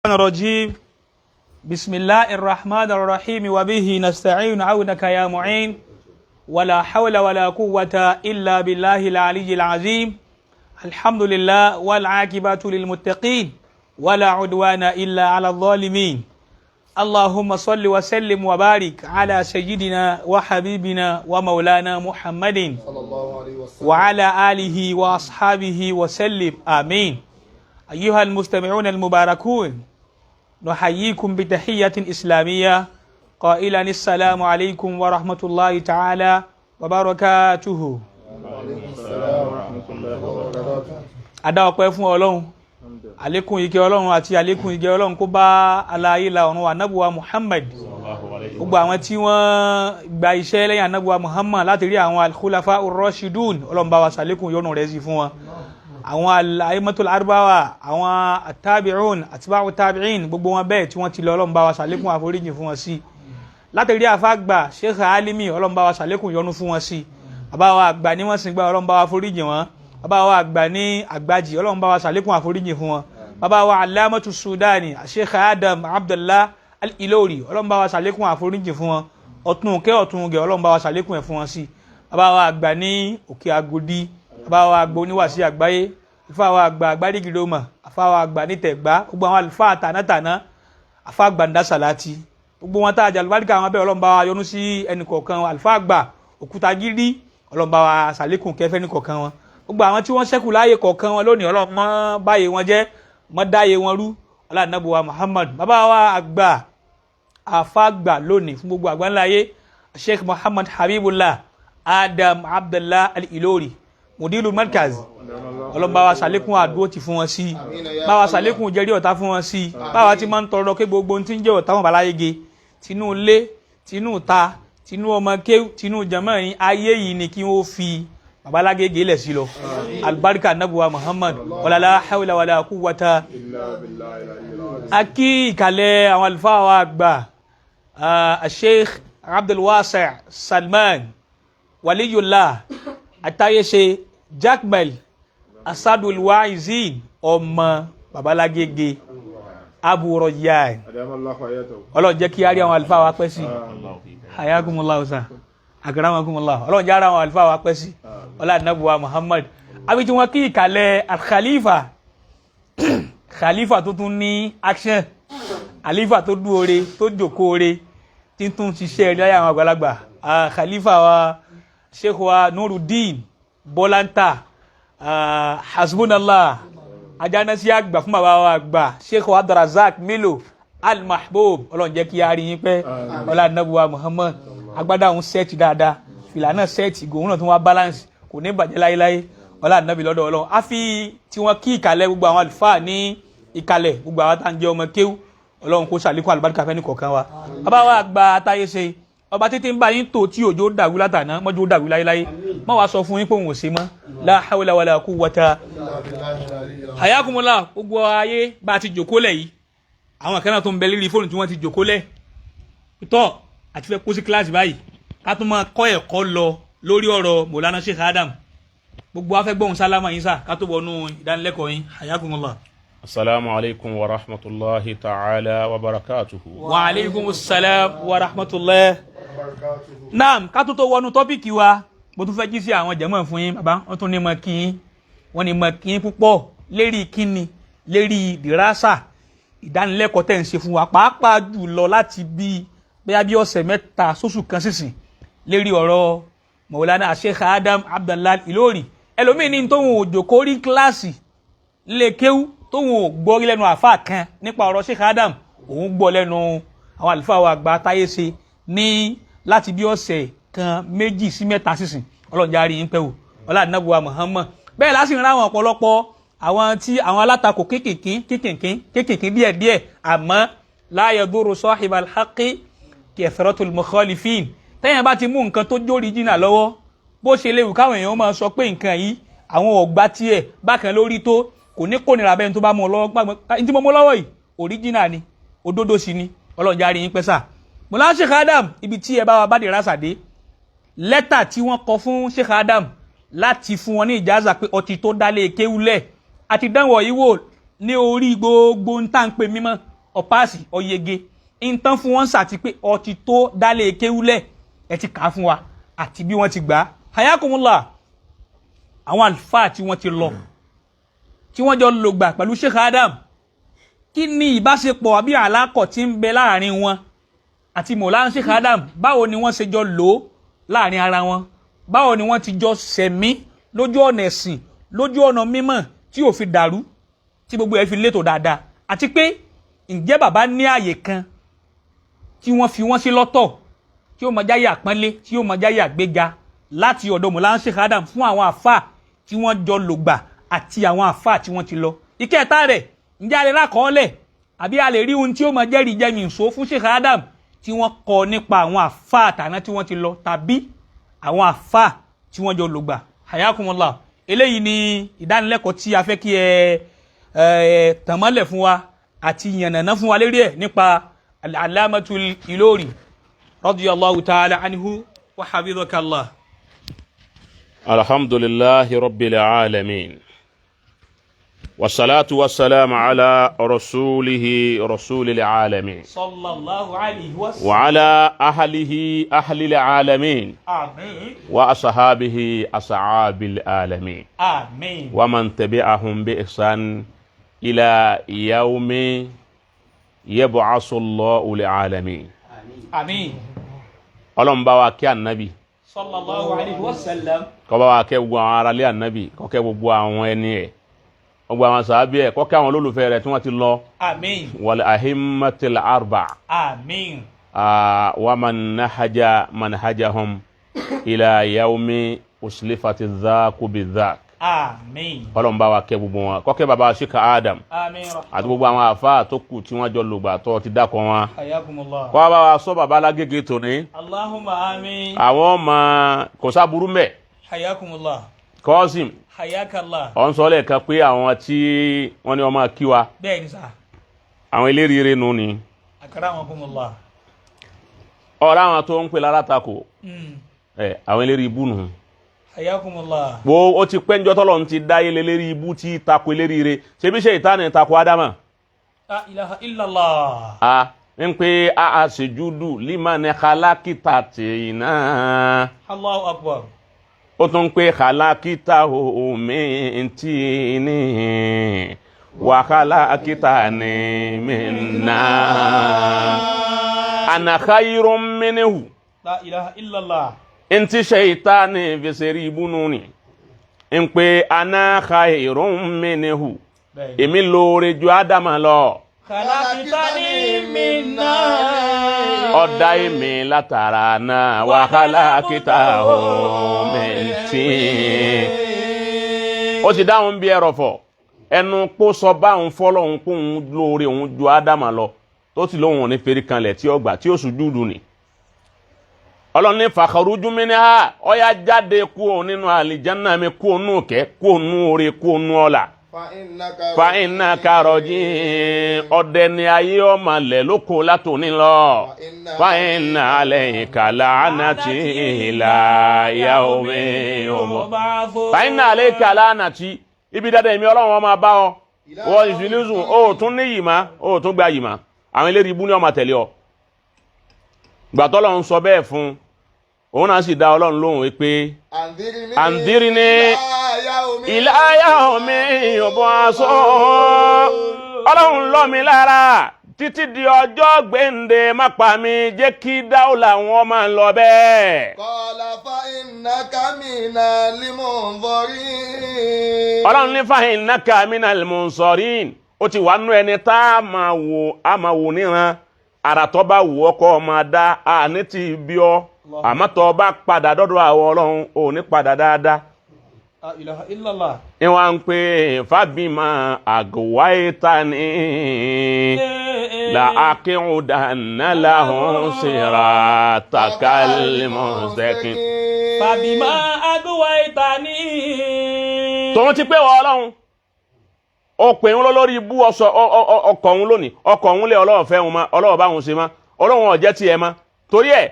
الرجيم. بسم الله الرحمن الرحيم وبه نستعين عونك يا معين ولا حول ولا قوة إلا بالله العلي العظيم. الحمد لله والعاقبة للمتقين ولا عدوان إلا على الظالمين. اللهم صل وسلم وبارك على سيدنا وحبيبنا ومولانا محمد صلى الله عليه وسلم وعلى آله وأصحابه وسلم، آمين. أيها المستمعون المباركون، نحييكم بتحية إسلامية قائلا: السلام عليكم ورحمة الله تعالى وبركاته. وعليكم السلام ورحمة الله وبركاته. Adá ọpẹ́ fún Ọlọ́run. Àlékún ìkẹ́ Ọlọ́run àti àlékún ìgẹ̀ Ọlọ́run kó bá aláyé la ọ̀run anábùwà Muhammad, gbogbo àwọn tí wọ́n gba iṣẹ́ lẹ́yìn anábùwà Muhammad láti rí àwọn al-khulafa ar-rashidun. Ọlọ́run bá wa ṣàlékún ìyọ́nú rẹ̀ sí fún wọn, àwọn al-a'immatul arba'a, àwọn at-tabi'un, atba'u tabi'in, gbogbo wọn bẹ́ẹ̀ tí wọ́n ti lọ, Ọlọ́run bá wa ṣàlékún àforíjì fún wọn sí. Láti rí àfáàgbà Sheikh Alimi, Ọlọ́run bá wa ṣàlékún ìyọ́nú fún wọn sí. Bàbá wa àgbà ní wọ́n sì gbà, Ọlọ́run bá wa foríjì wọn. Bàbá wa àgbà ní àgbàjì, Ọlọ́run bá wa ṣàlékún àforíjì fún wọn. Bàbá wa Alamatu Sudani, Sheikh Adam Abdullah Al-Ilori, Ọlọ́run bá wa ṣàlékún àforíjì fún wọn. Ọ̀tún kẹ́ ọ̀tún gẹ̀, Ọlọ́run bá wa ṣàlékún ẹ̀ fún wọn sí. Bàbá wa àgbà ní Òkè Agodi, bàbá wa àgbà oníwàsí àgbáyé, àfáà wa àgbà àgbárígìdòmà, àfáà wa àgbà nítẹ̀gbá, gbogbo àwọn àlùfáà tànátàná, àfáà àgbà ńdásàlátì, gbogbo wọn tá a jà lùbáríkà àwọn abẹ́, Ọlọ́run bá wa yọ́nú sí ẹnì kọ̀ọ̀kan wọn. Àlùfáà àgbà Òkúta Gírí, Ọlọ́run bá wa ṣàlékún kẹfẹ́ ní kọ̀ọ̀kan wọn. Gbogbo àwọn tí wọ́n ṣẹ́kù láàyè kọ̀ọ̀kan wọn lónìí, Ọlọ́run mọ́ báyé wọn jẹ́, mọ́ dáyé wọn rú. Ọlọ́run Muhammad, bàbá wa àgbà, àfáàgbà lónìí fún gbogbo àgbáńláyé, Sheikh Muhammad Habibullah Adam Abdullah Al-Ilori, mudiru markaz, Ọlọ́run bá wa ṣàlékún àdúró ti fún wọn sí, bá wa ṣàlékún jẹ́rí ọ̀tá fún wọn sí. Báwa ti máa ń tọrọ kí gbogbo ohun tí ń jẹ́ ọ̀tá wọn bá láyé ge, tinú ilé, tinú ta, tinú ọmọ kéwù, tinú jàmá yín, ayé yìí ni kí wọ́n fi babalágége lẹ̀ sí lọ. Alibarika nabuwa Muhammad, wàlálà hawla wàlá quwwata. A kí ìkàlẹ̀ àwọn àlùfáà wa àgbà, Sheikh Abdulwasi Salman Waliyullah Atayese Jakmel Asadul Waizin, ọmọ babalágége, Abu Rayyan. Ọlọ́run jẹ́ kí á rí àwọn àlùfáà wa pẹ́ sí. Hayakumullahu sa akramakumullah. Ọlọ́run jẹ́ ara àwọn àlùfáà wa pẹ́ sí. Ọlá nàbùwà Muhammad. Àbí tí wọ́n kí ìkàlẹ̀ al-Khalifa, Khalifa tó tún ní action, Khalifa tó dúore, tó jòkóore, tí tún ṣiṣẹ́ rí láyé àwọn àgbàlagbà, Khalifa wa, Sheikh wa Nuruddin Bọ́láńtà, hasbunallah, ajánásí àgbà fún bàbá wa àgbà, Sheikh wa Abdulrazak Milo Al-Mahbub. Ọlọ́run jẹ́ kí a rí yín pẹ́. Ọlá nàbùwà Muhammad. Agbádá òun set dáadáa, fìlà náà set, ìgò òun náà tún wá balance, kò ní bàjẹ́ láéláé. Ọlá nàbì lọ́dọ̀ Ọlọ́run. A fi tí wọ́n kí ìkàlẹ̀ gbogbo àwọn àlùfáà ní ìkàlẹ̀, gbogbo àwọn tá à ń jẹ́ ọmọ kéwú. Ọlọ́run kó ṣàlékún àlùbáríkà fẹ́ ní kọ̀ọ̀kan wa. Bàbá wa àgbà àtàyè ṣe, ọba títí ń bá yín tó tí òjò dàrú látàná mọ́jú ó dàrú láéláé, má wàá sọ fún yín pé òun ò ṣe mọ́. La hawla wala quwwata. Hayakumullah. Gbogbo ayé bá a ti jòkó lẹ̀ yìí, àwọn kan náà tó ń bẹ lérí fóònù tí wọ́n ti jòkó lẹ̀ tọ́ àti fẹ́ kó sí kíláàsì báyìí, ká tún máa kọ́ ẹ̀kọ́ lọ lórí ọ̀rọ̀ Mọ̀lánà Sheikh Adam. Gbogbo wa fẹ́ gbóhùn sálámà yín sá, ká tó wọnú ìdánilẹ́kọ̀ọ́ yín. Hayakumullah. Assalamu alaikum wa rahmatullahi ta'ala wa barakatuhu. Wa aleykum salam wa rahmatulah. Naam, ká tó wọnú topic wa, mo tún fẹ́ jí sí àwọn jẹ̀mọ́ fún yín. Bàbá wọ́n tún ní mọ kí yín, wọ́n ní mọ kí yín púpọ̀ lérí kíni, lérí dìrásà, ìdánilẹ́kọ̀ọ́ tẹ̀ ń ṣe fún wa, pàápàá jùlọ láti bí bóyá bí ọ̀sẹ̀ 3 sóṣù kan sísìn, lérí ọ̀rọ̀ Mọ̀wúlánà Sheikh Adam Abdallah Ìlórí. Ẹlòmíì ní tóun ò jòkó rí kíláàsì lè kéwú, tóun ò gbọ́ rí lẹ́nu àfáà kan nípa ọ̀rọ̀ Sheikh Adam, òun gbọ́ lẹ́nu àwọn àlùfáà wa àgbà táyé ṣe ní láti bí ọ̀sẹ̀ kan, 2 sí 3 sísìn. Ọlọ́run járe yín pẹ́ o. Ọlá àdínábùwà Muhammad. Bẹ́ẹ̀ láti rán àwọn ọ̀pọ̀lọpọ̀ àwọn tí àwọn alátakò kékèké kékèké kékèké díẹ̀díẹ̀, àmọ́ la yadurru sahibal haqqi kathratul mukhalifin. Tẹ́yìn bá ti mú nǹkan tó jórí jìnnà lọ́wọ́, bó ṣe léwu káwọn èèyàn máa sọ pé nǹkan yìí àwọn ọ̀gbá tiẹ̀ bákan lórí tó, kò ní kò nira bẹ́ẹ̀ tó bá mú ọ lọ́wọ́. Gbàgbọ́ ní tí mo mú lọ́wọ́ yìí, original ni, òdodo sì ni. Ọlọ́run járe yín pẹ́ sà. Mọ̀lá Sheikh Adam, ibi tí ẹ bá wa bá dé rásàdé, lẹ́tà tí wọ́n kọ fún Sheikh Adam láti fún wọn ní ìjáza pé ọtí tó dálé kéwúlẹ̀ àti dánwò yìí wò. Ní orí gbogbo ń tà ń pè mímọ́, ọ̀páàsì ọ̀yege ń tán fún wọn sàti pé ọtí tó dálé kéwúlẹ̀, ẹ ti kà á fún wa àti bí wọ́n ti gbà á. Hayakumullah. Àwọn àlùfáà tí wọ́n ti lọ, tí wọ́n jọ lògbà pẹ̀lú Sheikh Adam, kí ni ìbáṣepọ̀ àbí àlákọ̀ tí ń bẹ láàrin wọn àti Mọ̀lánà Sheikh Adam? Báwo ni wọ́n ṣe jọ lò ó láàrin ara wọn? Báwo ni wọ́n ti jọ sẹ̀mí lójú ọ̀nà ẹ̀sìn, lójú ọ̀nà mímọ́ tí ò fi dàrú, tí gbogbo ẹ̀ fi létò dáadáa? Àti pé ǹjẹ́ bàbá ní àyè kan tí wọ́n fi wọ́n sí lọ́tọ̀, tí ó máa jáyé àpọ́nlé, tí ó máa jáyé àgbéga láti ọ̀dọ̀ Mọ̀lánà Sheikh Adam fún àwọn àfà tí wọ́n jọ lògbà àti àwọn àfà tí wọ́n ti lọ? Ìkẹta rẹ̀, ǹjẹ́ a lè rákọọ́lẹ̀ àbí a lè rí ohun tí ó máa jẹ́rìí jẹ́mi ìṣó fún Sheikh Adam tí wọ́n kọ nípa àwọn àfà àtàná tí wọ́n ti lọ tàbí àwọn àfà tí wọ́n jọ lògbà? Hayakumullah. Eléyìí ni ìdánilẹ́kọ̀ọ́ tí a fẹ́ kí ẹ ẹ tàn mọ́lẹ̀ fún wa àti yànnàná fún wa lérí ẹ̀ nípa Al-Allamatul Ilori radiyallahu ta'ala anhu wa hafidhakallah. الحمد لله رب العالمين، والصلاة والسلام على رسوله رسول العالمين sallallahu alayhi wa sallam. وعلى أهله أهل العالمين Àmín. وأصحابه أصحاب العالمين Àmín. ومن تبعهم بإحسان إلى يوم يبعث الله العالمين. Àmín. Ọlọ́run, bá wa kí Ànábì. Sallallahu alayhi wa sallam. Kó bá wa kẹ́ gbogbo àwọn aráalé Ànábì, kó kẹ́ gbogbo àwọn ẹni ẹ̀, gbogbo àwọn sàábì ẹ̀, kó kẹ́ àwọn olólùfẹ́ rẹ̀ tí wọ́n ti lọ. Àmín. والأئمة الأربع. Àmín. ومن نهج منهجهم إلى يوم أزلفت الذاق بالذاق. Àmín. Ọlọ́run, bá wa kẹ́ gbogbo wọn, kó kẹ́ bàbá Sheikh Adam Àmín. àti gbogbo àwọn àfáà tó kù tí wọ́n jọ lògbà tó ti dákọ̀ wọn. Hayakumullah. Kó bá wa sọ bàbá alágége tòní. Allahumma àmín. Àwọn ọmọ kò sáburú mẹ́. Hayakumullah. Kọ́sìm. Hayakallah. Ọ̀ ń sọ lẹ́ẹ̀kan pé àwọn tí wọ́n ní wọ́n máa kí wa, Bẹ́ẹ̀ ni sà. àwọn eléríire nù ni. Akramakumullah. Ọ̀rọ̀ àwọn tó ń pè lára takò ẹ̀, àwọn eléri ibú nù. Hayakumullah. Wo, ó ti pẹ́ njọ́ tọ́lọ́ ti dá ilé lérí ibú tí takò eléríire. Ṣebí ṣe ìtàn takò Ádámà? La ilaha illallah. A ń pé a ṣèjúdù limani khalaqta tina. Allahu akbar. Ó tún pé khalaqtahu min tini wa khalaqtani min nar ana khayrun minhu. La ilaha illallah. Ntí ṣèyítánì fi ṣeré ibú nù ni ń pé ana khayrun minhu. Bẹ́ẹ̀ ni. Èmi lóore ju Ádámà lọ. Khalaqtani min nar. Ọ̀dà èmi látara náà wa khalaqtahu min tin. Ó ti dáhùn bí ẹrọ̀fọ̀ ẹnu kó sọ báwọn fọlọ́hún kó ń lóore òun ju Ádámà lọ, tó sì lóhùn ní ferí kanlẹ̀ tí ó gbà tí ó sùjúdù ni. Ọlọ́run ní fakhruj minha, ọ̀yá jáde kúrò nínú àlìjáná mi, kúrò nù kẹ́, kúrò nù oore, kúrò nù ọ̀la. Fa innaka rajim, ọdẹ ni ayé ọmọ lẹ lóko látòní lọ. Fa inna alayka la'nati ila yawmi yub'ath. Fa inna alayka la'nati, ibi dáadáa èmi Ọlọ́run ọmọ bá ọ wọ ìsìlísùn, ó tún ní yìí má, ó tún gba yìí má, àwọn eléré ibú ní ọmọ tẹ̀lé ọ. Gbàtọ́ lọ́run sọ bẹ́ẹ̀ fún òun náà, sì dá Ọlọ́run lóhùn wípé anzirni ila yawmi yub'athun. Ọlọ́run, lọ́ mi lára títí di ọjọ́ gbẹ̀ǹde, má pa mi, jẹ́ kí dáwọ́là wọn máa lọ bẹ́ẹ̀. قال فإنك من المنظرين. Ọlọ́run ní fa innaka minal munzarin, ó ti wà nú ẹni tá a máa wò, a máa wò níran àrà tó bá wù ọkọ máa dá a ní ti bí ọ, àmọ́ tó bá padà dọ́dọ̀ àwọn Ọlọ́run, ò ní padà dáadáa. La ilaha illallah. Ní wọ́n ń pè fabima aghwaytani la aqudanna lahum siratakal mustaqim. Fabima aghwaytani. Tòun ti pé wọ Ọlọ́run ó pè ń lọ lórí ibú ọsọ ọkọ̀ òun lónìí, ọkọ̀ òun lé, Ọlọ́run fẹ́ òun ma, Ọlọ́run bá òun ṣe ma, Ọlọ́run ọ̀jẹ́ tiẹ̀ ma, torí ẹ̀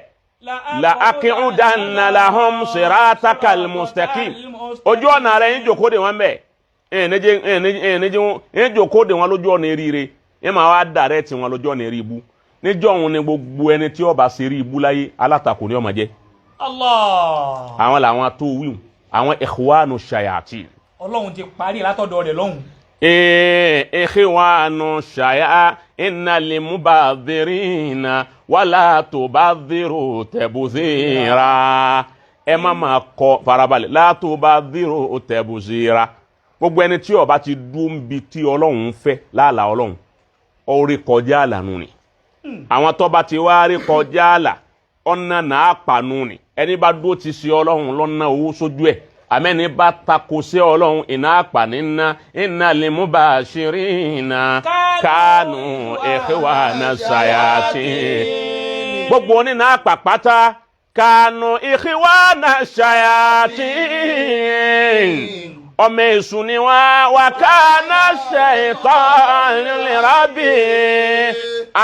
la aqudanna lahum siratakal mustaqim, ojú ọ̀nà rẹ̀ ń jòkó de wọn bẹ́ẹ̀. Ẹ̀ẹ́nẹ́jẹ́ wọn ẹ̀ẹ́nẹ́jẹ́ kó de wọn lójú ọ̀nà eríire, ẹ̀ máa wá dàrẹ́ tí wọn lójú ọ̀nà eré ibú. Níjọ́ òun ni gbogbo ẹni tí ó bá ṣe eré ibú láyé, alátakò ni ó máa jẹ́. Allah. Àwọn làwọn tó wíwù, àwọn ikhwanu shayatin. Ọlọ́run ti parí látọ̀dọ̀ rẹ̀ lọ́hùn. Ikhwanu shaya innal mubadhirina wala tubadhiru tabdhira. Ẹ má máa kọ farabalẹ̀, la tubadhiru tabdhira. Gbogbo ẹni tí ó bá ti dún bí tí Ọlọ́run fẹ́ láàlà Ọlọ́run, ó rí kọjá àlànà ni. Àwọn tó bá ti wá rí kọjá àlà, ọ̀nà náà pànú ni. Ẹni bá dúró ti ṣe Ọlọ́run lọ́nà owó sójú ẹ̀, àmẹ́ni bá tako sí Ọlọ́run iná àpàní ná iná lè mú bá a ṣeré iná kánú ikhwana shayatin. Gbogbo oníná àpàpátá kánú ikhwana shayatin, ọmọ èṣù ni wọ́n wà kánà shaytan li rabbi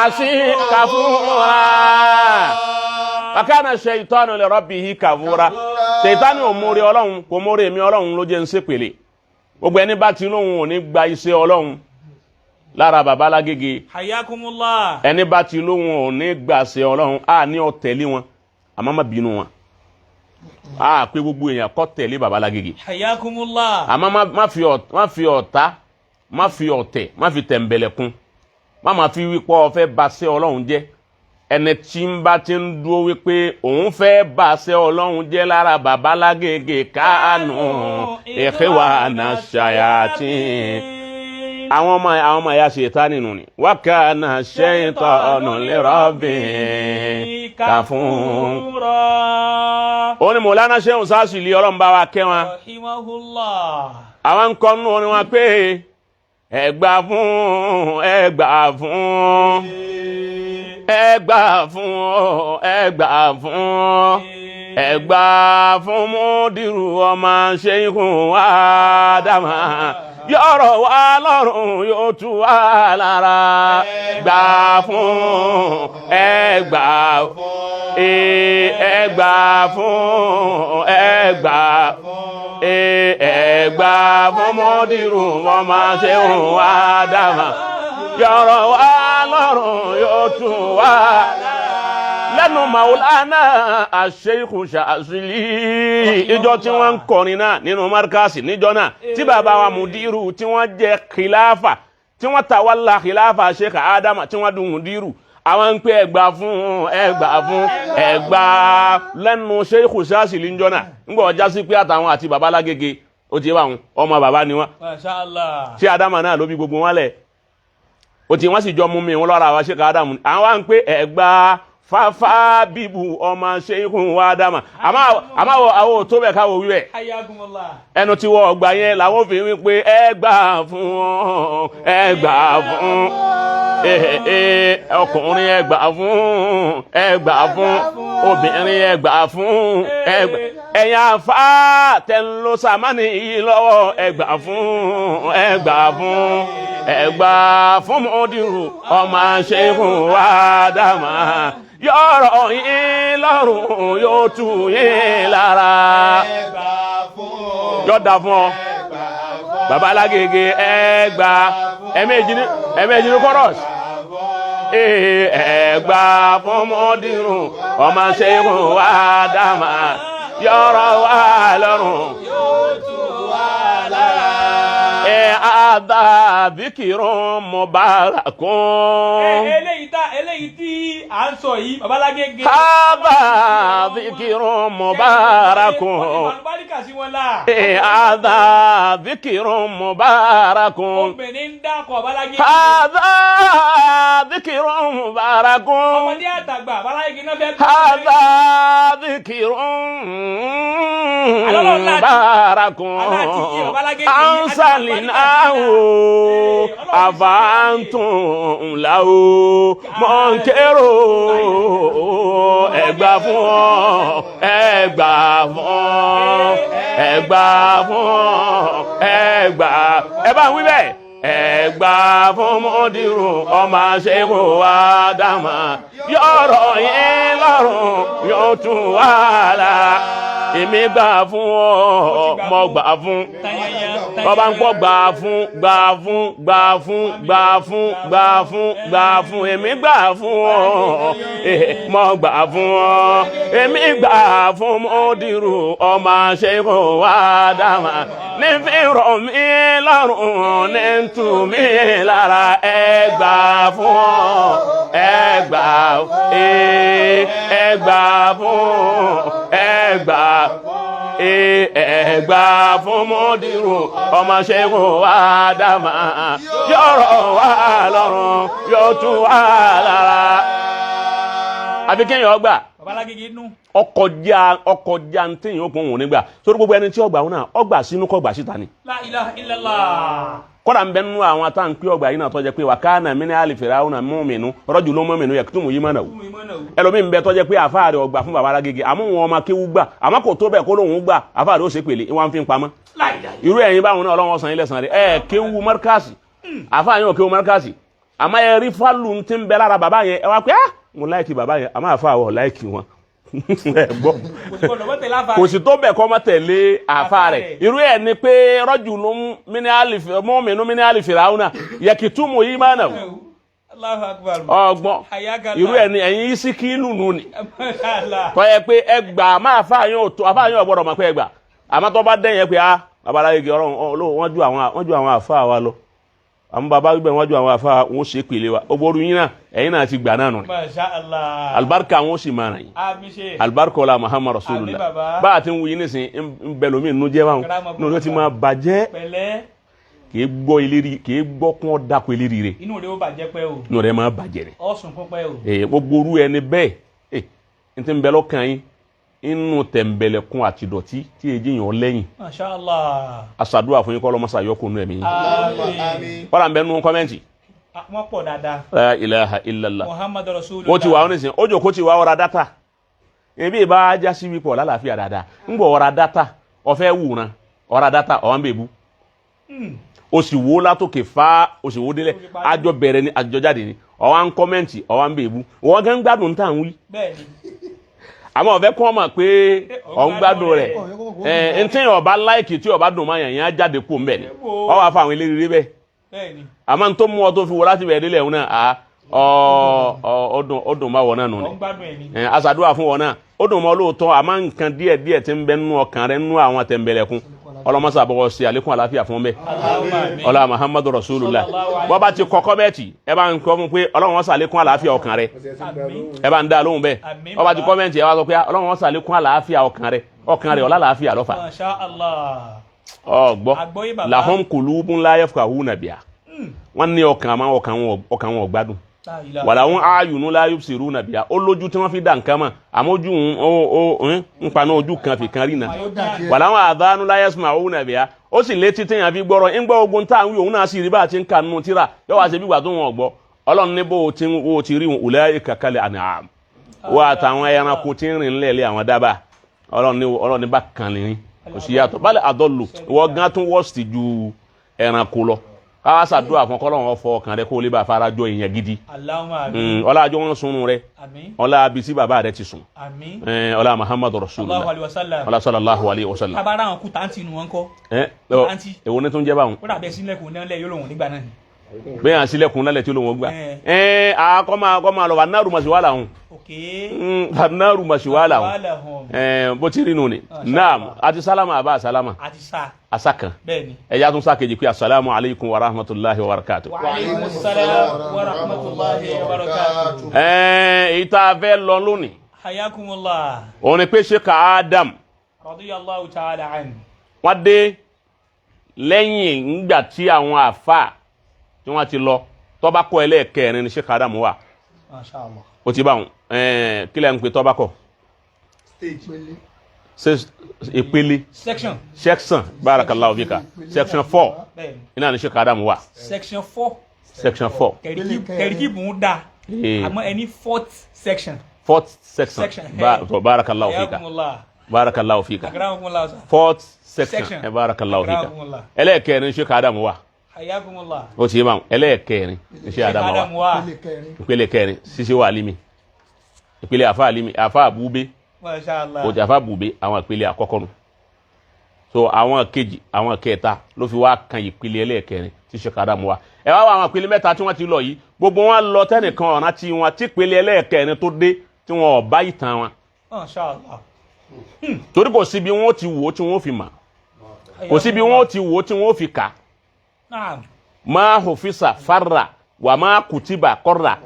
àti kàfúrà wàkánà shaytan li rabbihi kàfúrà. Ṣètánì ò mórí Ọlọ́run, kò mórí èmi Ọlọ́run ló jẹ́ ń ṣèpèlè. Gbogbo ẹni bá ti lóhun ò ní gba iṣẹ́ Ọlọ́run lára bàbá Lágége. Hayakumullah. Ẹni bá ti lóhun ò ní gbà ṣe Ọlọ́run, á ní ọ tẹ̀lé wọn, àmọ́ má bínú wọn. Á pé gbogbo èèyàn kọ́ tẹ̀lé bàbá Lágége. Hayakumullah. Àmọ́ má fi ọ̀tá, má fi ọ̀tẹ̀, má fi tẹ̀m̀bẹ̀lẹ̀kun, má má fi wípé ọ fẹ́ ba ṣe Ọlọ́run jẹ́. Ẹni tí ń bá ti ń dúró wípé òun fẹ́ ba ṣe Ọlọ́run jẹ́ lára bàbá Lágége, káànù ikhwana shayatin, àwọn ọmọ ẹ̀yà ṣètánì nù ni. Wa kana shaytanu li rabbi kafur. Ó ní Mọ̀lánà Ṣéhùn Sásìlì, Ọlọ́run bá wa kẹ́ wọn. Rahimahullah. Àwọn ń kọ́ nù ní wọn pé ẹgbà fún, ẹgbà fún, ẹgbà fún, ẹgbà fún, ẹgbà fún múdìrú ọmọ Ṣéhùn Ádámà, yọ̀rọ̀ wá lọ́rùn, yóò tú wá lára. Gbà fún, ẹgbà, ẹgbà fún, ẹgbà, ẹgbà fún mọ́dìrú ọmọ Ṣéhùn Ádámà, yọ̀rọ̀ wá lọ́rùn, yóò tú wá lẹ́nu. Maulana Aṣeikhu Ṣàṣìlì, ìjọ tí wọ́n ń kọrin náà nínú markasi níjọ náà tí bàbá wa mudiru tí wọ́n jẹ́ khilafa, tí wọ́n tawalla khilafa Sheikh Adama, tí wọ́n dùn mudiru, àwọn ń pè ẹgbà fún, ẹgbà fún, ẹgbà lẹ́nu Sheikhu Ṣàṣìlì níjọ náà. Ńgbà ọjà sí pé àtàwọn àti bàbá Lágége, ó ti wà wọn, ọmọ bàbá ni wọn. Masha Allah. Ṣé Adama náà ló bí gbogbo wọn lẹ̀, ó ti wọ́n sì jọ mú mi wọn lọ́ra àwa Sheikh Adamu. Àwọn wa ń pè ẹgbà fáfá bíbu ọmọ Ṣéhùn Ádámà, àmọ́ àwọn ò tó bẹ̀ káwọ́ wíwẹ̀. Hayakumullah. Ẹnu tí wọ́n ọgbà yẹn làwọn fi wí pé ẹ gbà fún, ẹ gbà fún, ọkùnrin, ẹ gbà fún, ẹ gbà fún obìnrin, ẹ gbà fún, ẹ̀yin àfa tẹ̀ ń lo sàmánì yìí lọ́wọ́, ẹ gbà fún, ẹ gbà fún, ẹ gbà fún mọ́dìrú ọmọ Ṣéhùn Ádámà, yọ̀rọ̀ yín lọ́rùn, yóò tù yín lára. Yóò dà fún ọ, bàbá Alágége. Ẹ gbà ẹ̀ẹ̀mejì ní chorus. Ẹ gbà fún mọ́dìrú ọmọ Ṣéhùn Ádámà, yọ̀rọ̀ wá lọ́rùn. Ẹ àdá dhikirun mubarakun. Eléyìí tí à ń sọ yìí, bàbá Lágége. Hādhā dhikrun mubarakun. Àlùbáríkà sí wọn láà. Hādhā dhikrun mubarakun. Obìnrin ń dákọ̀ bàbá Lágége. Hādhā dhikrun mubarakun. Ọmọdé àtàgbà, bàbá Lágége náà fẹ́. Hādhā dhikrun mubarakun. Anzalnahu afa-antum lahu munkirun. Ẹgbà fún ọ, ẹgbà fún, ẹgbà fún, ẹgbà. Ẹ bá ń wí bẹ́ẹ̀, ẹgbà fún mọ́dìrú ọmọ Ṣéhùn Ádámà, yọ̀rọ̀ yín lọ́rùn, yóò tún wà lá. Èmi gbà fún ọ, mo gbà fún. Wọ́n bá ń pọ̀ gbà fún, gbà fún, gbà fún, gbà fún, gbà fún, gbà fún. Èmi gbà fún ọ, mo gbà fún ọ. Èmi gbà fún Mọ́dìrú ọmọ ṣẹ́kọ̀ wá dáhùn. Ní fi rọ̀ mí lọ́rùn, ní tù mí lára. Ẹ gbà fún ọ, ẹ gbà, ẹ gbà fún, ẹ gbà, ẹ gbà fún Mọ́dìrú ọmọ ṣẹ́gun wá dáma, yọ̀rọ̀ wá lọ́rùn, yóò tún wá lára. Àfi kéèyàn ọgbà ọkọjá ọkọjá ntẹ̀yìn okùn òun nígbà sórí gbogbo ẹni tí ọgbà òun náà ọgbà sínú kọgbà síta ni. La ilaha illallah. Kọ́dà ń bẹ nínú àwọn tá à ń pé ọgbà yìí náà tọ́jẹ́ pé wà káànà mí ní àlìfẹ́rẹ́ àwọn mọ́mìnú rọ́jò ló mọ́mìnú yẹ kí tó mú yí mọ́nà o. Ẹlòmíì ń bẹ tọ́jẹ́ pé àfa rẹ̀ ọgbà fún baba alágége, àmọ́ wọn ọmọ kéwú gbà, àmọ́ kò tó bẹ́ẹ̀ kó lóun gbà, àfa rẹ̀ ó ṣe pèlè wọn fi ń pamọ́. Irú ẹ̀yin báwọn náà ọlọ́wọ́ san ilẹ̀ san rẹ̀ ẹ̀ kéwú mọ́ríkàsì, àfa yẹn ò kéwú mọ́ríkàsì, àmọ́ ẹ rí fálù ti ń bẹ lára bàbá yẹn, ẹ wá pé ah mo láìkì bàbá yẹn, àmọ́ àfa wọ̀ láìkì wọn. Ẹ gbọ́, kò sì tó bẹ̀ kọ́ mọ́ tẹ̀lé àfa rẹ̀. Irú ẹ̀ ni pé rọ́jù ló ń mọ́mìnú mí ní àlìfìràwùnà yẹkìtúmù yìí máa nà ọgbọ́n. Irú ẹ̀ ni ẹ̀yin ìsíkìlù nù ni tọ́ yẹ pé ẹ gbà má àfa yẹn ò tó, àfa yẹn ò gbọ́dọ̀ mọ̀ pé ẹ gbà, àmọ́ tó bá dẹ́yìn pé ah babaláwo igi ọlọ́run wọ́n ju àwọn àfa wa lọ, àwọn baba gbẹ wọ́n ju àwọn àfa wọn ṣe pèlè wa oboru yín náà ẹ̀yin náà ti gbà náà nù. Masha Allah. Alibarika wọn sì máa ràn yín. Alibarika ọlá Muhammad Rasulullah. Bá a ti ń wuyi nísìnyí ń bẹ lómi inú jẹ́ báwọn nínú ló ti máa bàjẹ́. Kì í gbọ́ eléri, kì í gbọ́ kún ọ́ dako eléri rẹ̀. Inú rẹ̀ ó bàjẹ́ pẹ́ o. Inú rẹ̀ máa bàjẹ́ rẹ̀. Ọ̀sùn kún pẹ́ o. Ee gbogbo orú ẹni bẹ́ẹ̀ n ti ń bẹ lọ́kàn yín inú tẹ̀m̀bẹ̀lẹ̀kun àti ìdọ̀tí tí èjì yàn lẹ́yìn. Masha Allah. Aṣàdúrà fún yín kọ́ lọ́mọ́sá yọkùn nù ẹ̀mí yín. Àmín. Kọ́lá ń bẹ nínú kọ́mẹ́ǹtì. Wọ́n pọ̀ dáadáa. La ilaha illallah. Muhammadu Rasulullah. Wọ́n ti wà ọ́ nísìnyí, ó jòkó ti wà ọ̀ra dátà. Ebi ìbá já sí wípọ̀ lálàáfíà dáadáa. Ń gbọ̀ ọ̀ra dátà, ọ̀fẹ́ wùran, ọ̀ra dátà, ọ̀wọ́n bẹ̀ bú. O sì wó látòkè fá, o sì wó délẹ̀. Àjọ bẹ̀rẹ̀ ni, àjọ jáde ni. Ọ̀wá ń kọ́mẹ́ǹtì, ọ̀wá ń bẹ̀ bú. Wọ́n gán gbádùn tá à ń wí. Bẹ́ẹ̀ni. Àmọ́ ọ̀fẹ́ kọ́ mọ̀ pé ọ̀ ń gbádùn rẹ̀ ẹ̀ ntí ọba láìkì tí ọba dùn máa yàn yẹn á jáde kó mbẹ̀ ni ọ wà fún àwọn eléré bẹ́ẹ̀. Àmọ́ ntọ́ mú ọ tó fi wọ láti bẹ̀rẹ̀ délẹ̀ náà à ọ ọdún máa wọ̀ náà nù ni aṣàdúrà fún wọn náà ó dùn mọ́ lóòótọ́, àmọ́ nǹkan díẹ̀ díẹ̀ ti ń bẹ nínú ọkàn rẹ nínú àwọn tẹ̀m̀bẹ̀lẹ̀kun ọlọmọsà bọ̀wọ̀ sí àlékún àlàáfíà fún bẹ́ẹ̀ ọlá Muhammadu Rasulullah. Bọ́ bá ti kọ́kọ́ bẹ́ẹ̀ tì ẹ bá ń kọ́ fún pé Ọlọ́run wọn sàlékún àlàáfíà ọkàn rẹ, ẹ bá ń dá lóhùn bẹ́ẹ̀. Bọ́ bá ti kọ́mẹ́ǹtì ẹ bá sọ pé Ọlọ́run wọn sàlékún àlàáfíà ọkàn rẹ, ọkàn rẹ ọlá àlàáfíà lọ́fà. Masha Allah. Ọgbọ́ lahum kulubun la yafqahuna biha. Wọ́n ní ọkàn àmọ́ ọkàn wọn ò gbádùn. Wàlàwọn ayùnú la yubsiruna biha. Ó lójú tí wọ́n fi dá nǹkan mọ̀ àmọ́ ojú ń paná ojú kan fi kan rí na. Wàlàwọn àdánù la yasma'una biha. Ó sì létí téèyàn fi gbọ́rọ̀ ń gbọ́ ogun tá à ń wí òun náà sì rí bá a ti ń ka nínú tíra yóò wá ṣe bí ìgbà tó wọn gbọ́. Ọlọ́run ní bó o ti rí wọn ulaika kal an'am wọ́n àtàwọn ẹranko tí ń rìn lẹ́ẹ̀lẹ́ àwọn dábàá. Ọlọ́run ní bá kan lè kò sí yàtọ̀ bálẹ̀ àdọ́lù ìwọ gan tún wọ́ọ̀sì ju ẹranko lọ. Káwá ṣàdúrà fún kọ́lọ́run ọ̀fọ̀ ọkàn rẹ kó lè bá fara jọ èèyàn gidi. Ọlá àjọ wọn sunrun rẹ, ọlá abisi bàbá rẹ ti sùn, ọlá Muhammadu Rasulullah, ọlá sallallahu alayhi wa sallam. Abara àwọn kú tàǹtì nu wọn kọ. Èwo ni tó ń jẹ́ báwọn. Ó dàbẹ̀ sílẹ̀kùn náà lẹ̀ yóò lòun nígbà náà. Bẹ́ẹ̀ à ń sílẹ̀kùn náà lẹ̀ tí ó lòun gbà. Kọ́ máa lọ wà náà rúmọ̀sí wà láwọn. Wà náà rúmọ̀sí wà láwọn. Bó ti rí nù ni. Naam, àti sálámà àbá sálámà. Àti sá. Asa kan. Ẹ̀yà tún sá kejì pé asalaamu aleykum wa rahmatulahi wa barakatu. Wa aleykum salaam wa rahmatulahi wa barakatu. Èyí tá a fẹ́ lọ lónìí. Hayakumullah. Òun ni pé Sheikh Adam. Radiyallahu ta'ala anhu. Wọ́n dé lẹ́yìn ìgbà tí àwọn àfa tí wọ́n ti lọ tọ́bákọ̀ ẹlẹ́ẹ̀kẹrin ni Sheikh Adam wà. Masha Allah. O ti bá wọn kílẹ̀ ń pè tọ́bákọ̀. Stage. Ìpele. Section. Section barakallahu fika. Section 4. Iná ni Sheikh Adam wà. Section 4. Section 4. Kẹ̀ríkì bùn da. Àmọ́ ẹni fourth section. Fourth section. Barakallahu fika. Barakallahu fika. Fourth section. Barakallahu fika. Ẹlẹ́ẹ̀kẹrin Sheikh Adam wà. Hayakumullah. O ti yé báwọn ẹlẹ́ẹ̀kẹrin Sheikh Adam wà. Ìpele kẹrin ṣíṣe wà alimi. Ìpele àfa alimi àfa àbúbé. Masha Allah. Ó ti àfa bùbé àwọn ìpele àkọ́kọ́ nu. So àwọn kejì, àwọn kẹta ló fi wá kan ìpele ẹlẹ́ẹ̀kẹrin tí Sheikh Adam wa. Ẹ wá wá àwọn ìpele mẹ́ta tí wọ́n ti lọ yìí, gbogbo wọn lọ tẹ́nìkan ọ̀ràn tí wọn tí ìpele ẹlẹ́ẹ̀kẹrin tó dé tí wọn ò bá ìtàn wọn. Masha Allah. Torí kò síbi wọn ó ti wò ó tí wọn ó fi mà, kò síbi wọn ó ti wò ó tí wọn ó fi kà. Naam. Máa hòfìsà fara wà máa kùtìbà kọ́ra.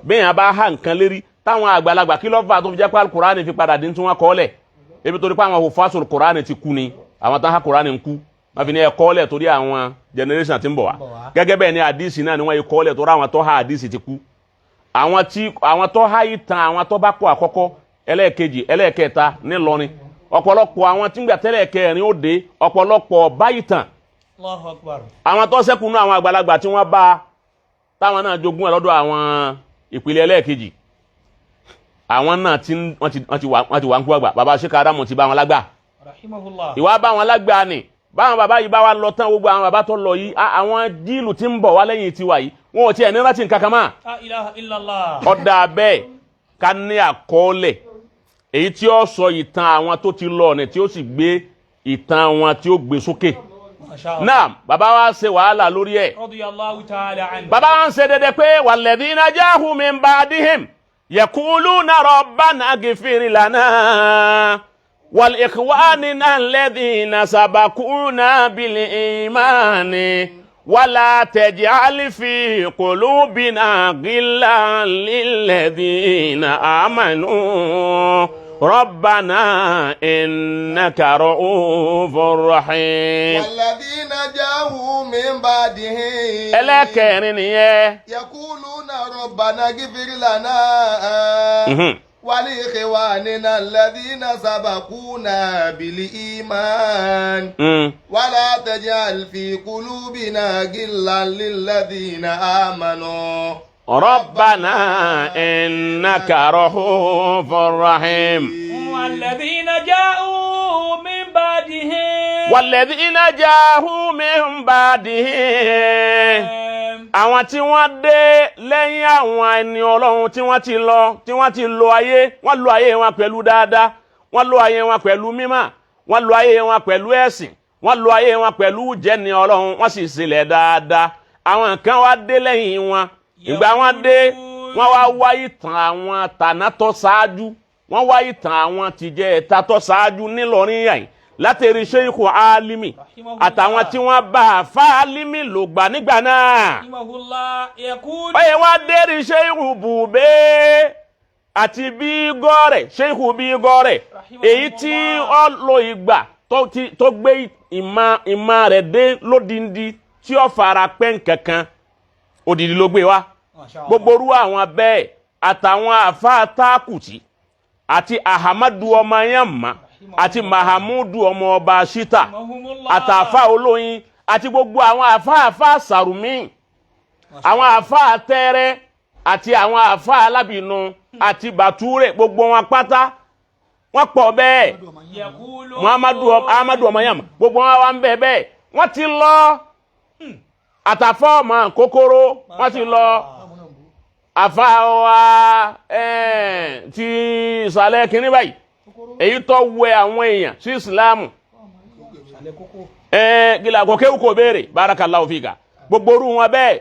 Bẹ́ẹ̀ yẹn bá ha nǹkan lérí táwọn àgbàlagbà, kí ló fà tó fi jẹ́ pé alukurani fi padà dín tí wọ́n kọ́ lẹ̀ ebi? Torí pé àwọn hòfàsù kurani ti kú ni, àwọn tán ha kurani ń kú, wọ́n fi ní ẹ kọ́ lẹ̀ torí àwọn generation ti ń bọ̀ wá. Bọ̀ wá. Gẹ́gẹ́ bẹ́ẹ̀ ni àdìsí náà ni wọ́n yìí kọ́ lẹ̀ torí àwọn tó ha àdìsí ti kú, àwọn tí àwọn tó ha ìtàn, àwọn tó bá kó àkọ́kọ́, ẹlẹ́ẹ̀kejì, ẹlẹ́ẹ̀kẹta ńìlọrin, ọ̀pọ̀lọpọ̀ àwọn tí ń gbà tẹ́lẹ̀ kẹrin ó dé, ọ̀pọ̀lọpọ̀ bá ìtàn. Allahu akbar. Àwọn tó ṣẹ́kù nú àwọn àgbàlagbà tí wọ́n bá táwọn náà jogún ẹ̀ lọ́dọ̀ àwọn ìpìlẹ̀ ẹlẹ́ẹ̀kejì, àwọn náà ti ń- wọ́n ti wọ́n ti wà wọ́n ti wà ń kú àgbà. Bàbá Sheikh Adamu ti bá wọn lágbà. Rahimahullah. Ìwà bá wọn lágbà ni báwọn bàbá yìí bá wa lọ tán, gbogbo àwọn bàbá tó lọ yìí, àwọn jíìlù tí ń bọ̀ wá lẹ́yìn tiwa yìí, wọn ò tiẹ̀ ní rántí nǹkan kan mọ́. La ilaha illallah. Ọ̀dà bẹ́ẹ̀ ká ní àkọọ́lẹ̀ èyí tí ó sọ ìtàn àwọn tó ti lọ ọ̀nà tí ó sì gbé ìtàn wọn tí ó gbé sókè. Masha Allah. Náà bàbá wa ṣe wàhálà lórí ẹ̀. Radiyallahu ta'ala anhu. Bàbá wa ń ṣe dédé pé walladhina jahu min ba'dihim yaquluna rabbana ghfir lana wal ikhwanina alladhina sabaquna bil imani wala taj'al fi qulubina ghillan lilladhina amanu rabbana innaka ra'ufur rahim. والذين جاءوا من بعدهم Ẹlẹ́kẹ̀rin nìyẹn. يقولون ربنا اغفر لنا ولإخواننا الذين سبقونا بالإيمان ولا تجعل في قلوبنا غلا للذين آمنوا ربنا إنك رؤوف رحيم. والذين جاءوا من بعدهم والذين جاءوا من بعدهم, àwọn tí wọ́n dé lẹ́yìn àwọn ẹni Ọlọ́run tí wọ́n ti lọ, tí wọ́n ti lo ayé, wọ́n lo ayé wọn pẹ̀lú dáadáa, wọ́n lo ayé wọn pẹ̀lú mímọ́, wọ́n lo ayé wọn pẹ̀lú ẹ̀sìn, wọ́n lo ayé wọn pẹ̀lú jẹ́ni Ọlọ́run, wọ́n sì sílẹ̀ dáadáa. Àwọn kan wá dé lẹ́yìn wọn. Ìgbà wọn dé, wọ́n wá wá ìtàn àwọn tànátọ́ ṣáájú, wọ́n wá ìtàn àwọn tìjẹ́ ẹ̀ta tó ṣáájú nílọrin yàyìn, látẹ̀rí Sheikh Alimi àtàwọn tí wọ́n bá a fa Alimi lò gbà nígbà náà. Rahimahullah yaqul. Ó yẹ wá dérí Sheikh Bùbé àti bí gọ́rẹ̀, Sheikh bí gọ́rẹ̀, èyí tí ó lo ìgbà tó gbé ìmọ̀ rẹ̀ dé lódindi tí ó fara pẹ́ nkankan, odidi ló gbé wá. Masha Allah. Gbogbo orú àwọn bẹ́ẹ̀ àtàwọn àfáà tákùtì àti Ahamadu ọmọ yànmá àti Mahamudu ọmọ ọba Shita Rahimahumullah. àtàfà olóyin àti gbogbo àwọn àfáàfáà sàrùmí, àwọn àfáà tẹ́rẹ́ àti àwọn àfáà alábìnú àti bàtúrè, gbogbo wọn pátá wọ́n pọ̀ bẹ́ẹ̀. Yaqulu. Muhammadu Ahmadu ọmọ yàmà, gbogbo wọn wà ń bẹ bẹ́ẹ̀, wọ́n ti lọ. Àtàfà ọmọ kókóró, wọ́n ti lọ. Àfáà wa ti ìsàlẹ̀ kínní báyìí, èyí tó wẹ àwọn èèyàn sí ìsìlámù, gíga kò kéwù kò béèrè, barakallahu fika, gbogbo orú wọn bẹ́ẹ̀,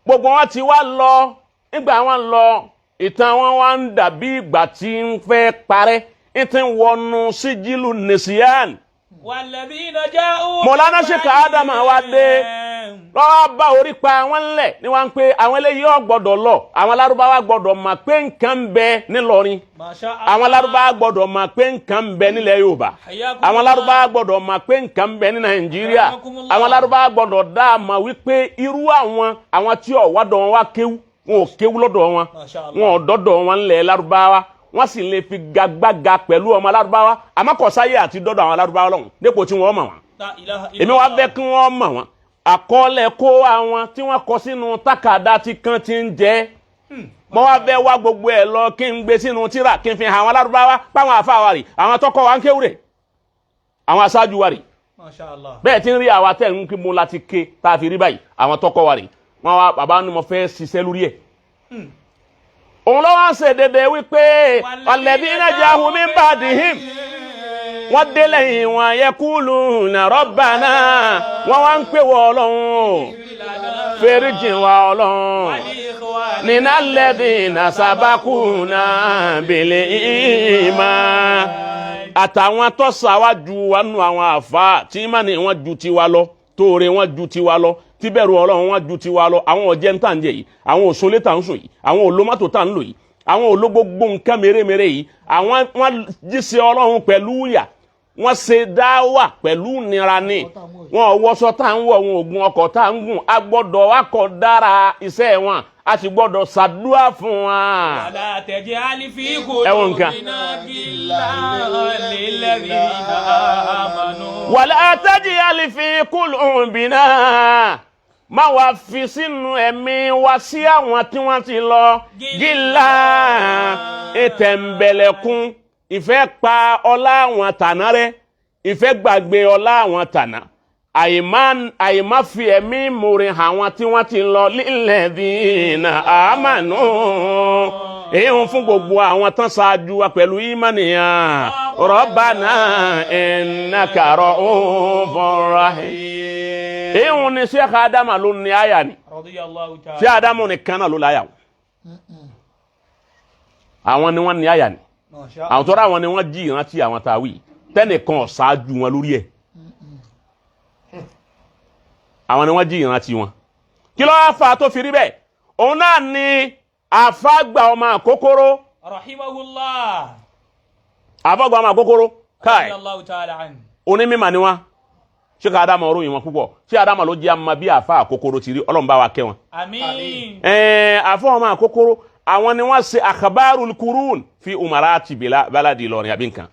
gbogbo wọn ti wá lọ. Nígbà wọn lọ, ìtàn wọn wá ń dàbí ìgbà tí ń fẹ́ parẹ́, ń ti wọnú síjìlù nìsíyàn. Walladhina ja'u. Mọ̀lánà Sheikh Ádámà wá dé. Lọ́wọ́ bá orí pa àwọn ńlẹ̀ ni wọ́n ń pé àwọn eléyìí ò gbọ́dọ̀ lọ. Àwọn Lárúbáwá gbọ́dọ̀ mọ̀ pé nǹkan ń bẹ nílọrin. Masha Allah. Àwọn Lárúbáwá gbọ́dọ̀ mọ̀ pé nǹkan ń bẹ nílẹ̀ Yorùbá. Hayyakumullah. Àwọn Lárúbáwá gbọ́dọ̀ mọ̀ pé nǹkan ń bẹ ní Nàìjíríà. Hayyakumullah. Àwọn Lárúbáwá gbọ́dọ̀ dá a mọ̀ wípé irú àwọn tí ò wádọ̀ wọn wá kéwú, wọn ò kéwú lọ́dọ̀ wọn. Masha Allah. Wọn ò dọ́dọ̀ wọn ńlẹ̀ Lárúbáwá, wọ́n sì lè fi gagbága pẹ̀lú ọmọ Lárúbáwá, àmọ́ kò sáyé àti dọ́dọ̀ àwọn Lárúbáwá lọ́hùn dépò tí wọ́n mọ̀ wọn. La ilaha Èmi wá illallah. fẹ́ kí wọ́n mọ̀ wọ́n. Àkọọ́lẹ̀ kó àwọn tí wọ́n kọ sínú tákàdá tí kan ti ń jẹ́, mo wá fẹ́ wá gbogbo ẹ̀ lọ kí n gbé sínú tírà, kí n fi hàn àwọn Lárúbáwá páwọn àfa wa rè, àwọn tọkọ wa ń kéwúrè, àwọn aṣáájú wa rè. Masha Allah. Bẹ́ẹ̀ tí ń rí àwa tẹ̀ ń kí mo láti ké tá a fi rí báyìí, àwọn tọkọ wa rè. Wọ́n wá, bàbá ni mo fẹ́ ṣiṣẹ́ lórí ẹ̀. Òun ló wá ṣe dédé wípé alladhina jahu min ba'dihim, wọ́n dé lẹ́yìn wọn yaquluna rabbana, wọ́n wá ń pè wọ́ Ọlọ́run, fèrèjì wa Ọlọ́run, nínú alladhina sabaquna bil iman, àtàwọn tó ṣáwájú wa nù àwọn àfa tí ìmánì wọn ju tiwa lọ, tóore wọn ju tiwa lọ, tíbẹ̀rù Ọlọ́run wọn ju tiwa lọ. Àwọn ọ̀jẹ̀ ń tà ń jẹ yìí, àwọn òṣòlé tà ń sùn yìí, àwọn olómọ́tò tà ń lò yìí, àwọn ológbogbo nǹkan mèremère yìí, àwọn wọn jíṣẹ́ Ọlọ́run pẹ̀lú yà, wọ́n ṣe dáwà pẹ̀lú nira ni, wọn ò wọṣọ tá ń wọ̀, wọn ò gun ọkọ̀ tá ń gùn. A gbọ́dọ̀ wá kọ́ dára iṣẹ́ wọn, a sì gbọ́dọ̀ ṣàdúrà fún wọn. Wala taj'al fi Ẹ wo nǹkan. qulubina ghillan lilladhina amanu. Wala taj'al fi qulubina, má wàá fi sínú ẹ̀mí wa sí àwọn tí wọ́n ti lọ gíla ètẹ̀m̀bẹ̀lẹ̀kún, ìfẹ́ pa ọlá àwọn tàná rẹ, ìfẹ́ gbàgbé ọlá àwọn tàná, àyèmá fi ẹ̀mí ìmoore àwọn tí wọ́n ti lọ lilladhina amanu, èyí ń fún gbogbo àwọn tán ṣáájú wa pẹ̀lú ìmánìyàn. Rabbana innaka ra'ufur rahim. Èyí ń ní Sheikh Adama ló ní àyà ni. Radiyallahu ta'ala. Sheikh Adamu nìkan náà ló láyà o, àwọn ni wọ́n ní àyà ni. Masha Àwọn tọ́ra àwọn ni wọ́n jí ìrántí àwọn tá a wí tẹ́nìkan ṣáájú wọn lórí ẹ̀, àwọn ni wọ́n jí ìrántí wọn. Kí ló wá fà tó fi rí bẹ́ẹ̀? Òun náà ni àfáàgbà ọmọ àkókòrò. Rahimahullah. Àfáàgbà ọmọ àkókòrò káì. Radiyallahu ta'ala anhu. Onímọ̀ ni wọn. Ṣé ká Ádámù ròyìn wọn púpọ̀? Ṣé Ádámù ló jẹ́ àmọ́ bí àfa àkókòrò ti rí? Ọlọ́run bá wa kẹ́ wọn. Àmín. Àfọ ọmọ àkókòrò, àwọn ni wọ́n ṣe akhbarul kurun fi umarati baladi Ìlọrin àbí nǹkan.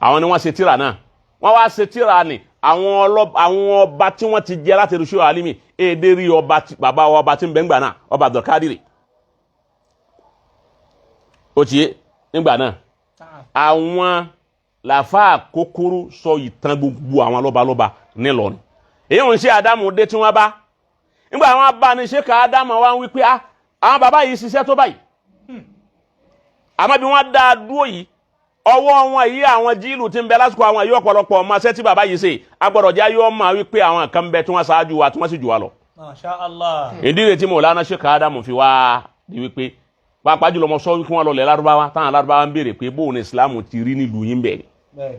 Àwọn ni wọ́n ṣe tíra náà, wọ́n wá ṣe tíra ni àwọn ọba tí wọ́n ti jẹ láti rúṣọ alimi èdè rí ọba bàbá wa ọba tí ń bẹ ńgbà náà, ọba Abdulkadiri, ó ti yé nígbà náà. Àwọn làfà kúkúrú sọ ìtàn gbogbo àwọn lọ́balọ́ba nílọrin. Èyí ń ṣe Ádámù dé tí wọ́n bá nígbà àwọn bá ní ṣe ká Ádámù wa ń wí pé àwọn bàbá yìí ṣiṣẹ́ tó báyìí, àmọ́ bí wọ́n dá a dúró yìí, ọwọ́ wọn yìí, àwọn jíìlù tí ń bẹ lásìkò àwọn yìí, ọ̀pọ̀lọpọ̀ ọmọ ṣẹ́ tí bàbá yìí ṣe agbọ́dọ̀ jẹ́ ayé ọmọ wípé àwọn kan bẹ tí wọ́n ṣáájú wa tí wọ́n sì jù wá lọ. Masha Allah. Ìdí rẹ̀ tí Mọ̀lánà Sheikh Ádámù fi wá di wípé pàápàá jùlọ mọ sọ wípé wọ́n lọ lẹ̀ lárúbáwá, táwọn lárúbáwá ń béèrè pé bóun ní Ìsìlámù ti rí nílùú yín bẹ́ẹ̀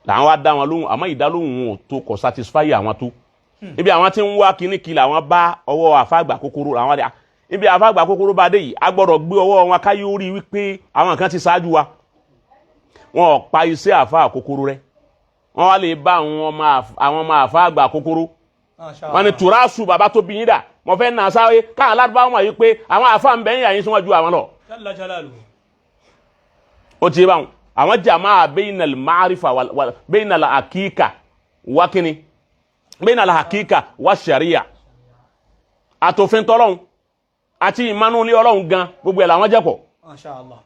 làwọn wá dá wọn lóhùn, àmọ́ ìdálóhùn wọn ò tó kò satisfy àwọn tó ibi àwọn tí ń wá kíní kí làwọn bá ọwọ́ àfàgbà kúkúrú làwọn dé ibi àfàgbà kúkúrú bá dé yìí, a gbọ́dọ̀ gbé ọwọ́ wọn káyé orí wípé àwọn kan ti ṣáájú wa, wọn ò pa iṣẹ́ àfa kúkúrú rẹ. Wọn wá lè bá àwọn ọmọ àfàgbà kúkúrú, wọn ni tùràsù bàbá tó bí yín dà, mo fẹ́ nà sáré káwọn aládùúgbò wọn yìí pé àwọn àfa ń bẹ ń yà yín síwájú àwọn lọ. Jalla jalaluhu. Ó ti yé báwọn àwọn jamaa bainal ma'rifa wal bainal hakika wa kíni, bainal hakika wa sharia, àtòfin tọ́lọ́hún àti ìmanú ní Ọlọ́hun gan, gbogbo ẹ̀ làwọn jẹ́pọ̀. Masha Allah.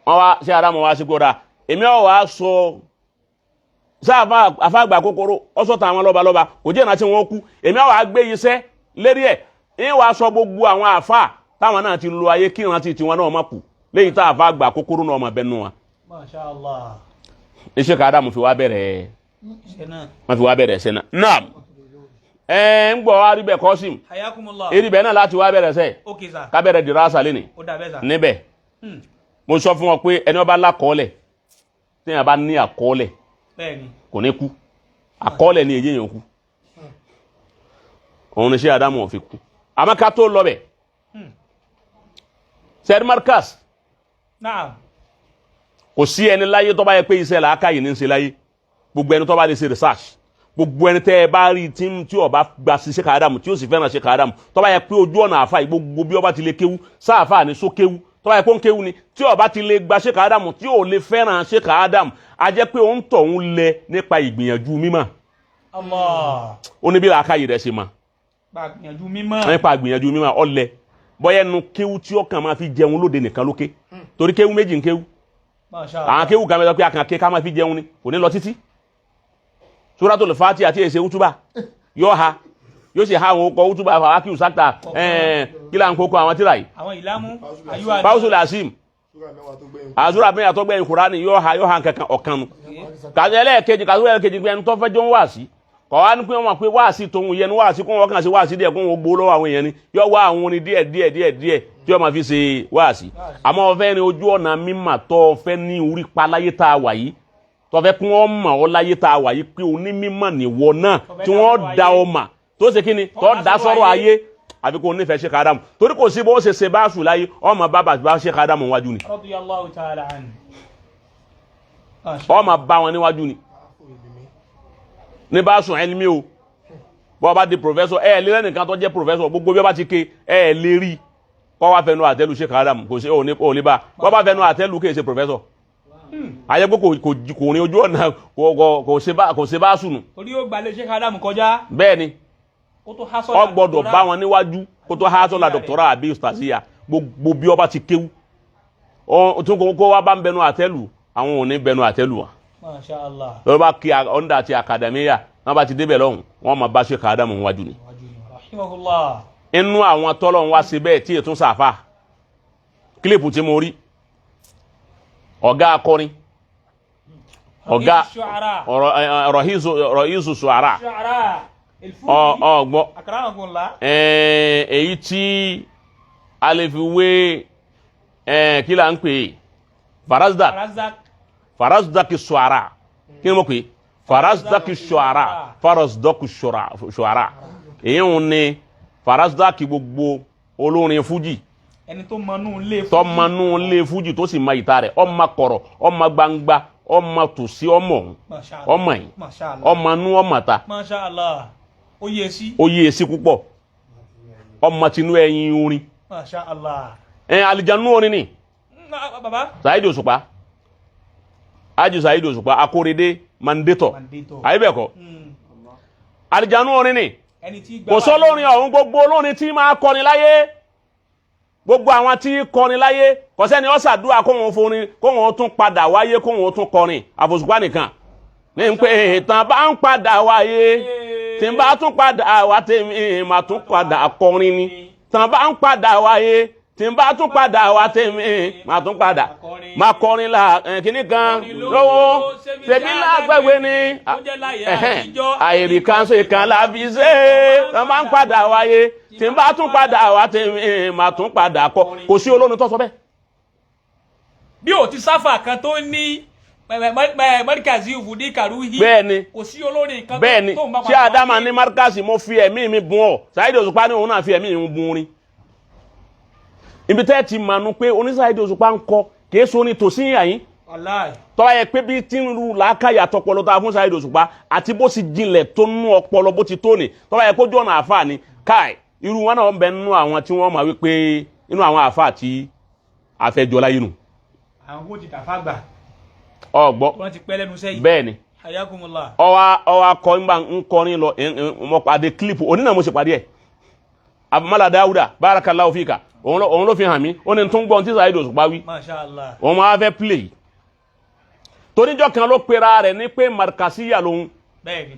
Wọ́n wá ṣe ara mọ̀ wá sí kóra èmi ọ̀ wá sọ sáàfà àfàgbà kòkòrò ọ̀sọ̀ tàwọn lọ́balọ́ba kò jẹ́ ìrántí wọn kú, èmi ọ̀ wá gbé iṣẹ́ lérí ẹ̀ ń wá sọ gbogbo àwọn àfà táwọn náà ti lo ayé kí ìrántí tiwọn náà má kú lẹ́yìn tá àfàgbà kòkòrò náà má bẹ́nu wọn. Masha Allah. Iṣẹ́ ká Ádámù fi wá bẹ̀rẹ̀ Ṣe náà. wọ́n fi wá bẹ̀rẹ̀ ṣẹ́ náà. Naam, ẹ ń gbọ́ wá rí bẹ́ẹ̀ kọ́sìm. Hayakumullah. Eré bẹ́ẹ̀ náà láti wá bẹ̀rẹ̀ sẹ́ Okay sir. ká bẹ̀rẹ̀ dìrásà lẹ́nìí. Ó dà bẹ́ẹ̀ sir. Níbẹ̀ mo sọ fún wọn pé ẹni ọba lákọọ́lẹ̀, téèyàn bá ní àkọọ́lẹ̀ Bẹ́ẹ̀ni. kò ní kú, àkọọ́lẹ̀ ni èyí èèyàn kú, òun ni ṣé Ádámù ò fi kú. Àmọ́ ká tó lọ bẹ̀, sẹ́ẹ̀dì Markaz, Naam. kò sí ẹni láyé tó bá yẹ pé iṣẹ́ làákàyè ní í ṣe láyé, gbogbo ẹni tó bá lè ṣe research, gbogbo ẹni tẹ́ ẹ bá rí tí ó bá gba sí Sheikh Ádámù tí ó sì fẹ́ràn Sheikh Ádámù, tó bá yẹ pé ojú ọ̀nà àfa yìí, gbogbo bí ó bá ti lè kéwú sáàfà ní só kéwú, tó bá yẹ pé ó ń kéwú ni, tí ó bá ti lè gba Sheikh Ádámù, tí ò lè fẹ́ràn Sheikh Ádámù, a jẹ́ pé òun tọ̀ ń lẹ nípa ìgbìyànjú mímọ̀. Allah. Ó ní bí làákàyè rẹ̀ ṣe mọ̀. Gbàgbìyànjú mímọ́. Nípa ìgbìyànjú mímọ̀ ọ̀lẹ bọ́yá ẹnu kéwú tí ó kàn máa fi jẹun lóde nìkan lókè, torí kéwú méjì ń kéwú. Masha Allah. Àwọn kéwù kan bẹ sọ pé akàn ké ká máa fi jẹun ni, kò ní lọ títí. Suratul Fatiha àti èsè útúbà yóò ha. Yóò sì ha àwọn okọ̀ útúbà fàwákìú sáta, kí là ń kókó àwọn tíra yìí? Àwọn ìlàmú àyíwá. Báwùsù làásìm. Súrà mẹ́wàá tó gbẹ̀yìn. Àzúrà bẹ́ẹ̀ àtọ́gbẹ́yìn Kùránì, yóò ha kankan ọ̀kan nu. Kàtó ẹlẹ́ẹ̀kejì, kàtó ẹlẹ́ẹ̀kejì pé ẹni tó fẹ́ jọ ń wá sí kọ̀ wá ní pé wọ́n pé wá sí tòun yẹn ni wá sí kó wọ́n kàn sí wá sí díẹ̀, kó wọ́n gbó lọ́wọ́ àwọn èèyàn ni. Yóò wá àwọn orin díẹ̀ díẹ̀ díẹ̀ díẹ̀ tí wọ́n máa fi ṣe wá sí. Àmọ́ ọ̀fẹ́ ni ojú ọ̀nà mímà tó fẹ́ ní orí pa láyé tá a wà yìí, tó fẹ́ kí wọ́n mọ̀ ọ́ láyé tá a wà yìí pé onímọ̀ nìwọ náà, tí wọ́n da ọ mà tó ṣe kíni tó da sọ́rọ̀ ayé, àfi kó nífẹ̀ẹ́ Sheikh Adam, torí kò sí bó ṣe ṣe báṣù láyé, ọmọ bàbá bá Sheikh Adam wájú ni. Radiyallahu ta'ala anhu. Ọmọ bá wọn níwájú ni ní báṣù ẹlmi o. Bọ́ bá di professor, ẹ lé lẹ́nìkan tó jẹ́ professor, gbogbo bí wọ́n bá ti ké, ẹ lè rí kọ́ wá fẹnu àtẹ́lu Sheikh Adam, kò sí òní bá bọ́ bá fẹnu àtẹ́lu kì í ṣe professor. Ayé pé kò ní ojú ọ̀nà, kò ṣe bá sùnù. Torí yóò gbalẹ̀ Sheikh Adam kọjá. Bẹ́ẹ̀ ni. Kó tó há sọ́la. Ọ gbọ́dọ̀ bá wọn níwájú kó tó há sọ́la doctorat àbí ustaziya, gbogbo bí ọba ti kéwú ọ tún kó wá bá ń bẹnu àtẹ́lu, àwọn ò ní bẹnu àtẹ́lu wa. Masha Allah. Lọ́wọ́ bá kí ọ̀ndà àti akadamiya wọ́n bá ti débẹ̀ lọ́hùn, wọ́n máa bá Sheikh Adam níwájú ni. Rahimahullah. Inú àwọn tọ́lọ̀ ń wá sí bẹ́ẹ̀ tí ètò sàfà clip tí mo rí, ọ̀gá akọrin, ọ̀gá Shu'ara. rọ̀hísù ṣùárà. Shu'ara. El-Fuji. Ọgbọ́. Akramakumullah. Èyí tí a lè fi wé, kí là ń pè é, Farazdak. Razak. Farazdak ṣùárà, kí ni mo pè é? Farazdak ṣùárà, Farazdak ṣùárà, èyí ń ní Farazdak, gbogbo olórin fújì. Ẹni tó mọnú lé fún. Tọmọnú lé fújì tó sì mọ ìta rẹ̀, ọmọ kọ̀rọ̀, ọmọ gbangba, ọmọ tòsí, ọmọ ọ̀hún. Masha Allah. Ọmọ yìí. Masha Allah. Ọmọ nú, ọmọ ta. Masha Allah. Ó yẹ sí. Ó yé esi púpọ̀, ọmọ tinú ẹyin orin. Masha Allah. Ẹ alìjánu orin ni. Baba. Saheed Òṣùpá, Ájì Saheed Òṣùpá, Akóredé Mandator. Mandator. Àyè bẹ́ẹ̀ kọ́? Alìjánu orin ni. Ẹni tí gbà. Kò sólórin ọ̀hún, gbogbo olórin tí máa kọrin láyé, gbogbo àwọn tí kọrin láyé, kò sẹ́ni ó ṣàdúrà kóhun forin kóhun tún padà wáyé, kóhun tún kọrin, àfòṣùpá nìkan ní pé ìtàn bá ń padà wáyé, tí n bá tún padà wá tèmi, mà tún padà kọrin ni. Tàn bá ń padà wáyé, tí n bá tún padà wá tèmi, mà tún padà má kọrin la kíní kan lówó ṣèbí lágbègbè ni Ó jẹ́ láyé àtijọ́. Àìrí kan ṣe kan la fi ṣe é. Tàn bá ń padà wáyé, tí n bá tún padà wá tèmi, mà tún padà kọ. Kò sí olórin tó sọ bẹ́ẹ̀. Bí o ti sáfà kan tó ní mọ́ríkàzí ìfúdí kàrúhí. Bẹ́ẹ̀ ni. Kò sí olórin kan Bẹ́ẹ̀ ni. tó ń bá Ṣé padà Adama wáyé. ní Markaz, mo fi ẹ̀mí mi bùn ọ́. Saheed Òṣùpá ní òun náà fi ẹ̀mí mi bùn orin. Ibi tẹ́ ẹ ti mànú pé oní Saheed Òṣùpá ń kọ kìí so ní tòsí yàyín. Wàláì. Tọ́wá yẹ pé bí tí ń ru làákàyà àtọpọlọ tá a fún Saheed Òṣùpá àti bó sì jinlẹ̀ tó nú ọpọlọ bó ti tó ni, tọ́wá yẹ kójú ọ̀nà àáfàá ni káì, irú wọn náà ń bẹ nínú àwọn tí wọ́n máa wí pé inú àwọn àáfàá tí àfẹjọ láyé nù. Àwọn kò ti dàfà gbà. Ọgbọ́. Wọ́n ti pẹ́ lẹ́nu sẹ́yìn. Bẹ́ẹ̀ ni. Hayakumullah. Ọwa ọwa kọ ńgbà ńkọrin lọ, mo pàdé clip onínà, mo sì pàdé ẹ abumala Dawuda, barakallahu fika, òun ló fi hàn mí. Ó ní tún gbọ́n tí Saheed Òṣùpá wí. Masha Allah. Òun máa fẹ́ play toníjọ́ kan ló pera rẹ̀ ní pé markasiya lòun. Bẹ́ẹ̀ ni.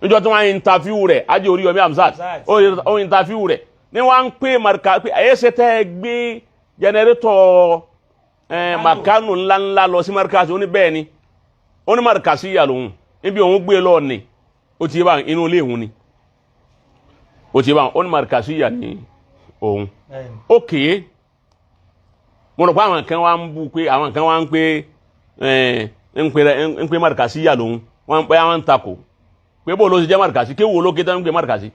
Níjọ́ tí wọ́n á interview rẹ̀, Ajé Oríyọmí Hamzat. Hamzat. Ó interview rẹ̀ ní wọ́n á ń pè marka pé ẹ̀yẹ́ ṣe tẹ́ ẹ gbé generator makanu ńláńlá lọ sí markasi. Ó ní bẹ́ẹ̀ ni, ó ní markasiya lòun, níbi òun gbé lọ ni ó ti yé báwọn, inú ilé òun ni ó ti yé báwọn. Ó ní markasiya ni òun. Bẹ́ẹ̀ ni. Ókè, mo rò pé àwọn kan wá ń bú pé àwọn kan wá ń pé ń pé markasiya lòun, wọ́n ń pẹ́ àwọn ń takò pé bó ló ṣe jẹ́ markasi, kéwù olókè tán ń pè markasi.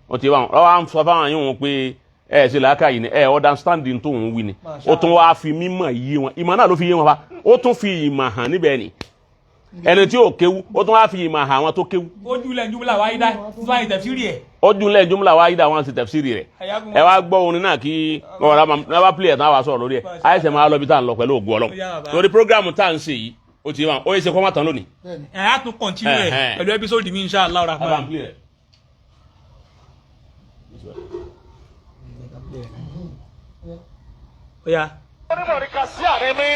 Ó ti báwọn lọ́wọ́ à ń sọ fáwọn yìí wọn pé ẹ ṣe làákà yìí ni ẹ understanding tó ń wí ni. Masha Ó tún wá fi mímọ̀ yé wọn, ìmọ̀ náà ló fi yé wọn fa, ó tún fi ìmọ̀ hàn níbẹ̀ ni ẹni tí ò kéwú, ó tún wá fi ìmọ̀ hàn àwọn tó kéwú. Ojú ilẹ̀ njúbílà wáyé dá fún àyè tẹ̀síìrì ẹ̀. Ó dùn lẹ́yìn jumla wáyé dá wọn sì tafsiri rẹ̀. Hayakumullah. Ẹ wá gbọ́ orin náà kí ọ̀rọ̀ bá play ẹ̀ tán, wàá sọ̀rọ̀ lórí ẹ̀. Àìsàn máa lọ bí tá à ń lọ pẹ̀lú ògùn Ọlọ́run. Ó yá, bàbá. Torí programme tá à ń ṣe yìí, ó ti wà ó yẹ ṣe kọ́ má tán lónìí. Ẹ̀ á tún continue ẹ̀ pẹ̀lú episode mi, insha Allah rahman. Play ẹ̀. Ó yá. Onímọ̀rí kan sí àárín mi,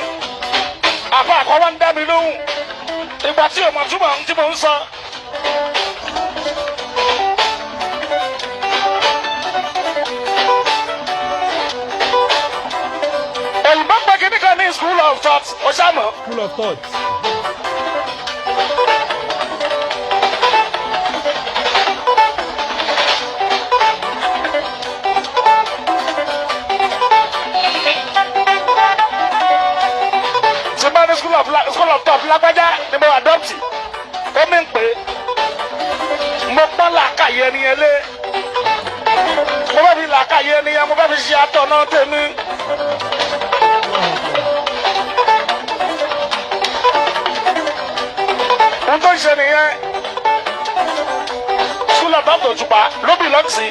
àfa àkọ́wọ́ ń dá mi lóhùn ìgbà tí òmò túmọ̀ ń tí mò ń sọ. Òyìnbó pé kíní kan ní school of thought, ó ṣàmọ̀. School of thought. Tí bá ní school of thought lágbájá ni mo adopt, ó mi ń pè é mo pọ́n làákàyè ẹni yẹn lé, mo bá fi làákàyè ẹni yẹn, mo bá fi ṣe àtọ̀nà tèmi. Ohun tó ń ṣe nìyẹn. School of thought Òṣùpá ló belong sí,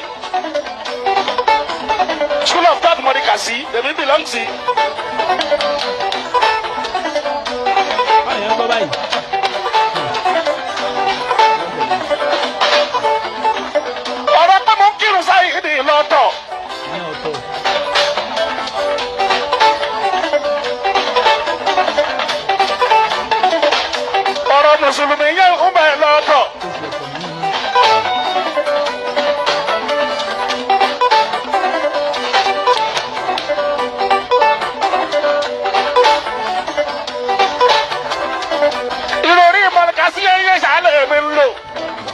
school of thought Mọ̀ríkàsí lèmi belong sí. Báyìí ń gbọ́ báyìí. Ọ̀rọ̀ pé mo ń kírun sáyé ní lọ́tọ̀. Ní ọ̀tọ̀. Ọ̀rọ̀ mùsùlùmí yẹn ń bẹ̀ lọ́tọ̀. Tó fi ọ̀tọ̀ nínú. Ìròrí Mọ̀ríkàsí yẹn yẹn ṣàlẹ̀ mi ń lò.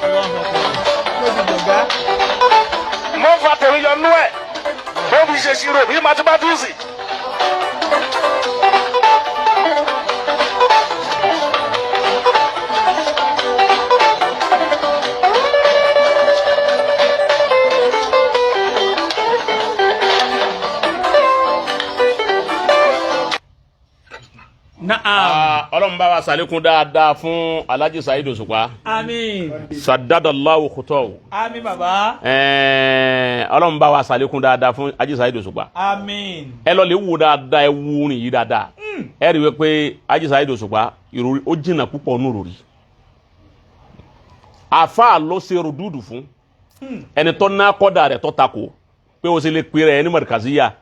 Allahu Akbar. Ló ti dọ̀gá. Mo ń fa tèmi yọ nú ẹ̀, mo fi ṣe ṣirò bí mathematics. Naam. Ah, Ọlọ́run bá wa sàlékún dáadáa fún Alhaji Saheed Òṣùpá. Àmín. Sadadallahu khutahu. Àmín bàbá. Ọlọ́run bá wa sàlékún dáadáa fún Alhaji Saheed Òṣùpá. Àmín. Ẹ lọ lè wo dáadáa, ẹ wo orin yìí dáadáa. Ẹ rí i pé Alhaji Saheed Òṣùpá ìròrí ó jìnnà púpọ̀ nù ròrí. Àfáà ló ṣe ròdúdù fún ẹni tó ná kọ́dà rẹ̀ tó takò pé o ṣe lè pera ẹ ní mọ̀rìkàsí yá.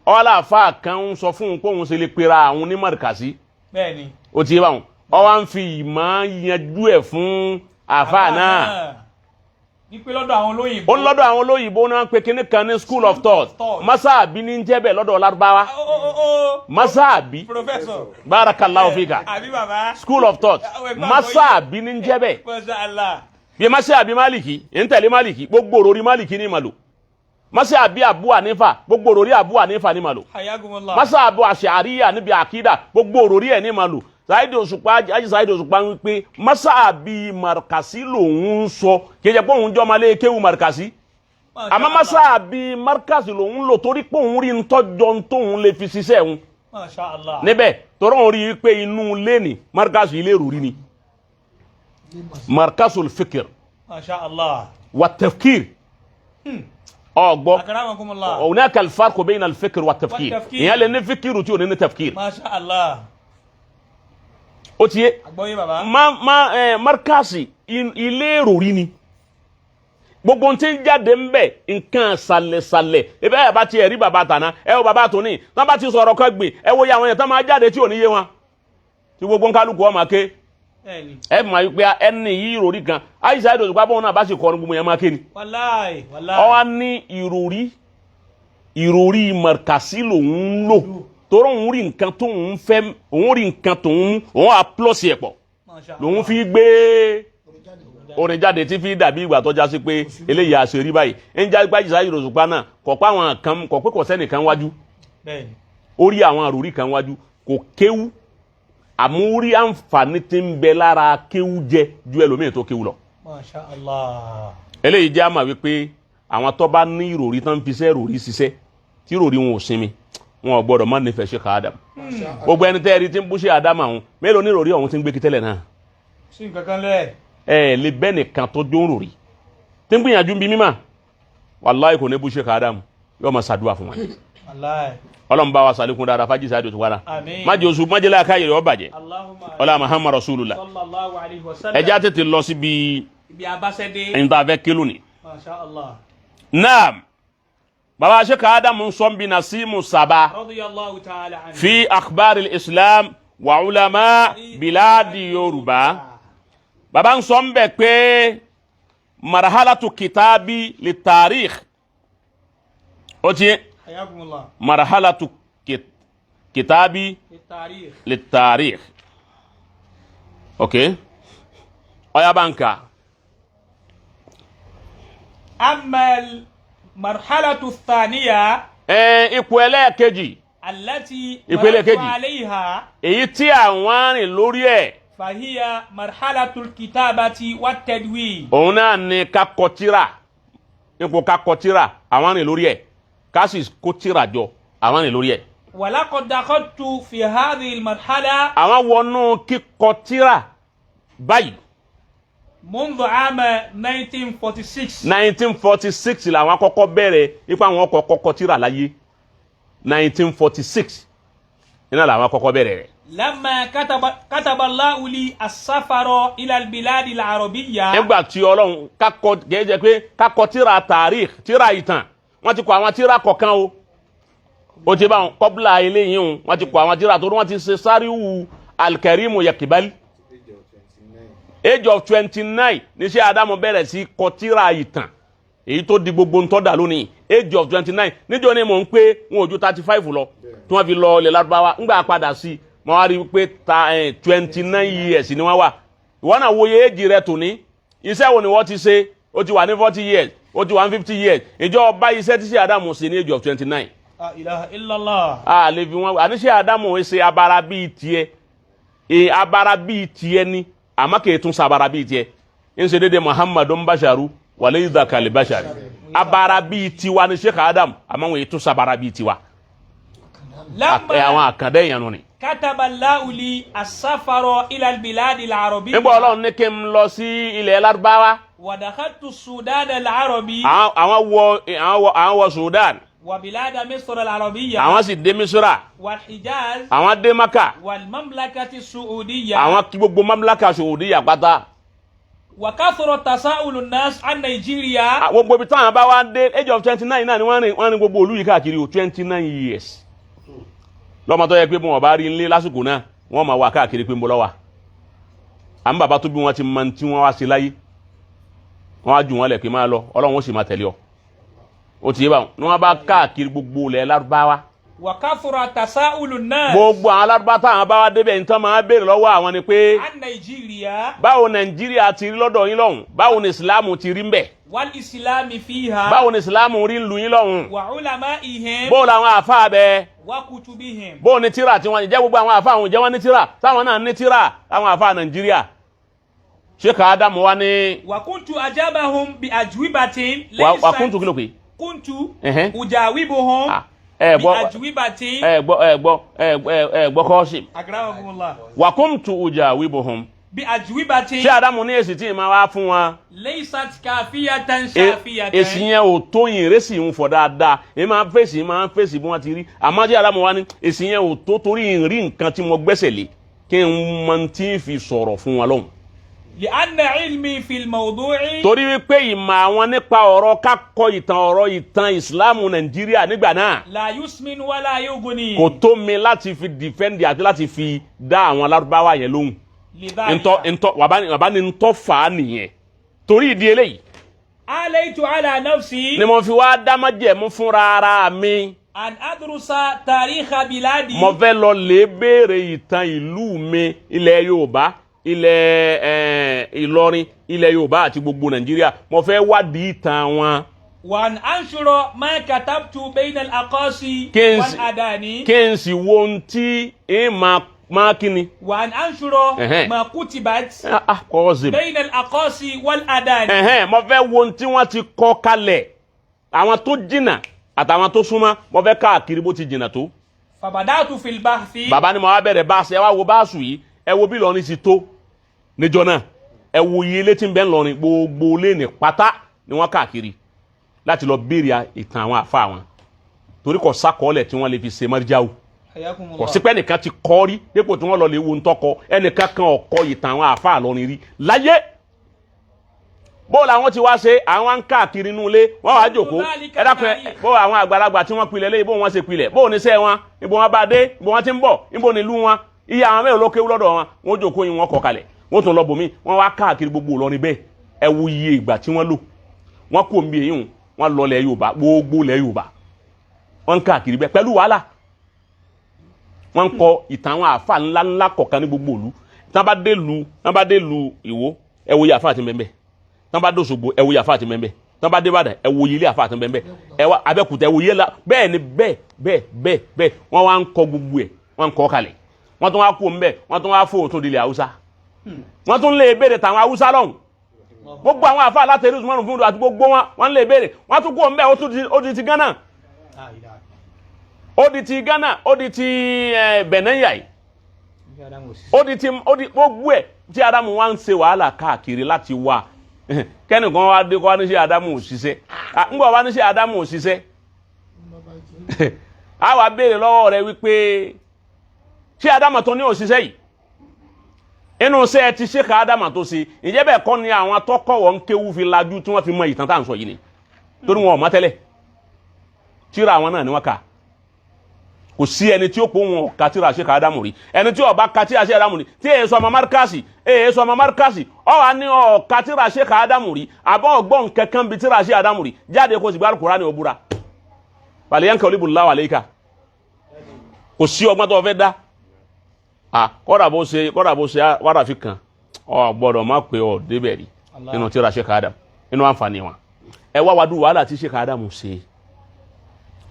Ọ̀la àfáà kan ń sọ fún un pé òun ṣe lè pera àwọn ní mọ̀rìkàsí. Bẹ́ẹ̀ni. Ó ti yé báwọn, ọ wá ń fi ìmọ̀ yanjú ẹ̀ fún àfáà náà. Wípé lọ́dọ̀ àwọn olóyìnbó. Ó ń lọ́dọ̀ àwọn olóyìnbó náà ń pe kinní kan ní school of thought. Thought. Masáàbí ní ń jẹ́ bẹ́ẹ̀ lọ́dọ̀ Lárúbáwá. Ó ó ó ó. Masáàbí. Professor. Barakallahu fika. Àbí bàbá. School of thought, masáàbí ní ń jẹ́ bẹ́ẹ̀. Masha Allah. Bí masáàbí Máàlìkì ń tẹ̀lé Máàlìkì, gbogbo òròrí Máàlìkì ní màlò. Masáàbí Abu Hanifa, gbogbo òròrí Abu Hanifa ní màlò. Hayakumullah. Masáàbù Àṣàríyà níbi àkídà, gbogbo òròrí ẹ̀ ní màlò. Saheed Òṣùpá, Alhaji Saheed Òṣùpá ń pé masáàbí Markasi lòun ń sọ, kì í ṣe pé òun jọ́ ọmọlé kéwù Markasi, Masha àmọ́ Allah. masáàbí Markasi lòun lò torí pé òun rí ntọ́jọ́ tóun lè fi ṣiṣẹ́ òun Masha Allah. níbẹ̀, torí òun rí i pé inú ilé ni Markasi, ilé ìròrí ni, Markasul fikir Masha Allah. wa tafkir ọgbọ́. Akramakumullah. Hunaka alfarqu bayna alfikir wa tafkir. Wa-tafkir. Ìyẹn lè ní fikiru tí ò ní ní tafkir. Masha Allah. Ó ti yé. Àgbọ́yé bàbá. Ma ma ẹ Markasi ilé ìròrí ni, gbogbo ohun tí ń jáde ń bẹ nǹkan sàlẹ̀sàlẹ̀ ebe ẹ bá ti ẹ̀ rí bàbá tàná, ẹ wo bàbá tóní tán bá ti sọ̀rọ̀ kan gbè, ẹ wo ya àwọn yẹn tán máa jáde tí ò ní yé wọn, tí gbogbo ń kálukú ọmọ ké. Bẹ́ẹ̀ni. Ẹ mọ̀ wípé ẹni yìí ìròrí kan Aisha Saheed Òṣùpá bóun náà bá sì kọrin, gbogbo yẹn máa ké ni. Wàláì. Wàláì. Ọ wá ní ìròrí Markasi lòun ń lò torí òun rí nǹkan tóun fẹ́, òun rí nǹkan tóun mú, òun á plọ́ọ̀sì ẹ̀ pọ̀. Masha Allah. Lòun fi gbé orin jáde tí fi dàbí ìgbà tó já sí pé eléyìí àṣírí báyìí ń já gbájú. Saheed Òṣùpá náà kọ̀ pé àwọn kan kọ̀ pé kò sẹ́nìkan wájú. Bẹ́ẹ̀ni. Ó rí àwọn àròrí kan wájú, kò kéwú, àmọ́ ó rí àǹfààní tí ń bẹ lára kéwú jẹ ju ẹlòmíì tó kéwú lọ. Masha Allah. Eléyìí jẹ́ àmà wípé àwọn tó bá ní ìròrí tán fi iṣẹ́ ìròrí ṣiṣẹ́ tí ìròrí wọn ò sinmi, wọn ò gbọdọ̀ má nífẹ̀ẹ́ Sheikh Adam. Gbogbo ẹni tẹ́ ẹ rí tí ń bú Sheikh Adam, àwọn mélòó ní ìròrí ọ̀hún tí ń gbé kí tẹ́lẹ̀ náà? Sí nǹkan kan lẹ̀. Ẹ lè bẹ́ẹ̀ nìkan tó jó ń ròrí tí ń gbìyànjú bí mímà, wàláhì kò ní bú Sheikh Adam, yóò máa ṣàdúrà fún wọn. Wàláì. Ọlọ́run bá wa sàlékún dáadáa fájì Saheed Òṣùpá náà. Àmín. Má jẹ́ oṣù májèlé akáyè rẹ̀ ó bàjẹ́. Allahumma. Ọlá Muhammad Rasulullah. Sallallahu alayhi wa sallam. Ẹ já tètè lọ síbi Ibi abáṣẹ́dé. ẹni tá a fẹ́ kí lónìí. Masha Allah. Naam, baba Sheikh Adam ń sọ bí Nasimu Saba Radiyallahu ta'ala anhu. fi akhbar islam wa ulama biladi Yorùbá. Baba ń sọ ń bẹ̀ pé marhalatu kitabi li tarikh, ó ti yé. Hayakumullah. Marhalatu Kìtàbí للتاريخ. Litarikh. Ok, ọ̀yá báńkà. أما المرحلة الثانية Ẹ ipò ẹlẹ́ẹ̀kejì التي ìpele مررت kejì. عليها Èyí tí àwọn rìn lórí ẹ̀, فهي مرحلة الكتابة والتدوين. Òun náà ni ká kọ tírà. Ipò ká kọ tírà, àwọn rìn lórí ẹ̀, ká sì kó tírà jọ, àwọn rìn lórí ẹ̀. ولقد دخلت في هذه المرحلة Àwọn wọnú kíkọ tírà báyìí منذ عام 1946. 1946 làwọn kọ́kọ́ bẹ̀rẹ̀ nípa àwọn kọ́kọ́ kọ tírà láyé. 1946 iná làwọn kọ́kọ́ bẹ̀rẹ̀ rẹ̀. لما كتب الله لي السفر إلى البلاد العربية. Nígbà tí Ọlọ́run kakọ gẹ́gẹ́ pé kakọ tírà tàríkh, tírà ìtàn, wọ́n ti kọ àwọn tírà kọ̀ọ̀kan o. Ó ti bá wọn kọ́bùlà eléyìí o, wọ́n ti kọ àwọn tírà tó wọ́n ti ṣe sáríwù alikẹ́rìmù yakibali. Age of 29 níṣẹ́ Ádámù bẹ̀rẹ̀ sí kọ tírà ìtàn èyí tó di gbogbo ntọ́ dà lónìí. Age of 29 níjọ́ ni mò ń pé wọn ò ju 35 lọ tí wọ́n fi lọ ilẹ̀ Lárúbáwá. Ńgbà padà sí i, wọ́n wá rí i pé ta 29 years ni wọ́n wà. Ìwọ náà wòye age rẹ tòní, iṣẹ́ wo ni wọ́n ti ṣe? Ó ti wà ní 40 years, ó ti wà ní 50 years. Ìjọ ọba iṣẹ́ tí ṣe Ádámù ṣe ní age of 29. لا إله إلا الله. A lè fi wọn àníṣe Ádámù ṣe abara bíi tiẹ̀ e, abara bíi tiẹ̀ ni, àmọ́ kì í tún sabara bíi tiẹ̀ ń ṣe déédéé. Muhammadu basharu wàlẹ́ ìdàkàlẹ̀ bashari, abara bíi tiwa ni Sheikh Adam, àmọ́ wọn yìí tún sabara bíi tiwa. لما Àwọn àkàndá èèyàn nù ni. كتب الله لي السفر إلى البلاد العربية Nígbà Ọlọ́run ní kí n lọ sí ilẹ̀ Lárúbáwá, ودخلت السودان العربي àwọn wọ Sudan, وبلاد مصر العربية àwọn sì dé Misra, والحجاز àwọn dé Maka, والمملكة السعودية. Àwọn kí gbogbo mamlaka Saudiya pátá. وكثر تساؤل الناس عن نيجيريا. Gbogbo ibi táwọn bá wá dé, age of 29 náà ni wọ́n rìn, wọ́n rìn gbogbo ìlú yìí káàkiri o. 29 years lọ́mọ tó yẹ pé wọn bá rí nlé lásìkò náà, wọ́n máa wá káàkiri pé ń bọ́ lọ́wọ́. Àmọ́ bàbá tó bí wọn ti mọ tí wọ́n wá sí láyé, wọ́n á jù wọ́n lẹ̀ pé máa lọ, Ọlọ́run ó sì máa tẹ̀lé ọ. Ó ti yé báwọn ni wọ́n bá káàkiri gbogbo ilẹ̀ Lárúbáwá. وكثر تساؤل الناس Gbogbo àwọn Lárúbáwá táwọn bá wá débẹ̀, nítorí máa béèrè lọ́wọ́ àwọn ni pé عن نيجيريا báwo Nàìjíríà ti rí lọ́dọ̀ yín lọ́hùn? Báwo ni Ìsìlámù ti rí ń bẹ̀? والإسلام فيها Báwo ni Ìsìlámù rí ń lu yín lọ́hùn? وعلمائهم Bó làwọn àfáà bẹ́ẹ̀? وكتبهم. Bó ní tíra tí wọ́n jẹ́? Gbogbo àwọn àfa àwọn jẹ́ wọ́n ní tíra, táwọn náà ní tíra, táwọn àfa Nàìjíríà. Sheikh Adamu wa ní وكنت أجابهم بأجوبة Wà كنت kí ló pé? كنت أجاوبهم Ah, ẹ gbọ́ بأجوبة ẹ gbọ́ ẹ gbọ́ ẹ ẹ gbọ́ kọ́ọ̀sì. أكرمكم الله. وكنت أجاوبهم بأجوبة Sheikh Adamu ní èsì tí ì máa wá fún wọn, ليست كافية شافية. Èsì yẹn ò tó yìn rẹ́sì ń fọ dáadáa. Èyí máa ń fèsì, máa ń fèsì bí wọ́n ti rí, àmọ́ Sheikh Adamu wa ní èsì yẹn ò tó torí ìrí nǹkan tí mo gbẹ́sẹ̀ lé kí n mọ tí ń fi sọ̀rọ̀ fún wọn lọ́hùn. لأن علمي في الموضوع Torí wípé ìmọ̀ àwọn nípa ọ̀rọ̀ kákọ ìtàn, ọ̀rọ̀ ìtàn ìsìláàmù Nàìjíríà nígbà náà, لا يسمن ولا يغني. kò tó mi láti fi defend àti láti fi dá àwọn Lárúbáwá yẹn lóhùn. لذلك Ntọ́ ntọ́ bàbá ni ntọ́ fà á nìyẹn. Torí ìdí eléyìí آليت على نفسي ni mo fi wá dámájẹ̀mú fúnra ara mi. أن أدرس تاريخ بلادي. Mo fẹ́ lọ lè béèrè ìtàn ìlú mi, ilẹ̀ Yorùbá, ilẹ̀ Ìlọrin, ilẹ̀ Yorùbá àti gbogbo Nàìjíríà. Mo fẹ́ wádìí ìtàn wọn. وأن أنشر ما كتبت بين الأقاصي والأداني. Kí n sì wo ohun tí ń máa máa kí ni. وأن أنشر ما كتبت Kọ́ọ̀sì. بين الأقاصي والأداني. Ẹ̀hẹ́n, mo fẹ́ wo ohun tí wọ́n ti kọ kalẹ̀, àwọn tó jìnnà àtàwọn tó súnmọ́. Mo fẹ́ káàkiri bó ti jìnnà tó. فبدأت في البحث. Bàbá ni mo wá bẹ̀rẹ̀ báàsì. Ẹ wá wo báàsù yìí, ẹ wo bí Ìlọrin ti tó níjọ náà, ẹ wo iye ilé tí ń bẹ ńlọrin. Gbogbo ilé ní pátá ni wọ́n káàkiri láti lọ béèrè ìtàn àwọn àfa wọn, torí kò sákọọ́lẹ̀ tí wọ́n lè fi ṣe mọ́ríjáwò. حياكم Kò الله. sí pé ẹnìkan ti kọ́ rí dépò tí wọ́n lọ lè wo ntọ́kọ. Ẹnìkan kan ọ̀kọ́ ìtàn àwọn àfa Ìlọrin rí láyé. Bó làwọn ti wá ṣe, àwọn ń káàkiri inú ilé, wọ́n wá jòkó. Ẹ dákun, ẹ bó àwọn àgbàlagbà tí wọ́n pilẹ̀ lé, ibo wọn ṣe pilẹ̀, bó oníṣẹ́ wọn, ibo wọn bá dé, ibo wọn ti ń bọ̀, ibo nílùú wọn, iye àwọn mẹ́rin ló kéwú lọ́dọ̀ wọn. Wọ́n jòkó yín, wọ́n kọ kalẹ̀, wọ́n tún lọ bòmí. Wọ́n wá káàkiri gbogbo Ìlọrin bẹ́ẹ̀. Ẹ wo iye ìgbà tí wọ́n lò. Wọ́n kò ń bí èyí, wọ́n lọ lẹ̀ Yorùbá, gbogbo lẹ̀ Yorùbá wọ́n ń káàkiri bẹ́ẹ̀ pẹ̀lú wàhálà. Wọ́n ń kọ ìtàn àwọn àfa ńlá ńlá kọ̀ọ̀kan ní gbogbo ìlú. Tí wọ́n bá dé lu, wọ́n bá dé lu Ìwó, ẹ wo iye àfa àti bẹ́ẹ̀. Tí wọ́n bá dé Òṣogbo, ẹ wo iye àfa àti bẹ́ẹ̀. Tí wọ́n bá dé Ìbàdàn, ẹ wo iye ilé àfa àti bẹ́ẹ̀. Ẹ wá Abẹ́òkúta, ẹ wo iye la bẹ́ẹ̀ ni bẹ́ẹ̀ bẹ́ẹ̀ bẹ́ẹ̀ bẹ́ẹ̀. Wọ́n wá ń kọ gbogbo ẹ̀, wọ́n ń kọ kalẹ̀. Wọ́n tún wá kú ńbẹ̀, wọ́n tún wá fò tún dilẹ̀ Haúsá, wọ́n tún lè béèrè tàwọn Haúsá lọ́hùn. Gbogbo àwọn àfa alátẹ̀rí Usman fúndu àti gbogbo wọn, wọ́n lè béèrè. Wọ́n tún kú ńbẹ̀, ó di ti Ghana, ó di ti Ghana, ó di ti Benin yàí, ó di ti, ó di gbogbo ẹ̀ tí Adamu wá ń ṣe wàhálà káàkiri láti wá. Kẹ́nìkan wá dé kó wá ní ṣe Adamu ò ṣiṣẹ́. Ńgbà wá ní ṣe Adamu ò ṣiṣẹ́, a wá béèrè lọ́wọ́ rẹ wípé ṣé Adamu tó ní òṣìṣẹ́ yìí, inú iṣẹ́ ti ṣe ká Adamu tó ṣe, ìjẹ́ bẹ́ẹ̀ kọ́ ni àwọn atọ́kọ̀wọ́ ń kéwú fi lajú tí wọ́n fi mọ ìtàn tá à ń sọ yìí ni? Torí wọn ò mọ̀ tẹ́lẹ̀, tíra àwọn náà ni wọ́n kà. Kò sí ẹni tí ó pò wọn ka tíra ṣe ká Adamu rí. Ẹni tí ó bá ka tíra ṣe Adamu rí, tí èyí sọ ọmọ Markasi, èyí sọ ọmọ Markasi, ọ wà ní ọ ka tíra ṣe ká Adamu rí, àbọ̀ ọgbọ́n kankan bí tíra ṣe Adamu rí jáde kó sì gbá Kùránì ó búra pàlẹ́yìn kan olíbùlá wà lẹ́yìnká. Kò sí ọgbọ́n tó fẹ́ dá. Kọ́dà bó ṣe, kọ́dà bó ṣe wàrà fi kàn ọ gbọ́dọ̀ má pé ọ débẹ̀ rí nínú tíra ṣe ká Adamu. Nínú àǹfààní wọn, ẹ wá wàdú wàhálà tí ṣe ká Adamu ṣe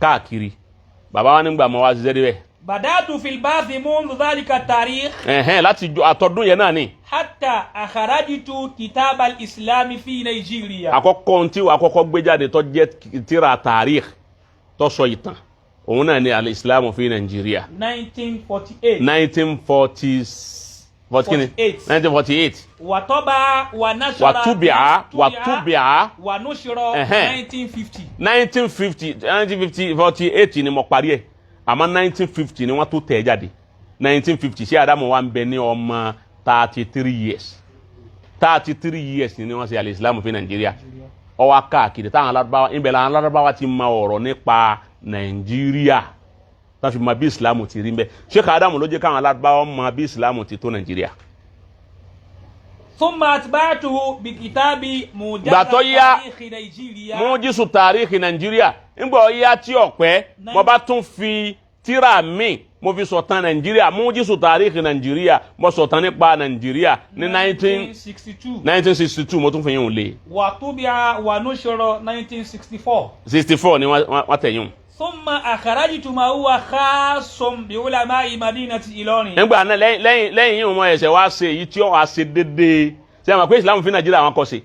káàkiri. Bàbá wa nígbà mọ́ wá ṣiṣẹ́ débẹ̀. بدأت في البحث منذ ذلك التاريخ. Ẹ̀hẹ́n, láti jọ àtọ́dún yẹn náà ni. حتى أخرجت كتاب الإسلام في نيجيريا. Àkọ́kọ́ ohun tí wàá kọ́kọ́ gbé jáde tó jẹ́ tíra tarikh tó sọ ìtàn, òun náà ni al-Islam fi Nàìjíríà. 1948. 1940 forty kini? 48. 1948. وطبع ونشر. وطبع، وطبع. ونشر. 1950. 1950, 1950, 48 ni mo parí ẹ̀, àmọ́ 1950 ni wọ́n tó tẹ̀ jáde. 1950, ṣé Adamu wa ń bẹ ní ọmọ 33 years. 33 years ni wọ́n ṣe al-Islam fi Nàìjíríà. Ó wá káàkiri táwọn alárúbáwá ibẹ̀ làwọn alárúbáwá ti mọ ọ̀rọ̀ nípa Nàìjíríà, tá fi mọ bí Islam ti rí mbẹ. Sheikh Adamu ló jẹ́ káwọn alárúbáwá mọ bí Islam ti tó Nàìjíríà. ثم أتبعته بكتاب موجز Gbà tó yá, تاريخ نيجيريا. Mújísù tàríkì Nàìjíríà, ńgbà yá tí ọ̀pẹ́, mo bá tún fi tíra mi, mo fi sọ̀tàn Nàìjíríà, mújísù tàríkì Nàìjíríà, mo sọ̀tàn nípa Nàìjíríà ní 1962. 1962, mo tún fi yín lé. وطبع ونشر 1964. 64 ni wọ́n tẹ̀ yín. ثم أخرجت ما هو خاص بعلماء مدينة إيلورين. Nígbà náà, lẹ́yìn yìí, wọ́n ẹ̀sẹ̀ wá ṣe èyí tí ó wá ṣe déédéé. Ṣé àwọn pé Islam fi Nàìjíríà wọn kọ́ ṣe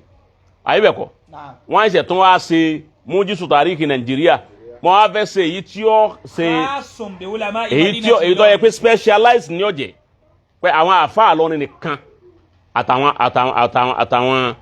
àyè bẹ̀ kọ́? نعم. Wọ́n ẹ̀sẹ̀ tún wá ṣe mújísù tàríkì Nàìjíríà, mo wá fẹ́ ṣe èyí tí ó ṣe خاص بعلماء èyí tí مدينة èyí tó yẹ إيلورين. Pé specialize ní ọ̀jẹ̀ pé àwọn àáfàá lọ́rin nìkan àtàwọn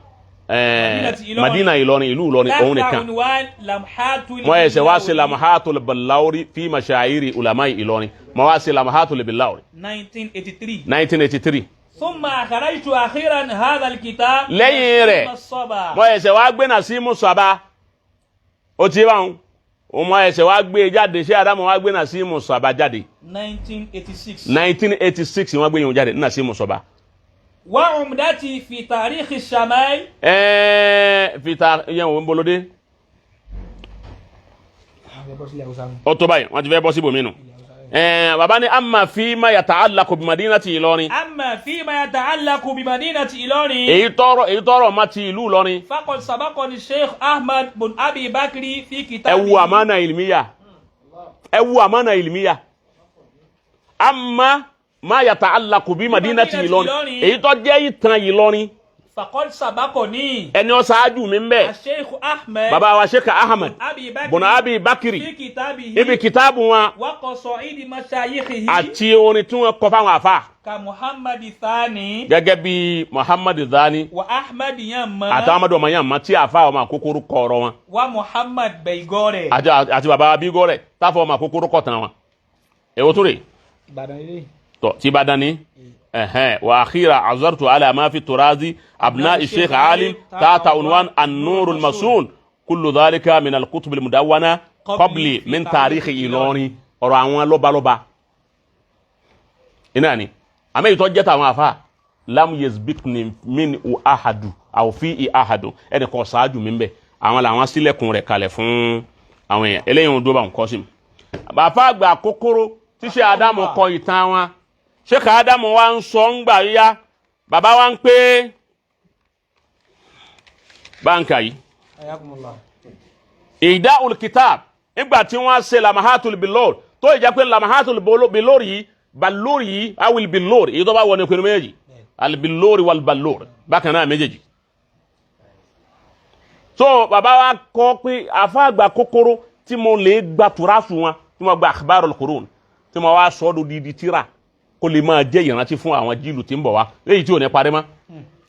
Madina ti Ìlọrin. Madina Ìlọrin, ìlú Ìlọrin, òun تحت nìkan. عنوان لمحات Mo ẹsẹ̀ wá ṣe البلاوري. Lamhatul Balawri fi mashayiri ulama Ìlọrin. Mo wá ṣe Lamhatul Balawri. 1983. 1983. ثم أخرجت أخيرا هذا الكتاب Lẹ́yìn rẹ̀, نسيم الصبا. mo ẹsẹ̀ wá gbé Nasimu Saba, ó ti bá wọn, mo ẹsẹ̀ wá gbé jáde. Ṣé Adamu wá gbé Nasimu Saba jáde? 1986. 1986 wọ́n gbé yẹn jáde ní Nasimu Saba. وعمدتي في تاريخ الشمال. Ẹẹ, fita yẹn wò ń bolódé. Ó tó báyìí, wọ́n ti fẹ́ bọ́ síbòmí nù. Bàbá ní amma fima yata'allaqu bi madinati Ìlọrin. أما فيما يتعلق بمدينة إيلورين، Èyí tọrọ ma ti ìlú Ìlọrin، فقد سبقني الشيخ أحمد بن أبي بكر في ẹ كتابه. wu amana ilmiya, ẹ wu amana ilmiya. Amma ma yata'allaqu bi madinati Ìlọrin, Ìlọrin. Èyí tó jẹ́ ìtàn Ìlọrin، فقد سبقني ẹni ó ṣáájú mi ń bẹ، الشيخ أحمد bàbá wa Sheikh Ahmed أبي بكر bùnà Abi Bakiri في كتابه ibi kìtàbù wọn وقصائد مشايخه àti orin tí wọ́n kọ fáwọn àfa، كمحمد الثاني gẹ́gẹ́ bí Muhammad Zani وأحمد يما àtàwọn ọmọdé ọmọ yẹn mọ tí àfa ọmọ àkókòrò kọ ọ̀rọ̀ wọn، ومحمد بيغوري. àti bàbá abigọ rẹ táfọ ọmọ àkókòrò kọ tán wọn. Èwo tún rè? Ìbàdàn ilé. Tọ tí bá dání ẹhẹn. Wa akhira azartu ala ma fi turazi abna sheikh alim tata unwan an-nurul masun, kullu dhalika min al-kutub al-mudawwana qabli min tarikh Ìlọrin. Ọ̀rọ̀ àwọn lọ́balọ́ba iná ni, àmọ́ èyí tó jẹ́ tàwọn afa, lam yasbikni min u ahadu aw fi i ahadu, ẹnì kan ṣáájú mi bẹ, àwọn làwọn sílẹ̀kùn rẹ̀ kalẹ̀ fún àwọn èèyàn. Eléyìí ń dúró bá ń kọ́ sí mi. Bàfà àgbà kókóró. Tí Sheikh Ádámù kọ ìtàn wọn, Sheikh Ádámù wa ń sọ ń gbà yíyá, bàbá wa ń pé báńkà yìí. Ayakumullah. Ìdá olùkìtàb, nígbà tí wọ́n ṣe lamahatul bilor, tó yẹ jẹ́ pé lamahatul bilor yìí, balor yìí, awil bilor èyí tó bá wọ ní pinnu méjèèjì, albilor wal balor, bákan náà méjèèjì. So bàbá wa kọ pé àfàgbà kòkòrò tí mo lè gba turasu wọn, tí mo gba akhbarul qurun, tí mo wá sọ ọ́ di tírà, kó lè máa jẹ́ ìrántí fún àwọn jíìlù tí ń bọ̀ wá, léyìí tí ò ní parí mọ́.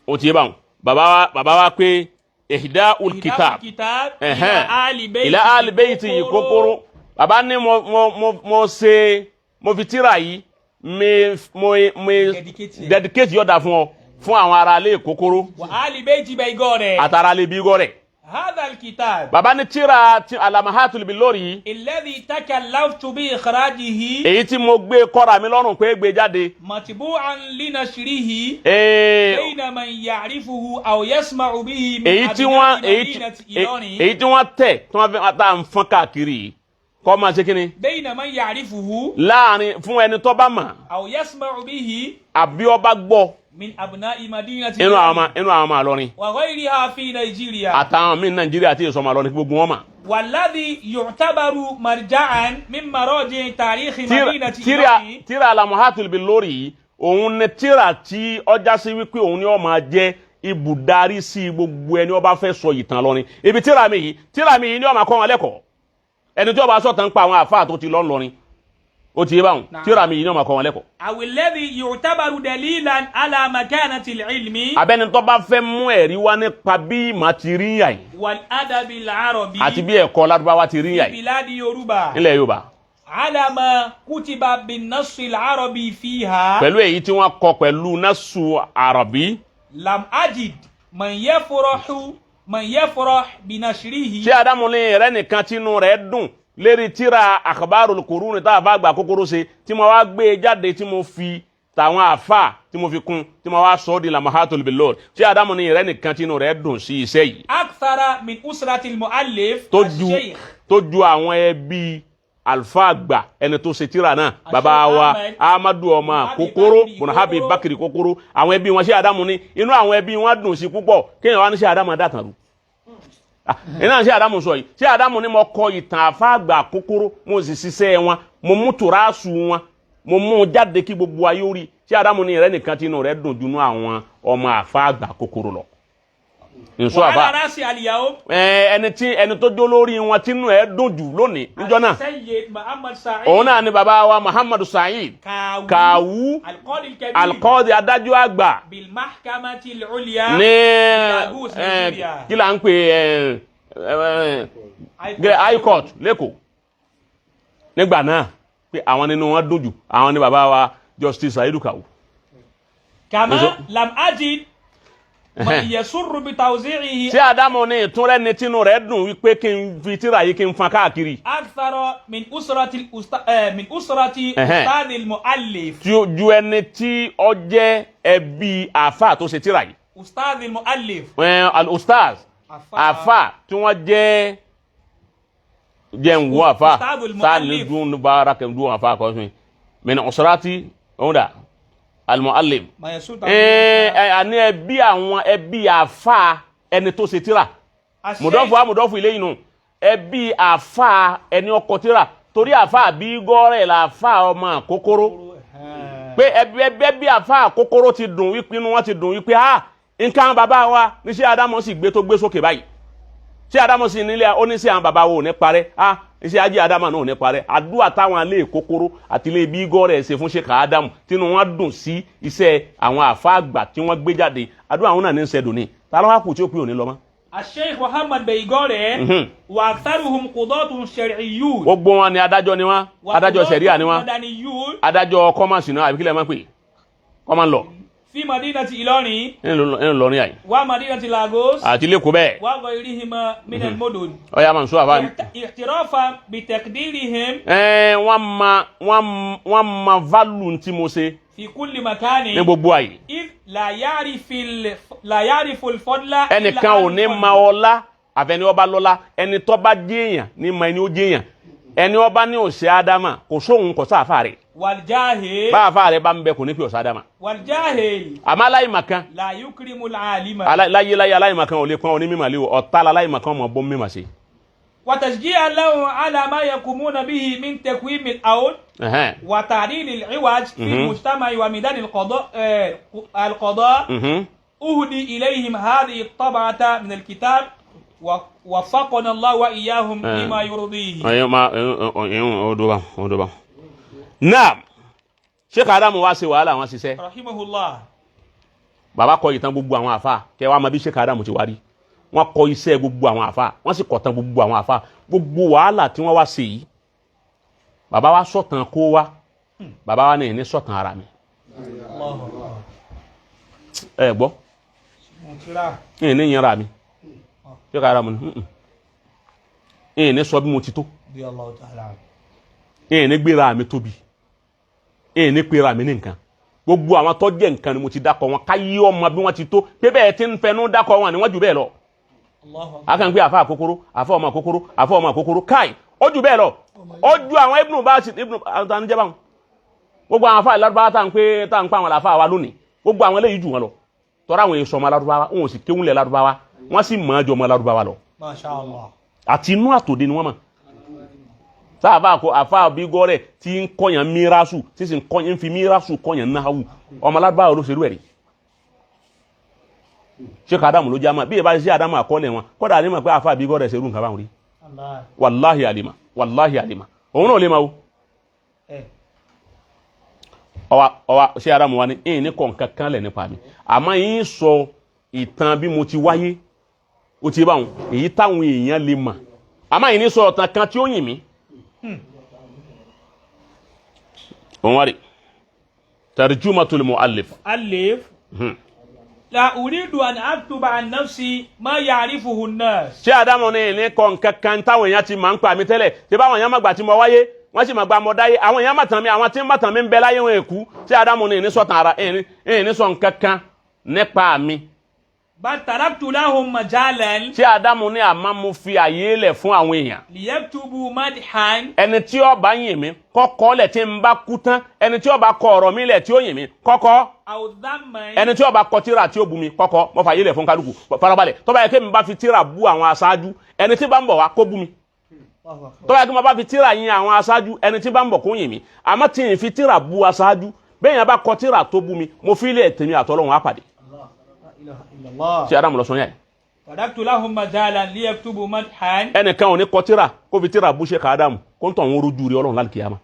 O ti yé báwọn. Bàbá wa pé ihda ul kitab kitab. Ẹ̀hẹ́n. Ila ali beyti yìí kókóró. Bàbá ní mo ṣe, mo fi tírà yìí mi mo Dedicate ẹ̀. Dedicate yọ̀dà fún ọ, fún àwọn ará ilé kókóró Wa ali beyti Baigore. Àtàrà ilé bí gọ́rẹ̀. Hadha alkitab. Bàbá ní tírà ti alamahatul bilori yìí, Alladhi takallaftu bi ikhrajihi. Èyí tí mo gbé kọ́ra mi lọ́rùn pé gbé jáde. Matbu'an linashrihi. Bayna man ya'rifuhu aw yasma'u bihi min Èyí tí wọ́n abna'i èyí tí madinati Ilorin. Èyí tí wọ́n tẹ̀, tí wọ́n fi tá à ń fọ́n káàkiri yìí, kọ́ máa ṣe kí ni? Bayna man ya'rifuhu. Láàrin fún ẹni tó bá mọ̀. Aw yasma'u bihi. Àbí ọba gbọ́. Min abna'i madinati Inú àwọn ọmọ, inú àwọn ọmọ Ìlọrin. Wa ghayriha fi Nigeria. Àtàwọn míín Nàìjíríà àti ìsọmọ Ìlọrin, kí gbogbo wọn mà. والذي يعتبر مرجعا من مراجع تاريخ مدينة Tíra إيلورين. Tíra alamuhatul bilori yìí, òun ni tíra tí ọjà sí wípé òun ni ó máa jẹ́ ibùdarí sí gbogbo ẹni ó bá fẹ́ sọ ìtàn lọrin. Ibi tíra mi yìí ni ó máa kọ́ wọn lẹ́kọ̀ọ́. Ẹni tí ó bá sọ̀tàn ń pa àwọn àfáà tó ti lọ lọrin, ó ti yé báwọn. Naam. Tíra mi yìí ni ó máa kọ́ wọn lẹ́kọ̀ọ́. أو الذي يعتبر دليلا على مكانة العلم Abẹ́ni tó bá fẹ́ mú ẹ̀rí wá nípa bí ìmọ̀ ti rí yà yìí والأدب العربي àti bí ẹ̀kọ́ Lárúbáwá ti rí yà في yìí بلاد يوروبا nílẹ̀ Yorùbá, على ما كتب بالنص العربي فيها، pẹ̀lú èyí tí wọ́n kọ pẹ̀lú nasu àràbí. لم أجد من يفرح بنشره Ṣé Adamu ní rẹ nìkan tínú rẹ̀ dùn lérí tíra akhbarul qurun tá a bá gbà kókóró ṣe, tí mo wá gbé e jáde, tí mo fi tàwọn àfà, tí mo fi kún, tí mo wá sọ ọ́ di lamahatul bilor? Ṣé Adamu ní rẹ nìkan tínú rẹ̀ dùn sí iṣẹ́ yìí أكثر من أسرة المؤلف tó ju الشيخ tó ju àwọn ẹbí àlùfáà àgbà, ẹni tó ṣe tíra náà, bàbá wa Ahmed, Amadu ọmọ Bunabi kókóró, Bakiri Bunahabi Kókóró. Bakiri kókóró, àwọn ẹbí wọn, ṣé Adamu ní inú àwọn ẹbí wọn dùn sí púpọ̀? Kéèyàn wá ní ṣé Adamu dàtàn rú. Ah, iná ṣé Adamu sọ yìí, ṣé Adamu ní mo kọ ìtàn àfáàgbà kókóró, mo sì ṣiṣẹ́ wọn, mo mú tùràsù wọn, mo mú un jáde kí gbogbo ayé ó rí, ṣé Adamu ní ìrẹ́ nìkan tí inú rẹ̀ dùn jù nú àwọn ọmọ àfáàgbà kókóró lọ? Nsọ àfáà وعلى رأس اليوم ẹni tí ẹni tó jó lórí wọn tínú ẹ dùn jù lónìí níjọ́ náà, السيد محمد سعيد òun náà ni bàbá wa Muhammadu Saheed Kàwú Kàwú, القاضي الكبير alikọ́ọ̀dì, adájọ́ àgbà بالمحكمة العليا ní Lagos, Nigeria. kí là ń pè ẹ ẹ ẹ high court lẹ́kọ̀ọ́ nígbà náà, pé àwọn nínú wọn dùn jù, àwọn ni bàbá wa Justice Saheed Kawu. كما لم أجد من يسر بتوزيعه Ṣé Adamu ní ìtúnrẹ́ ni tínú rẹ̀ dùn wípé kí n fi tíra yìí, kí n fan káàkiri أكثر من أسرة أستاذ المؤلف tí ó ju ẹni tí ó jẹ́ ẹbí àáfàá tó ṣe tíra yìí? أستاذ المؤلف. Al-ustaz, àáfàá tí wọ́n jẹ́ ń wo àáfàá Ustadul sáà ní mu'allif. Dún bára kẹ́ dún àáfàá kọ́ fún mi min usrati òun dà al-muallim. ما يسر Àní ẹbí, àwọn ẹbí àáfàá ẹni tó ṣe tíra, mùdọ́fù amùdọ́fù ilé inú ẹbí àáfàá ẹni ọkọ tíra, torí àáfàá bí gọ́rẹ̀ làáfàá ọmọ àkókóró, pé ẹbí àáfàá àkókóró ti dùn wípé inú wọn ti dùn wípé ah, nǹkan bàbá wa níṣẹ́ Ádámọ̀ sì gbé tó gbé sókè báyìí. Ṣé Ádámọ̀ sì nílé ó ní sí àwọn bàbá wo ò ní parẹ́? Ah, iṣẹ́ ajé Ádámọ̀ náà ò ní parẹ́. Àdúrà táwọn alẹ́ kókóró àti ilé bí gọ́rẹ̀ ṣe fún ṣèkà Ádámù, tínú wọn dùn sí iṣẹ́ àwọn àáfàá àgbà tí wọ́n gbé jáde, àdúrà àwọn náà ní ń ṣẹ́dùn ní ta ló wá kù tí ó pé òní lọ mọ́. الشيخ محمد بيغوري وأكثرهم قضاة شرعيون Gbogbo wọn ni adájọ́ ni wọn, adájọ́ sẹ̀ríà ni wọn, مدنيون adájọ́ kọ́mọ̀sì náà, àbí kílẹ̀ máa ń pè common law في مدينة إيلورين nínú Ìlọrin àyè ومدينة لاغوس àti lẹ́kọ̀ọ́ bẹ́ẹ̀. وغيرهما من المدن Ọ̀yà máa ń sọ àbá mi. اعترافا بتقديرهم Ẹ wọ́n ma value tí mo ṣe في كل مكان ní gbogbo àyè. إذ لا يعرف الفضل إلا Ẹnìkan ò ní أهل ma الفضل. ọlá àfẹni ọba lọ́lá. Ẹni tó bá jẹ́yàn ní ma ẹni ó jẹ́yàn. Ẹni ọba ní òsì ádámà kò sóhun kò sáfà rẹ̀. والجاهل Bá àfà rẹ̀ bá ń bẹ kò ní pè ọ̀sá ádámà. والجاهل Àmọ́ aláìmọ̀kan لا يكرم العالم. láyé láyé aláìmọ̀kan ò lè pọ́n onímọ̀ lé o, ọ̀tá aláìmọ̀kan mọ̀ bọ́ mímọ̀ sí. وتشجيعا لهم على ما يقومون به من تقويم الأول Ẹ̀hẹ́n. وتعديل العوج في المجتمع وميدان القضاء القضاء. أهدي إليهم هذه الطبعة من الكتاب ووفقنا الله وإياهم لما يرضيه. Ẹ̀yin ma ẹ̀yin odò bá odò bá. Naam, Sheikh Adamu wá ṣe wàhálà wọn ṣiṣẹ́. رحمه الله. Bàbá kọ ìtàn gbogbo àwọn àfa kẹ wàá mọ bí Sheikh Adamu ti wá rí. Wọ́n kọ iṣẹ́ gbogbo àwọn àfa, wọ́n sì kọ̀tàn gbogbo àwọn àfa, gbogbo wàhálà tí wọ́n wá ṣe yìí. Bàbá wa sọ̀tàn kó wa, bàbá wa ní ìní sọ̀tàn ara mi. الله أكبر. Ẹ gbọ́. مطلع. Ìní yẹn ra mi. Sheikh Adamu ní ìní sọ bí mo ti tó. رضي الله تعالى عنه. Ìní gbéra mi tóbi, ìní pera mi ní nǹkan. Gbogbo àwọn tó jẹ́ nǹkan ni mo ti dákọ̀ wọn káyé ọmọ bí wọ́n ti tó pé bẹ́ẹ̀ ti ń fẹnu dákọ̀ wọn ni wọ́n jù bẹ́ẹ̀ lọ. الله أكبر. A kàn ń pè àfa àkókòrò, àfa ọmọ àkókòrò, àfa ọmọ àkókòrò, káì ó jù bẹ́ẹ̀ lọ, ó ju àwọn ibùnú bá ibùnú àtànjẹ́ báwọn. Gbogbo àwọn afa ìlárúbáwá tá à ń pè tá à ń pa àwọn àlàáfà wa lónìí, gbogbo àwọn eléyìí jù wọn lọ, tọ́ra àwọn èso ọmọ alárúbáwá wọn ò sì kéwúlẹ̀ lárúbáwá, wọ́n sì mọ̀ ọ́ jọ ọmọ alárúbáwá lọ. ما شاء الله. Àti inú àtòdé ni wọ́n mọ̀ sáàfà kọ àfà bí gọ́rẹ̀ tí ń kọ́yàn mírasù, tí sì ń kọ́yàn ń fi mírasù kọ́yàn náhàwù, ọmọ alárúbáwá ló ṣerú ẹ̀ rí. Sheikh Adamu ló jáma bí ìbá ṣe Adamu àkọọ́lẹ̀ wọn kọ́dà ní mọ̀ pé àfà bí gọ́rẹ̀ ṣerú nǹkan báwọn rí. الله. Wàláhì àlìmà, wàláhì àlìmà, òun náà lè máa wo. إيه. Ọwa ọwa ṣé Adamu wa ni ìyìn ní kọ̀ǹkan kan lẹ̀ nípa mi, àmọ́ yín sọ ìtàn bí mo ti wáyé, ó ti báwọn èyí táwọn èèyàn lè mọ̀, àmọ́ yìí ní sọ ọ̀tàn kan tí ó yìn mí. Òun wá rí tarjumatul mu'allif. ألف. لا أريد أن أكتب عن نفسي ما يعرفه الناس. Ṣé Adamu ní ní kọ̀ǹkan kan táwọn èèyàn ti máa ń pa mí tẹ́lẹ̀, ṣé báwọn èèyàn má gbà tí mo wáyé, wọ́n sì máa gba mọ́ dáyé, àwọn èèyàn má tàn mí, àwọn tí ń má tàn mí ń bẹ láyé wọn èkú. Ṣé Adamu ní ní sọ̀tàn ara ní sọ nǹkan kan nípa mi? بل تركت لهم مجالا Ṣé Adamu ní àmọ́ mo fi àyè lẹ̀ fún àwọn èèyàn ليكتبوا مدحا ẹni tí ó bá yìn mí kọ́kọ́ lẹ̀ tí ń bá kú tán, ẹni tí ó bá kọ ọ̀rọ̀ mi lẹ̀ tí ó yìn mí kọ́kọ́, أو ذما. ẹni tí ó bá kọ tírà tí ó bu mi kọ́kọ́. Mo fàyè lẹ̀ fún kálukú, farabalẹ̀. Tó bá yẹ kí mi bá fi tírà bú àwọn aṣáájú, ẹni tí bá ń bọ̀ wá kó bú mi. الله أكبر. Tó bá yẹ kí mo bá fi tírà yìn àwọn aṣáájú, ẹni tí bá ń bọ̀ kó yìn mí. Àmọ́ tí n fi tírà bú aṣáájú, bẹ́ẹ̀ yẹn bá kọ tírà tó bú mi, mo fi ilé tèmi àtọ́lọ́run á pàdé. الله. لا إله إلا الله. Ṣé Adamu lọ sọ yẹn? تركت لهم مجالا ليكتبوا مدحا. Ẹnìkan ò ní kọ tírà kó fi tírà bú Sheikh Adamu kó ń tọ̀ ń rojú rí Ọlọ́run lálùkìyàmá.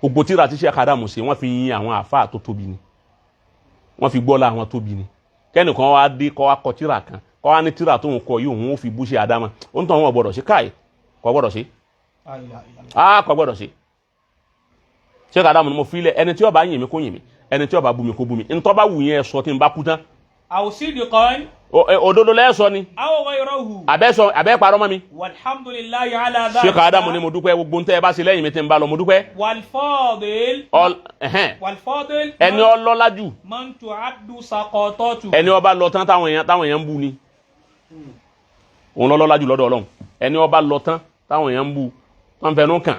Gbogbo tírà tí Sheikh Adamu ṣe, wọ́n fi yin àwọn àáfàá tó tóbi ni, wọ́n fi gbọ́lá àwọn tóbi ni. Kẹ́nìkan wá dé kọ́ wá kọ tírà kan, kọ́ wá ní tírà tó ń kọ yìí òun ó fi bú Sheikh Adamu, ó ń tọ̀ wọn gbọ́dọ̀ sí káì, kò gbọ́dọ̀ sí. لا إله إلا الله. Á kò gbọ́dọ̀ sí. Sheikh Adamu ni mo fi lẹ̀, ẹni tí ó bá yìn mí kó yìn mí, ẹni tí ó bá bú mi kó bú mi, ntọ́ bá wù yẹn sọ tí n bá kú tán. أو صدقا Òdodo lẹ́sọ ni أو غيره. àbẹ́ sọ àbẹ́ parọ́ mọ́ mi. والحمد لله على ذلك. Sheikh Adamu ni mo dúpẹ́ gbogbo ntẹ́ ẹ bá ṣe lẹ́yìn mi tí n bá lọ, mo dúpẹ́. والفاضل Ẹhẹ́n. والفاضل Ẹni ọlọ́lá jù من تعد سقطاته. ẹni ọba lọ tán táwọn èèyàn ń bú ni, òun lọ́lọ́lá jù lọ́dọ̀ Ọlọ́run. Ẹni ọba lọ tán táwọn èèyàn ń bú wọn fẹnu kàn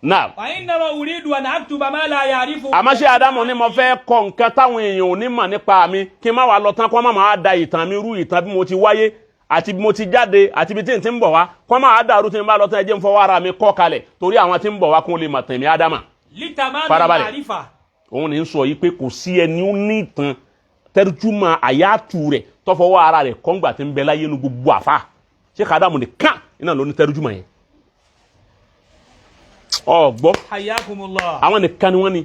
náà. وإنما أريد أن أكتب ما لا يعرفه. Àmọ́ ṣé Adamu ni mo fẹ́ kọ nǹkan táwọn èèyàn ò ní mọ̀ nípa mi, kí n má wàá lọ tán kó má máa da ìtàn mi rú, ìtàn bí mo ti wáyé àti bí mo ti jáde àti bí tí n ti ń bọ̀ wá, kó má wàá dàrú tí n bá lọ tán. Ẹ jẹ́ n fọwọ́ ara mi kọ́ kalẹ̀ torí àwọn tí ń bọ̀ wá kó lè mọ̀ tẹ̀mí Ádámà. لتمام Farabalẹ̀. المعرفة. Òun ní sọ yìí pé kò sí ẹni ó ní ìtàn tẹ́rùtúmọ̀ àyàtú rẹ̀ tọ́fọwọ́ ara rẹ̀ kọ́ngbà tí ń bẹ láyé nu gbogbo àfa. Ṣé Ádámù nìkan iná ló ní tẹ́rùtúmọ̀ yẹn? Ọ gbọ́. حياكم الله. Àwọn nìkan ni wọ́n ní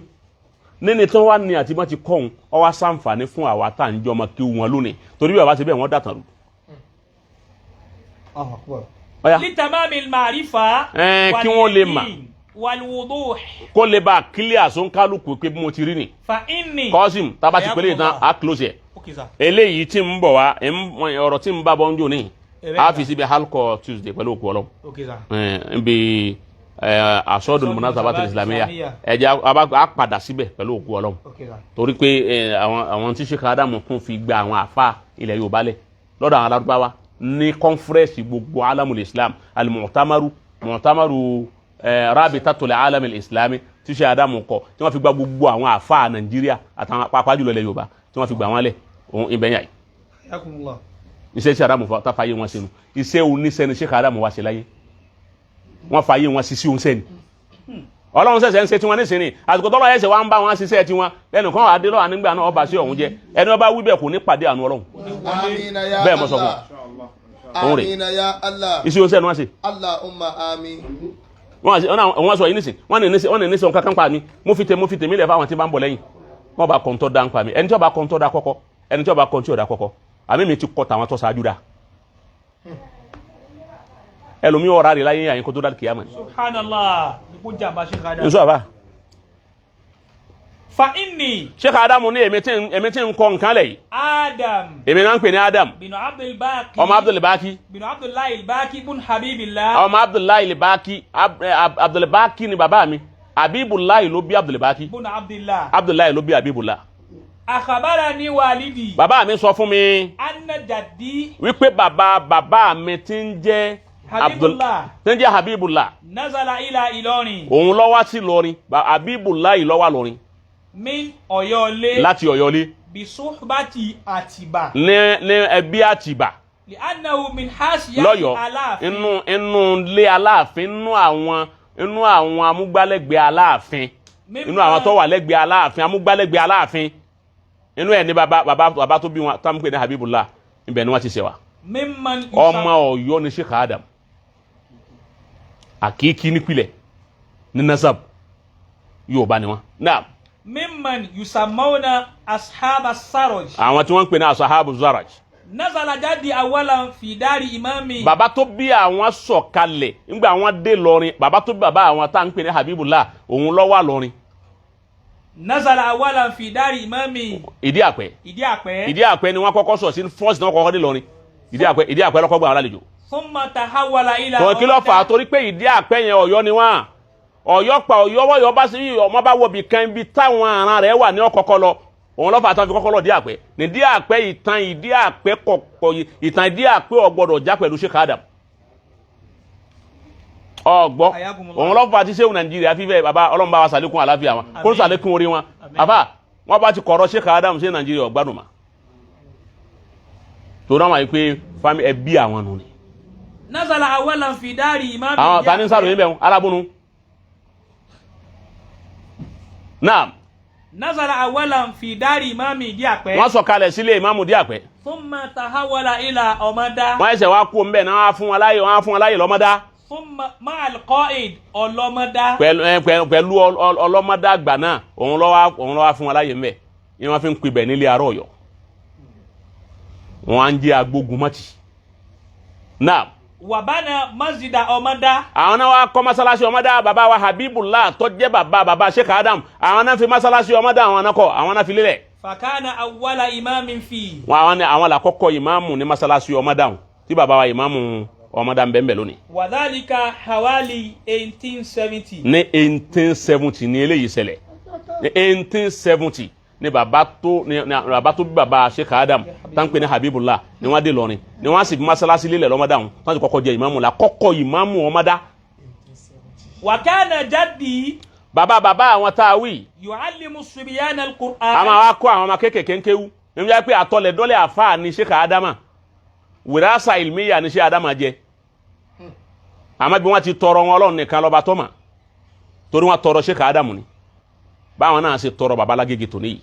níní tí wọ́n wá ní àti wọ́n ti kọ́ òun, ọ wá sàǹfààní fún àwa tá à ń jọ ọmọ kí wọn lónìí, torí bí bàbá ṣe bẹ́ẹ̀ wọ́n dàtàn rú. الله أكبر. Ọ̀yá. لتمام المعرفة. Kí wọ́n lè mà. واليقين والوضوح. Kó lè bá a kílíà sóńkálùkù pé bí mo ti rí ni. فإني Kọ́sìm tábà ti pélé tán á close ẹ̀. Okay sir. Eléyìí tí ń bọ̀ wá ọ̀rọ̀ tí ń bá bọ́ ń jò ní a fi síbi halkọ Tuesday pẹ̀lú òkú Ọlọ́run. Okay sir. Nbi asọ́dún munasabatul islamiyya, ẹ̀jẹ̀ a padà síbẹ̀ pẹ̀lú òkú Ọlọ́run. Okay sir. Torí pé àwọn tí Sheikh Adamu kún fi gba àwọn àfa ilẹ̀ Yorùbá lẹ̀ lọ́dọ̀ àwọn alárúbáwá ní kọ́nfúrẹ́sì gbogbo alamul Islam alimọ̀tamaru mọ̀tàmárù Rabitatul Alam al-Islami tí Sheikh Adamu kọ, tí wọ́n fi gba gbogbo àwọn àfáà Nàìjíríà àtàwọn pàápàá jùlọ ilẹ̀ Yorùbá tí wọ́n fi gbà wọ́n lẹ̀ òun ibẹ̀ yàn yìí. Hayakumullah. Iṣẹ́ Sheikh Adamu táfàyè wọn sínú iṣẹ́ oníṣẹ́ ni Sheikh Adamu wá ṣe láyé, wọ́n fàyè wọn sí sí oúnṣẹ́ ni. Ọlọ́run ṣẹ̀ṣẹ̀ ń ṣe tiwọn nísìnyí, àsìkò tọ́lọ́ ẹ̀ṣẹ̀ wa ń bá wọn ṣiṣẹ́ tiwọn lẹ́nu kan àdé lọ́wọ́ nígbà náà ọba sí ọ̀hún jẹ ẹni ọba wí bẹ́ẹ̀ kò ní pàdé àánú Ọlọ́run. Amina ya Bẹ́ẹ̀ mo sọ fún Allah. Òun rè. Amina ya Allah. Iṣẹ́ oúnṣẹ́ ni wọ́n ṣe. Allahumma amin. Wọ́n sọ yìí nísìn, wọ́n ní nísìn kankan pa mi, mo fi tèmi lẹ̀ fáwọn tí bá ń bọ̀ lẹ́yìn, wọ́n bá kọ́ńtọ́ dá ń pa mi, ẹni tí wọ́n bá kọ́ńtọ́ dá kọ́kọ́, ẹni tí wọ́n bá kọ́ńtọ́ dá kọ́kọ́, àmì mi ti kọ́ tàwọn tó ṣáájú dá. Ẹlòmíì ọ̀rá rẹ̀ láyé àyínkó tó dá kìyàmà ni. Subhanallah. Ikú jàmbá Sheikh Adam. Nsọ àbá. Fa inni Sheikh Adamu ní èmi tí ń kọ́ nǹkan lẹ̀ yìí, Adam èmi náà ń pè ní Adam bin Abdul Baqi ọmọ Abdul Baqi bin Abdullahi al-Baqi bin Habibillah ọmọ Abdullahi Baqi, Abdul Baqi ni bàbá mi, Habibullahi ló bí Abdul Baqi, bin Abdullah. Abdullahi ló bí Habibullah. Akhbarani walidi Bàbá mi sọ fún mi anna jaddi wípé bàbá bàbá mi ti ń jẹ́ Habibullah. tí ń jẹ́ Habibullah nazala ila Ilorin òun ló wá sí Ìlọrin, Habibullah ló wá Ìlọrin min Ọ̀yọ́lé láti Ọ̀yọ́lé bi suhbati Atiba ní ẹbí Àtìbà li annahu min hashiyati lọ́yọ̀ọ́ Aláàfin inú ilé Aláàfin, inú àwọn amúgbálẹ́gbẹ̀ẹ́ Aláàfin, inú àwọn tó wà lẹ́gbẹ̀ẹ́ Aláàfin, amúgbálẹ́gbẹ̀ẹ́ Aláàfin, inú ẹ̀ ní bàbá bàbá bàbá tó bí wọn tá ń pè ní Habibullah, ibẹ̀ ni wọ́n ti ṣe wa. mimman Ọmọ Ọ̀yọ́ ni Sheikh Adam àkíkí nípìlẹ̀ ní nasab Yorùbá ni wọn. Náà mimman yusammawna ashab as-saraj àwọn tí wọ́n ń pè ní asahabu zaraj. nazala jaddi awalan fi dari imami Bàbá tó bí àwọn sọ̀kalẹ̀ nígbà àwọn dé lọrin, bàbá tó bí bàbá àwọn tá ń pè ní Habibullah òun ló wà lọrin. Nazala awalan fi dari imami Ìdí àpẹ. Ìdí àpẹ. Ìdí àpẹ ni wọ́n kọ́kọ́ sọ̀ sí first náà kọ́kọ́ dé lọrin, Ìdí àpẹ, Ìdí àpẹ lọ́kọ́ gbà wọn lálejò. Thumma tahawwala ila Tọ́ kí ló fà á? Torí pé Ìdí àpẹ yẹn Ọ̀yọ́ ni wọ́n, Ọ̀yọ́ pa Ọ̀yọ́ wọ́yọ́ bá sí ọmọ bá wọbi kan ibi táwọn aràn rẹ̀ wà ní ọ̀kọ̀kọ̀ lọ, òun ló fà á tán fi kọ́kọ́ lọ Ìdí àpẹ. Ní Ìdí àpẹ, ìtàn Ìdí àpẹ kọ̀kọ̀, ìtàn Ìdí àpẹ ò gbọ́dọ̀ já pẹ̀lú Sheikh Adam ọgbọ́. Ayakumullah. Òun ló fà á ti sẹ́wọ̀n Nàìjíríà fífẹ́ bàbá Ọlọ́run bá wa sàlékún àlàáfíà wọn kó Àmín. sàlékún orí wọn. Àmín. Àfà wọn bá ti kọ̀rọ̀ Sheikh Adam sí Nàìjíríà ọ̀gbádùn mà tó náà wà yìí pé fámi ẹbí àwọn nù ni. Nazala awalan fi dari imami Àwọn Ìdí tani ń sàròyìn Àpẹ. bẹ́ẹ̀ alábùnú náà. Nazala awalan fi dari imami Ìdí àpẹ Wọ́n sọ̀kalẹ̀ sílé ìmáàmù Ìdí àpẹ. Thumma tahawwala ila Ọmọdá Wọ́n ẹsẹ̀ wá kú mbẹ́ náà wọ́n á fún wọn láyè, wọ́n á fún wọn láyè lọ́mọdá. Thumma ma'al qa'id Ọlọ́mọdá. Pẹ̀lú ẹ, pẹ̀lú ọlọ́mọdá àgbà náà, òun ló wá fún wọn láyè mbẹ́ ni wọ́n fi ń pibẹ̀ nílé arọ́ Ọ̀yọ́, wọ́n á ń jẹ́ agbógun mọ́tì náà. Wàbánà masjida Ọmọdá. Àwọn náà wá kọ́ mọ́sálásí Ọmọdá. Bàbá wa Habibullah tó jẹ́ bàbá bàbá Sheikh Adam, àwọn náà fi mọ́sálásí Ọmọdá, àwọn náà kọ́, àwọn náà fi lélẹ̀. Fakana awwala imamin fi. Wọn àwọn ni àwọn làkọ́kọ́ ìmáàmù ní mọ́sálásí Ọmọdá wọn tí bàbá wa ìmáàmù Ọmọdá ń bẹ́ẹ̀ bẹ́ẹ̀ lónìí. Wàdálíkà hawali 1870. Ní 1870 ní eléyìí ṣẹlẹ̀, ní 1870 ní bàbá tó ní bàbá tó bí bàbá Sheikh Adam tá ń pè ní Habibullah ní wọ́n dé lọrin ní wọ́n sì fi mọ́sálásí lélẹ̀ lọ́mọdá wọn tí wọ́n ti kọ́kọ́ jẹ ìmáàmù la kọ́kọ́ ìmáàmù Ọmọdá. Wakana jaddi Bàbá bàbá àwọn tá a wí yuallimu subyana a al-Qur'an. máa wá kó àwọn ọmọ kéékèèké ń kéwú níbi jẹ́ pé àtọlẹ̀dọ́lẹ̀ àfáà ní Sheikh Adama, wìrásà ìlmíyà ní Sheikh Adama jẹ, àmọ́ bí wọ́n ti tọrọ wọn Ọlọ́run nìkan lọ́ba tọ́mà, torí wọ́n tọrọ Sheikh Adamu ni báwọn náà ṣe tọrọ babalágége tó níyì.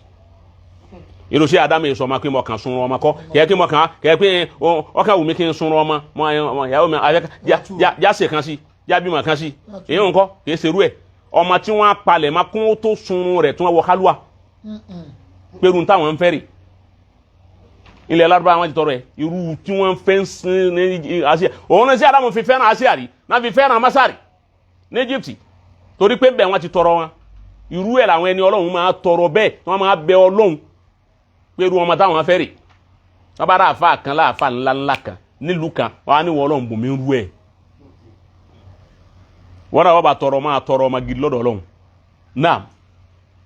Irú Sheikh Adamu yìí sọ ma pé mo kàn sunrun ọmọ kọ kẹ́ pé mo kàn kẹ́ pé ọkàn wù mí kí n sunrun ọmọ mọ ìyàwó mi jáse kan sí jábìmọ̀ kan sí èyí ń kọ́ kì í ṣerú ẹ̀, ọmọ tí wọ́n palẹ̀ ma kún ó tó sunrun rẹ̀ tí wọ́n wọ kálúwà pẹ̀rù táwọn ń fẹ́ rè ilẹ̀ Lárúbáwá wọn ti tọrọ ẹ̀, irú tí wọ́n fẹ́ ń sin ní Asia òun ní sí Adamu fi fẹ́ràn Asia rí náà fi fẹ́ràn Masari ní Egypt, torí pé bẹ́ẹ̀ wọ́n ti tọrọ wọn, irú ẹ̀ làwọn ẹni Ọlọ́run máa tọrọ bẹ́ẹ̀ tí wọ́n máa bẹ Ọlọ́run pé irú ọmọ táwọn fẹ́ rè. Wọ́n bá rà àfa kan láàfa ńláńlá kan nílùú kan, wọ́n á ní wọ́n Ọlọ́run bùnmi rú ẹ̀, wọ́n náà wọ́n bá tọrọ máa tọrọ ọmọ gidi lọ́dọ̀ Ọlọ́run náà.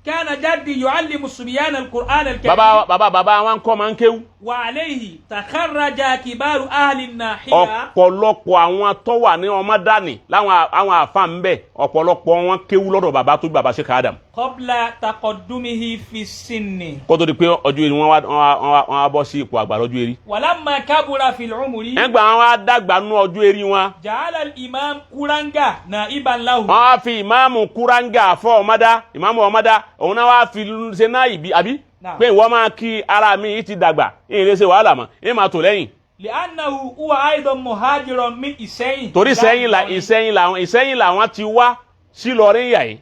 Kana jaddi yuallimu subyana al-Qur'an al-karim. Bàbá bàbá bàbá wọn kọ́ máa ń kéwú. وعليه تخرج كبار أهل الناحية. Ọ̀pọ̀lọpọ̀ àwọn tó wà ní ọmọ dání láwọn àwọn àfa ń bẹ, ọ̀pọ̀lọpọ̀ wọn kéwú lọ́dọ̀ bàbá tó bí bàbá Sheikh Adam. قبل تقدمه في السن. Kó tó di pé ọjọ́ eré wọn wá wọn wá bọ́ sí ipò àgbà lọ́jọ́ eré. ولما كبر في العمر Ẹgbà wọn wá dàgbà nú ọjọ́ eré wọn. جعل الإمام كورانجا نائبا له. Wọ́n á fi ìmáàmù Kúráńgà fọ́ ọmọdá, ìmáàmù ọmọdá òun náà wá fi ṣe náà ìbí àbí. Náà. Pé ìwọ máa kí ara mi yìí ti dàgbà, ìyìn lè ṣe wàhálà mọ́, ìyìn máa tò lẹ́yìn. لأنه هو أيضا مهاجر من إسين. Torí Ìsẹ́yìn làwọn ti wá sí Ìlọrin yà yìí.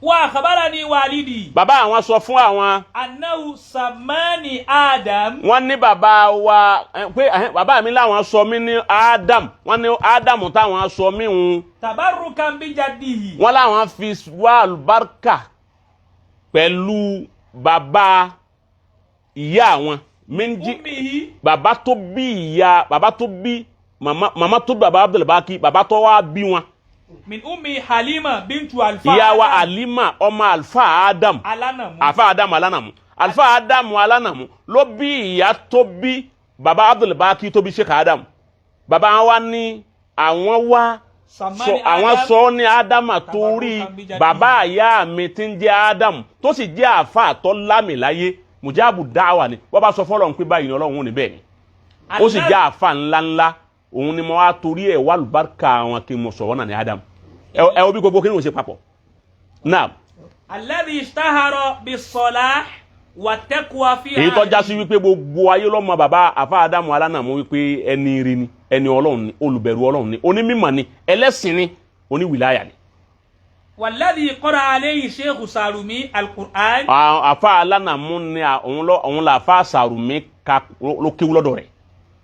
وأخبرني والدي Bàbá àwọn sọ fún àwọn. أنه سماني آدم. Wọ́n ní bàbá wa pé bàbá mi láwọn sọ mí ní Adam, wọ́n ní Adam táwọn sọ mí ń. تبركا بجده. Wọ́n láwọn fi wá àlùbáríkà pẹ̀lú bàbá ìyá àwọn méjì. أمه. Bàbá tó bí ìyá, bàbá tó bí màmá, màmá tó bí bàbá Abdulbaki, bàbá tó wá bí wọn. من أمي حليمة بنت الفا. Ìyá wa Alima ọmọ Alfa Adam. Alanamu. Alfa Adam Alanamu, Alfa Adam Alanamu ló bí ìyá tó bí bàbá Abdulbaki tó bí Sheikh Adam. Bàbá wa ní àwọn wá sọ سماني àwọn آدم. sọ ní Ádámà torí bàbá àyá mi tí ń jẹ́ Ádámù tó sì jẹ́ àáfàá tó lámì láyé, mùjáàbù dáwà ni. Wọ́n bá sọ fọlọ́run pé báyìí ni, Ọlọ́run ò ní bẹ́ẹ̀ ni. Ó sì jẹ́ àáfàá ńláńlá, òun ni mo wá torí ẹ̀ wá lùbáríkà àwọn kí n mọ̀ sọ̀rọ̀ náà ní Ádámù. Ẹ wo bí gbogbo kí ni mo ṣe papọ̀ náà. الذي اشتهر بالصلاح والتقوى في Èyí tó já عهده. sí wípé gbogbo ayé lọ́mọ bàbá àfa Ádámù Alánàmú wípé ẹni ire ni, ẹni Ọlọ́run ni, olùbẹ̀rù Ọlọ́run ni, onímọ̀ ni, ẹlẹ́sìn ni, oníwìláyà ni. والذي قرأ عليه شيخ سالمي القرآن. Àfa Alánàmú ni òun lọ òun là àfa Sàrùmí ka ló kéwú lọ́dọ̀ rẹ̀.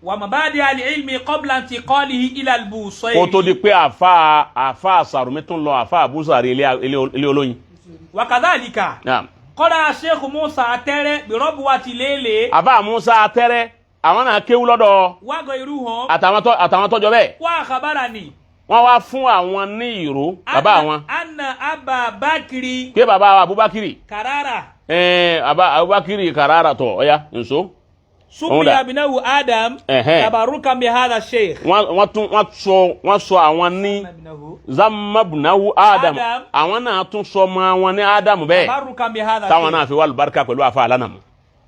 ومبادئ العلم قبل انتقاله إلى البوصيري. Kó tó di pé àfa Sàrùmí tún lọ àfa Àbúsàrí ilé olóyin. وكذلك Naam. قرأ الشيخ موسى أتري بربوة ليلي. Àfa Musa Atẹ́rẹ́, àwọn náà kéwú lọ́dọ̀ وغيرهم. àtàwọn tọ́jọ́ bẹ́ẹ̀. وأخبرني Wọ́n wá fún àwọn ní ìró bàbá àwọn أن أبا بكر pé bàbá wa Abubakiri كرارة bàbá Abubakiri Karara tọ̀ ọ̀ya nso. سمي ابنه آدم تبركا بهذا الشيخ. Wọ́n tún wọ́n sọ àwọn ní ابنه Zamabunawu Adam. Adam. Àwọn náà tún sọ ọmọ wọn ní Adam bẹ́ẹ̀. تبركا بهذا Táwọn الشيخ. náà fi wá lùbáríkà pẹ̀lú àfa Alánàmú.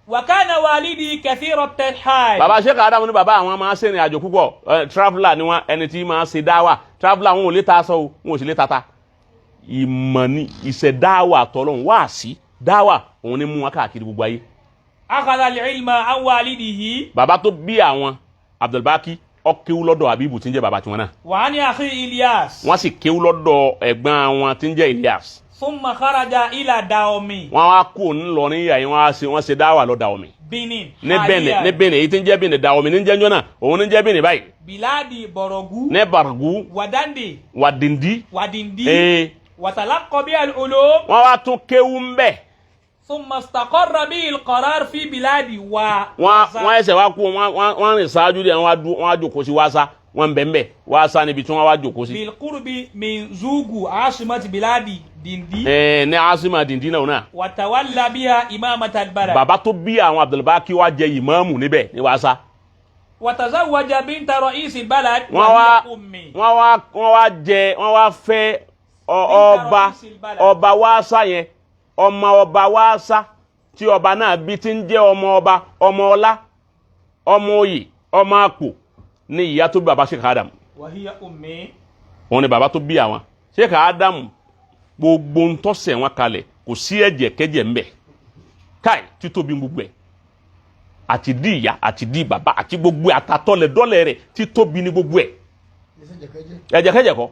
وكان والدي كثير الترحال. Bàbá Sheikh Adamu ní bàbá àwọn máa ń ṣèrìn àjò púpọ̀, traveller ni wọn, ẹni tí máa ń ṣe dáwà traveller. Wọn ò lè ta aṣọ o, wọn ò sì lè tata ìmọ̀ ni ìṣe dáwà tọ́lọ́hún wá sí dáwà, òun ni mú wọn káàkiri gbogbo ayé. أخذ العلم عن والده. Bàbá tó bí àwọn Abdulbaki, ó kéwú lọ́dọ̀ Abibu tí ń jẹ́ bàbá tiwọn náà. وعن أخيه إلياس. Wọ́n sì kéwú lọ́dọ̀ ẹ̀gbọ́n wọn tí ń jẹ́ Elias. ثم خرج إلى داومي. Wọ́n wá kú ńlọrin yà yín, wọ́n á ṣe wọ́n ṣe dáwà lọ Dahomey. بنين. Ní Benin, ní Benin èyí tí ń jẹ́ Benin, Dahomey ní ń jẹ́ njọ́nà, òun ní ń jẹ́ Benin báyìí. بلاد بorogu. Ní Bargu. ودندي. Wadindi. ودندي. وتلقى بها العلوم. Wọ́n wá tún kéwú ń bẹ̀. ثم استقر به القرار في بلاد و Wọ́n ẹsẹ̀ wá kú, wọ́n rìn ṣáájú díẹ̀, wọ́n á jòkó sí Wáṣá, wọ́n ń bẹ̀ ń bẹ̀ Wáṣá níbi tí wọ́n wá jòkó sí. بالقرب من زوغو عاصمة بلاد دندي. Ní Asima Dindi náà. وتولى بها إمامة البلد. Bàbá tó bí àwọn Abdulbaki wá jẹ ìmáàmù níbẹ̀ ní Wáṣá. وتزوج بنت رئيس البلد. Wọ́n wá وهي أمي. wọ́n wá jẹ wọ́n wá fẹ́ ọba Wáṣá yẹn, ọmọ ọba Wáṣá tí ọba náà bí tí ń jẹ́ ọmọ ọba, ọmọ ọlá, ọmọ oyè, ọmọ àpò ní ìyá tó bí bàbá Sheikh Adam. وهي أمي. Òun ni bàbá tó bí àwọn Sheikh Adam. Gbogbo ń tọ́sẹ̀ wọn kalẹ̀, kò sí ẹ̀jẹ̀ kẹ́jẹ̀ ń bẹ̀ káì títóbi gbogbo ẹ̀, àti dí ìyá àti dí bàbá àti gbogbo ẹ̀ àtàtọ́lẹ̀ dọ́lẹ̀ rẹ̀, títóbi ní gbogbo ẹ̀. Ẹ̀jẹ̀ kẹ́jẹ̀ kọ́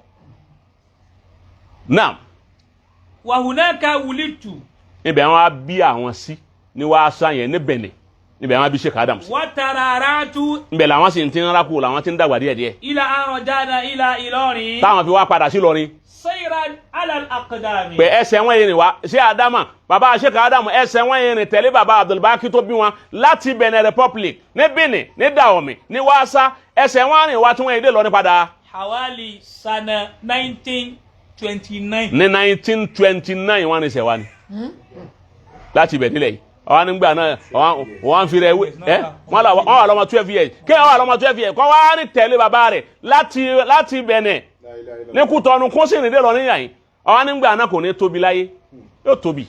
náà. وهناك ولدت. Níbẹ̀ wọn á bí àwọn sí ní Wàásà yẹn ní Benin, níbẹ̀ wọn á bí Sheikh Adam sí. وترعرعت. Níbẹ̀ làwọn sì ti ń rákò, làwọn ti ń dàgbà díẹ̀díẹ̀. إلى أن رجعنا إلى إيلوري. Táwọn fi wá padà sí Ìlọrin. سيرا على الأقدام. Pé ẹsẹ̀ wọn yẹn rìn wá ṣé Adama, bàbá Sheikh Adam, ẹsẹ̀ wọn yẹn rìn tẹ̀lé bàbá Abdulbaki tó bí wọn láti Benin Republic ní Benin, ní Dahomey, ní Wàásà, ẹsẹ̀ wọn rìn wá tí wọ́n yẹn dé Ìlọrin padà. حوالي سنة 1929. Ní 1929 wọn ní sẹ̀ wá ni láti ibẹ̀ nílẹ̀ yìí. Ọwọ́ nígbà náà wọ́n fi rẹ̀ wé ẹ́ wọ́n wà lọ́mọ 12 years. Kéèyàn wà lọ́mọ 12 years kọ́ wá ní tẹ̀lé bàbá rẹ̀ láti Bẹ̀nẹ̀ ní Kútọ́nù kó sì rìn dé lọ níyà yìí. Ọwọ́ nígbà náà kò ní tóbi láyé, yóò tóbi.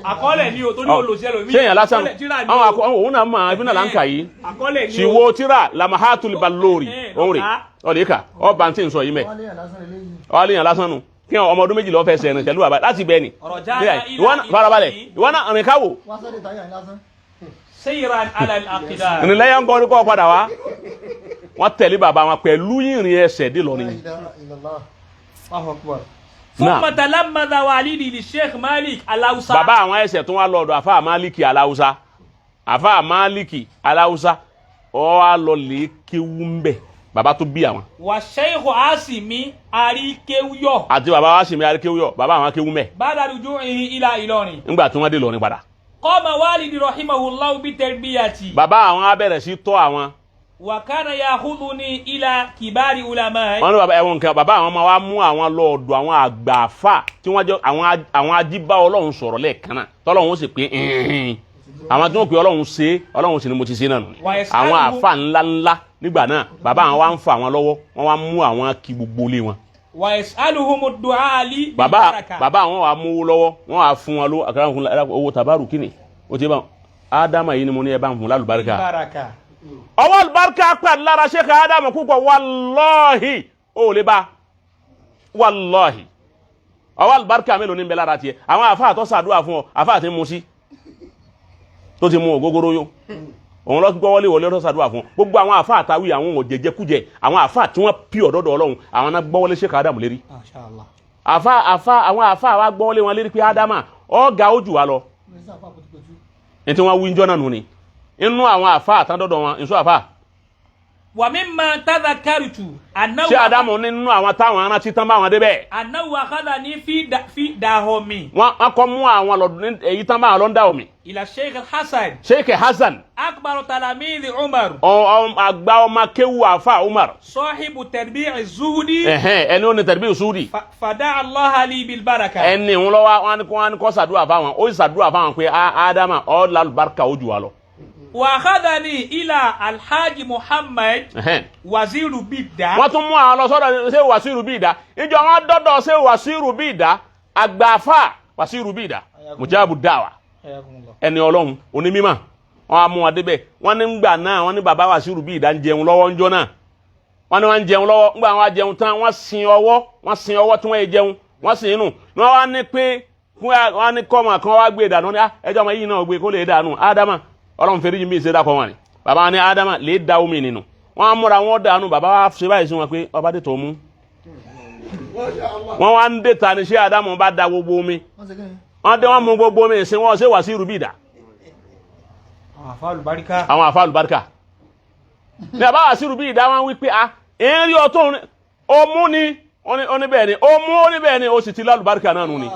Àkọọ́lẹ̀ ni o, torí olùsẹ́ lomi. Ṣéyàn lásán Àkọọ́lẹ̀ tíra ni àwọn o. akọ òun náà mọ ibi náà là ń kà yìí. Àkọọ́lẹ̀ ni o. Ṣìwò tíra lamahatul balori òun rè ọ̀lẹ́kà ọba tí ń sọ yìí mẹ́. Wọ́n léèyàn lásán eléyìí. Ọ̀lẹ́yìn lásán nu kí ọmọ ọdún 12 fẹ́ sẹ́rin pẹ̀lú bàbá láti bẹ́ẹ̀ ni. Ọ̀rọ̀ jáde ilá. Ìwọ náà farabalẹ̀, ìwọ náà rìn káwò. Wọ́n sáré táyà lásán. Seyran ala al-aqdar. Ìrìnlẹ́yà ń kọ́ ní kọ́ padà wá, wọ́n tẹ̀lé bàbá wọn pẹ̀lú ìrìn ẹsẹ̀ dé lọ La nìyí. ilaha illallah. Allahu akbar. Náà. Thumma talamadha walidi li Sheikh Malik Alausa. Bàbá àwọn ẹsẹ̀ tó wá lọ́dọ̀ àfa Máàlìkì Aláwùsá, àfa Máàlìkì Aláwùsá ọ wá lọ lè kéwú ń bẹ̀, bàbá tó bí àwọn. Wa Sheikh Asimi Arikewuyo. Àti bàbá wa sì mi akéwú bàbá àwọn akéwú mẹ́. Ba'da ruju'ihi ila Ilorin. Ńgbà tí wọ́n dé lọ́rin padà. Qama walidi rahimahullahu bi tarbiyati. Bàbá àwọn á bẹ̀rẹ̀ sí tọ́ àwọn. Wa kana yakhudhuni ila kibari ulama. Wọ́n ní bàbá ẹ̀wọ̀n nǹkan, bàbá àwọn máa wá mú àwọn lọ́ọ̀dọ̀ àwọn àgbààfà tí wọ́n jọ àwọn ajíbá Ọlọ́run sọ̀rọ̀ lẹ́ẹ̀kan náà tọ́lọ́run ó sì pé "Ẹ̀hìn." Àwọn tí wọ́n pè Ọlọ́run ṣe, Ọlọ́run sì ni mo ti ṣe náà nù. Àwọn àfà ńláńlá nígbà náà, bàbá àwọn wá ń fa àwọn lọ́wọ́, wọ́n wá mú àwọn kí gbogbo ilé wọn. Wa yas'aluhum ad-du'a li bil Bàbá baraka. Bàbá àwọn wà mú lọ́wọ́, wọ́n wà fún wọn lówó àkàrà fún owó tabaru kíni ó ti bá wọn. Ádámà yìí ni mo ní ẹ bá ń fún lálùbáríkà. Baraka. Ọwọ́ àlùbáríkà pàdé lára Sheikh Ádámù púpọ̀, wàlọ́ọ̀hì ó lè bá wàlọ́ọ̀hì. Ọwọ́ àlùbáríkà mélòó ní ń bẹ lára tiẹ̀? Àwọn àfáà tó ṣàdúrà fún ọ, àfáà tí ń mu sí tó ti mu ògógóró yó, òun lọ gbọ́ wọlé wọlé tó ṣàdúrà fún ọ. Gbogbo àwọn àfáà táwí, àwọn òjẹjẹkújẹ, àwọn àfáà tí wọ́n pí ọ̀dọ́dọ̀ Ọlọ́run, àwọn náà gbọ́ wọlé Sheikh Ádámù lérí. Masha Allah. Àfáà àwọn àfáà wa gbọ́ wọlé wọn lérí pé Ádámà ọ̀gá ojú wa lọ. Wọ́n sá fà pẹ̀tùpẹ̀tù. Ní tí wọ́n wí ń jọ́ náà nù ni inú àwọn àfáà tán dọ́dọ̀ wọn ìṣó àfáà. Wa mimma tadhakkartu annahu Ṣé Ádámù nínú àwọn táwọn arántí tán bá wọn débẹ̀. annahu akhadhani fi dahomi. Wọ́n kọ́ mú àwọn lọ ní èyí tán bá wọn lọ ń dá omi. Ila Sheikh Hasan. Sheikh Hasan. Akbar talamidhi Umar. Àgbà ọmọ kéwu àfa Umar. Sahibu tarbi' zuhdi. Ẹ̀hẹ́n, ẹni ó ní tẹ̀lé ìsúdì. Fada Allah li bil baraka. Ẹni ń lọ́wọ́ wọn ni kó wọn ni kó ṣàdúrà fáwọn, ó sì ṣàdúrà fáwọn pé Ádámà ọ́ lálùbáríkà ó jù wá lọ. Wa akhadhani ila Alhaji Muhammad Waziru Bidda. Wọ́n tún mú àwọn lọ sọ́dọ̀ ṣé Wàsíù bí ìdá ìjọ wọn dọ́dọ̀ ṣé Wàsíù bí ìdá, àgbààfà Wàsíù bí ìdá, mujabu dáwà, ẹni Ọlọ́run onímímọ̀. Wọn á mú wọn débẹ̀. Wọn ní gbà náà, wọn ní bàbá Wàsíù bí ìdá ń jẹun lọ́wọ́ ńjọ́ náà. Wọn ní wọn ń jẹun lọ́wọ́ ńgbà wọn á jẹun tán, wọn sin ọwọ́, wọn sin ọwọ́ tí wọ́n yẹ jẹun, wọ́n sin inú ni wọ́n wá ní pé wọ́n á ní kọ́mọ kan wá gbé dànù. Ní ẹjọ́ ọmọ yìí náà gbé kó lè dànù. Ádámà, Ọlọ́run fèrè yìí mi ṣe dákọ̀ wọn ni bàbá wọn ní Ádámà lè da omi nínú wọn á múra wọn dànù. Bàbá wa ṣe báyìí sí wọn pé ọba dé tó mú wọn wá ń dé ta ni ṣé Ádámù bá da gbogbo omi. Wọ́n ṣe kí ni? Wọn dé, wọn mú gbogbo omi ìsìn wọn ṣé Wàsíù bí ìdá. Àwọn àfa àlùbáríkà. Àwọn àfa àlùbáríkà ní bàbá Wàsíù bí ìdá wọn wí pé a ń rí ọtún ọmú ni ó ní bẹ́ẹ̀ ni ó mú, ó ní bẹ́ẹ̀ ni ó sì ti lálùbáríkà náà nù ni.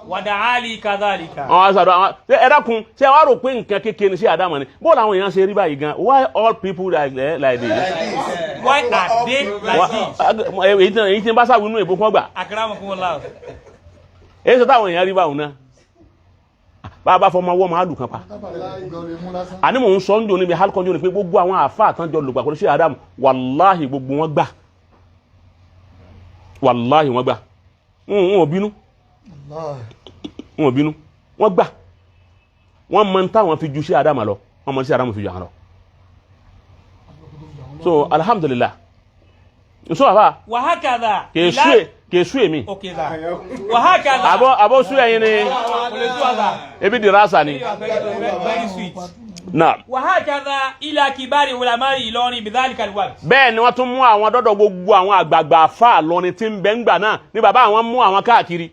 Wàdà ali kadhalika. Àwọn aṣàdọ̀ àwọn ṣe ẹ dákun, ṣe wàá rò pé nǹkan kékeré ni ṣé àdámọ̀ ni bó làwọn èèyàn ṣe rí báyìí gan? Why all people like this? Why are they like this? Èyí tí ń bá sáwọ inú èbó kan gbà. Akramakumullah. Èyí sọ táwọn èèyàn rí báwọn náà bá a bá fọmọ ọwọ́ màálù kan pa. Tábàlá ìgbà olè mú lásán. Àní mò ń sọ ń jò níbi hálùkọ́ jò ní pé gbogbo àwọn àáfàá tán jọ lògbà pẹ̀lú ṣé àdámù, wàláhì gbogbo wọn gbà, wàláhì wọn gbà, wọn ò bínú. Allah. Wọn ò bínú, wọn gbà. Wọn mọ táwọn fi ju sí àdámà lọ, wọn mọ sí àdámà fi ju àwọn lọ. So alhamdulillah, nso àbá. Wàhákàdà. Kèésù èmi. Ok sir. Wàhákàdà. Àbọ̀ sú ẹ̀yin ni. Kò lè sú àzà. Ebi dirasa ni. Very very sweet. Na. Wàhákàdà ilà kibari ulamari Ìlọrin bidhalika alwaqt. Bẹ́ẹ̀ ni wọ́n tún mú àwọn dọ́dọ̀ gbogbo àwọn àgbààgbà àfáà lọ́ni tí ń bẹ ń gbà náà ní bàbá àwọn mú àwọn káàkiri.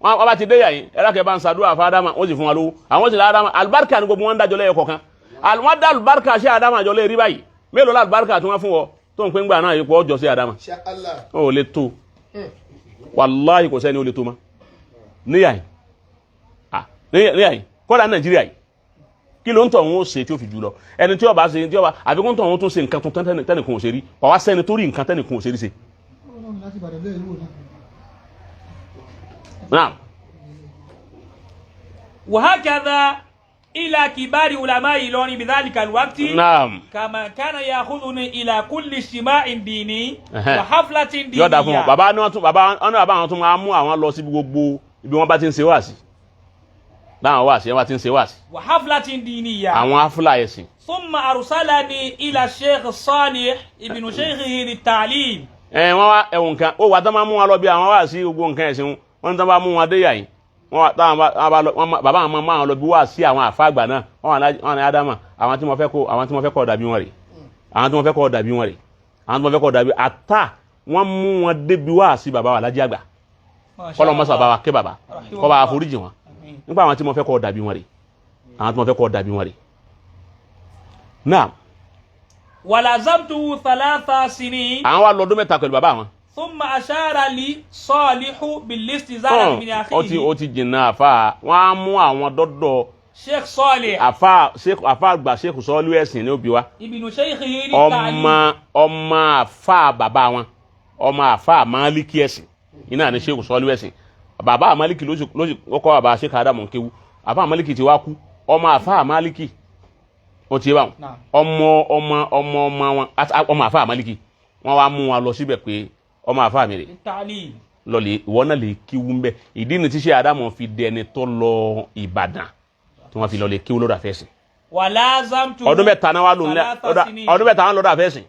Wọn bá ti dé yàyín ẹlẹ́kẹ̀ẹ́ bá ń ṣàdúrà fún Ádámà, wọ́n sì fún wa lówó, àwọn sì lọ Ádámà àlùbáríkà ni gbogbo wọn ń dájọ́ lẹ́yọ kọ̀ọ̀kan. Wọ́n dá àlùbáríkà sí Ádámà jọ lé rí báyìí. Mélòó làlùbáríkà tí wọ́n fún ọ tó ń pín gbà náà ipò ọjọ́ sí Ádámà? Allah. Ó lè tó, wàláhì kò sẹ́ni ó lè tó ma níyà yìí. Ah, níyà yìí kọ́dà Nàìjíríà yìí, kí ló ń tọ̀ ń ó ṣe tí ó fi jù lọ? Ẹni tí ó bá ṣe, tí ó bá àfi kó ń tọ̀ ń tún ṣe nǹkan tuntun tẹ́nìkan ò ṣe rí, wà wá sẹ́ni tó rí nǹkan tẹ́nìkan ò ṣe rí ṣe. Ọlọ́run láti Ìbàdàn lé ìlú náà. Naam. Wàhákàdà إلى كبار علماء إيلوري بذلك الوقت. Naam. كما كان يأخذني إلى كل اجتماع ديني Ẹhẹ́n. وحفلة دينية. Yọ̀dà fún wọn. Bàbá ni wọ́n tún, bàbá wọn ní bàbá àwọn tún máa mú àwọn lọ síbi gbogbo ibi wọn bá ti ń ṣe wáàsí, láwọn wáàsí wọn bá ti ń ṣe wáàsí. وحفلة دينية. Àwọn afúlà ẹ̀sìn. ثم أرسلني إلى الشيخ الصالح ابن شيخه للتعليم. Ẹ wọn wá ẹwọn nǹkan ó wà tán máa mú wọn lọ bí àwọn wáàsí gbogbo nǹkan ẹ̀sìn wọn, wọn tán bá mú wọn dé yà yìí, wọn wá táwọn bá wọn bá lọ wọn bàbá àwọn máa mú àwọn lọ bí wáàsí àwọn àfáàgbà náà. Wọn wà ní ádámà, àwọn tí mo fẹ́ kó, àwọn tí mo fẹ́ kọ́ dàbí wọn rè, àwọn tí mo fẹ́ kọ́ dàbí wọn rè, àwọn tí mo fẹ́ kọ́ dàbí ata. Wọn mú wọn débi wáàsí bàbá wa lájí àgbà. ما شاء Kọ́lọ́ mọ́sá الله. bàbá wa ké bàbá kọ́ bá wa foríjì wọn. آمين. Nípa àwọn tí mo fẹ́ kọ́ dàbí wọn rè, àwọn tí mo fẹ́ kọ́ dàbí wọn rè náà. ولازمته 3 سنين. Àwọn wa lọ ọdún 3 pẹ̀lú bàbá wọn. ثم أشار لي صالح بالاستزادة من Ó ti أخيه. Ó ti jìnnà àfa. Wọn á mú àwọn dọ́dọ̀ شيخ صالح àfa sheikh, àfa àgbà sheikh sọ́ọ́lù ẹ̀sìn ní òbí wa. ابن شيخه للتعليم. Ọmọ àfa bàbá wọn, ọmọ àfa máàlìkì ẹ̀sìn iná ní sheikh sọ́ọ́lù ẹ̀sìn. Bàbá máàlìkì ló sì kọ́ bàbá sheikh adamu kéwu. Àfa máàlìkì ti wá kú, ọmọ àfa máàlìkì ó ti yé báwọn. Naam. Ọmọ ọmọ ọmọ ọmọ wọn, ọmọ àfa máàlìkì, wọn wá mú wọn lọ síbẹ̀ pé ọmọ àfa mi rè للتعليم. lọlẹ, ìwọ náà lè kíwú ń bẹ. Ìdí ni tíṣe Ádámù fi dẹni tó lọ Ìbàdàn tí wọn fi lọ lè kíwú lọ́dọ̀ àfẹsìn. ولازمته Ọdún 3 náà wà lóun ثلاث سنين. ọdún 3 náà lọ́dọ̀ àfẹsìn.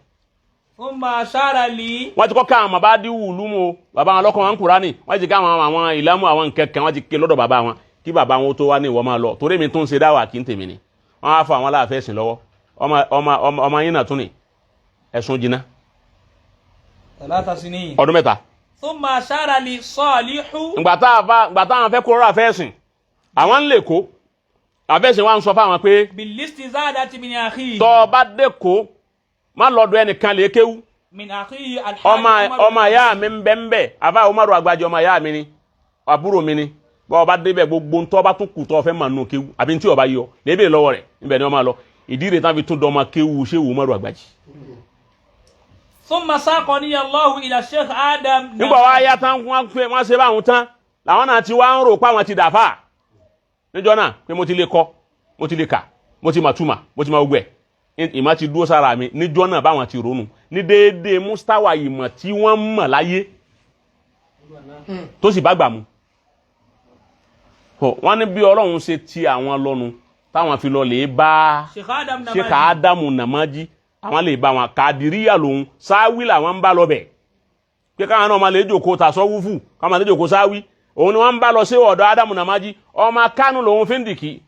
ثم أشار لي Wọ́n ti kọ́ ká àwọn bàbá díwù lúmu o, bàbá wọn lọ́kọ̀ wọn ń Kùránì. Wọ́n ti ká àwọn ìlàmú, àwọn nǹkan kan wọ́n ti ké lọ́dọ̀ bàbá wọn kí bàbá wọn tó wá ní ìwọ máa lọ, torí mi tó ń ṣe dáwà kí n tèmi ni. Wọ́n á fọ àwọn aláàfẹ́sìn lọ́wọ́. Ọmọ ọmọ ọmọ ọmọ yín náà tún ni ẹ̀sùn jìnnà. 3 سنين. Ọdún 3. ثم أشار لي صالح. Ìgbà tá a fa ìgbà táwọn fẹ́ kó rọra àfẹ́sìn, àwọn ń lè kó àfẹ́sìn wa ń sọ fáwọn pé بالاستزادة من أخيه. tọ́ ọ bá dé kó, má lọ́dọ̀ ẹnìkan lè kéwú. من أخيه الحاج Ọmọ عمر. ọmọ ìyá mi ń bẹ ń bẹ, àfa Umaru Àgbàjì, ọmọ ìyá mi ni, àbúrò mi ni. Bọ́ ọ bá débẹ̀, gbogbo ntọ́ bá tún kù tọ́ fẹ́ mà nù kéwú àbí ntí ọba yọ lébè lọ́wọ́ rẹ̀ níbẹ̀ ni wọ́n máa lọ. Ìdí rẹ̀ tán fi tún dọ́mọ kéwú ṣé Umaru Àgbàjì. ثم ساقني الله إلى الشيخ آدم. Nígbà wá yá tán, wọ́n pé wọ́n ṣe báwọn tán, làwọn náà ti wá ń rò pé àwọn ti dàfà níjọ́ náà pé mo ti lè kọ́, mo ti lè kà, mo ti mà túmà, mo ti mà gbogbo ẹ̀, ìmọ̀ ti dúró sára mi níjọ́ náà. Báwọn ti ronú ní déédéé mustawa ìmọ̀ tí wọ́n mọ̀ láyé tó sì bá gbà mu. Wọ́n ní bí Ọlọ́run ṣe ti àwọn lọ́nu táwọn fi lọ lè bá Sheikh Adam Sheikh Namaji. Adamu Namaji. Àwọn lè bá wọn kàdíríyà lòun sáwí làwọn ń bá lọ bẹ̀ pé káwọn náà máa lè jòkó tàṣọ wúfù, káwọn máa lè jòkó sáwí. Òun ni wọ́n ń bá lọ sí ọ̀dọ̀ Adamu Namaji. Ọmọ Kánò lòun fi ń dìkì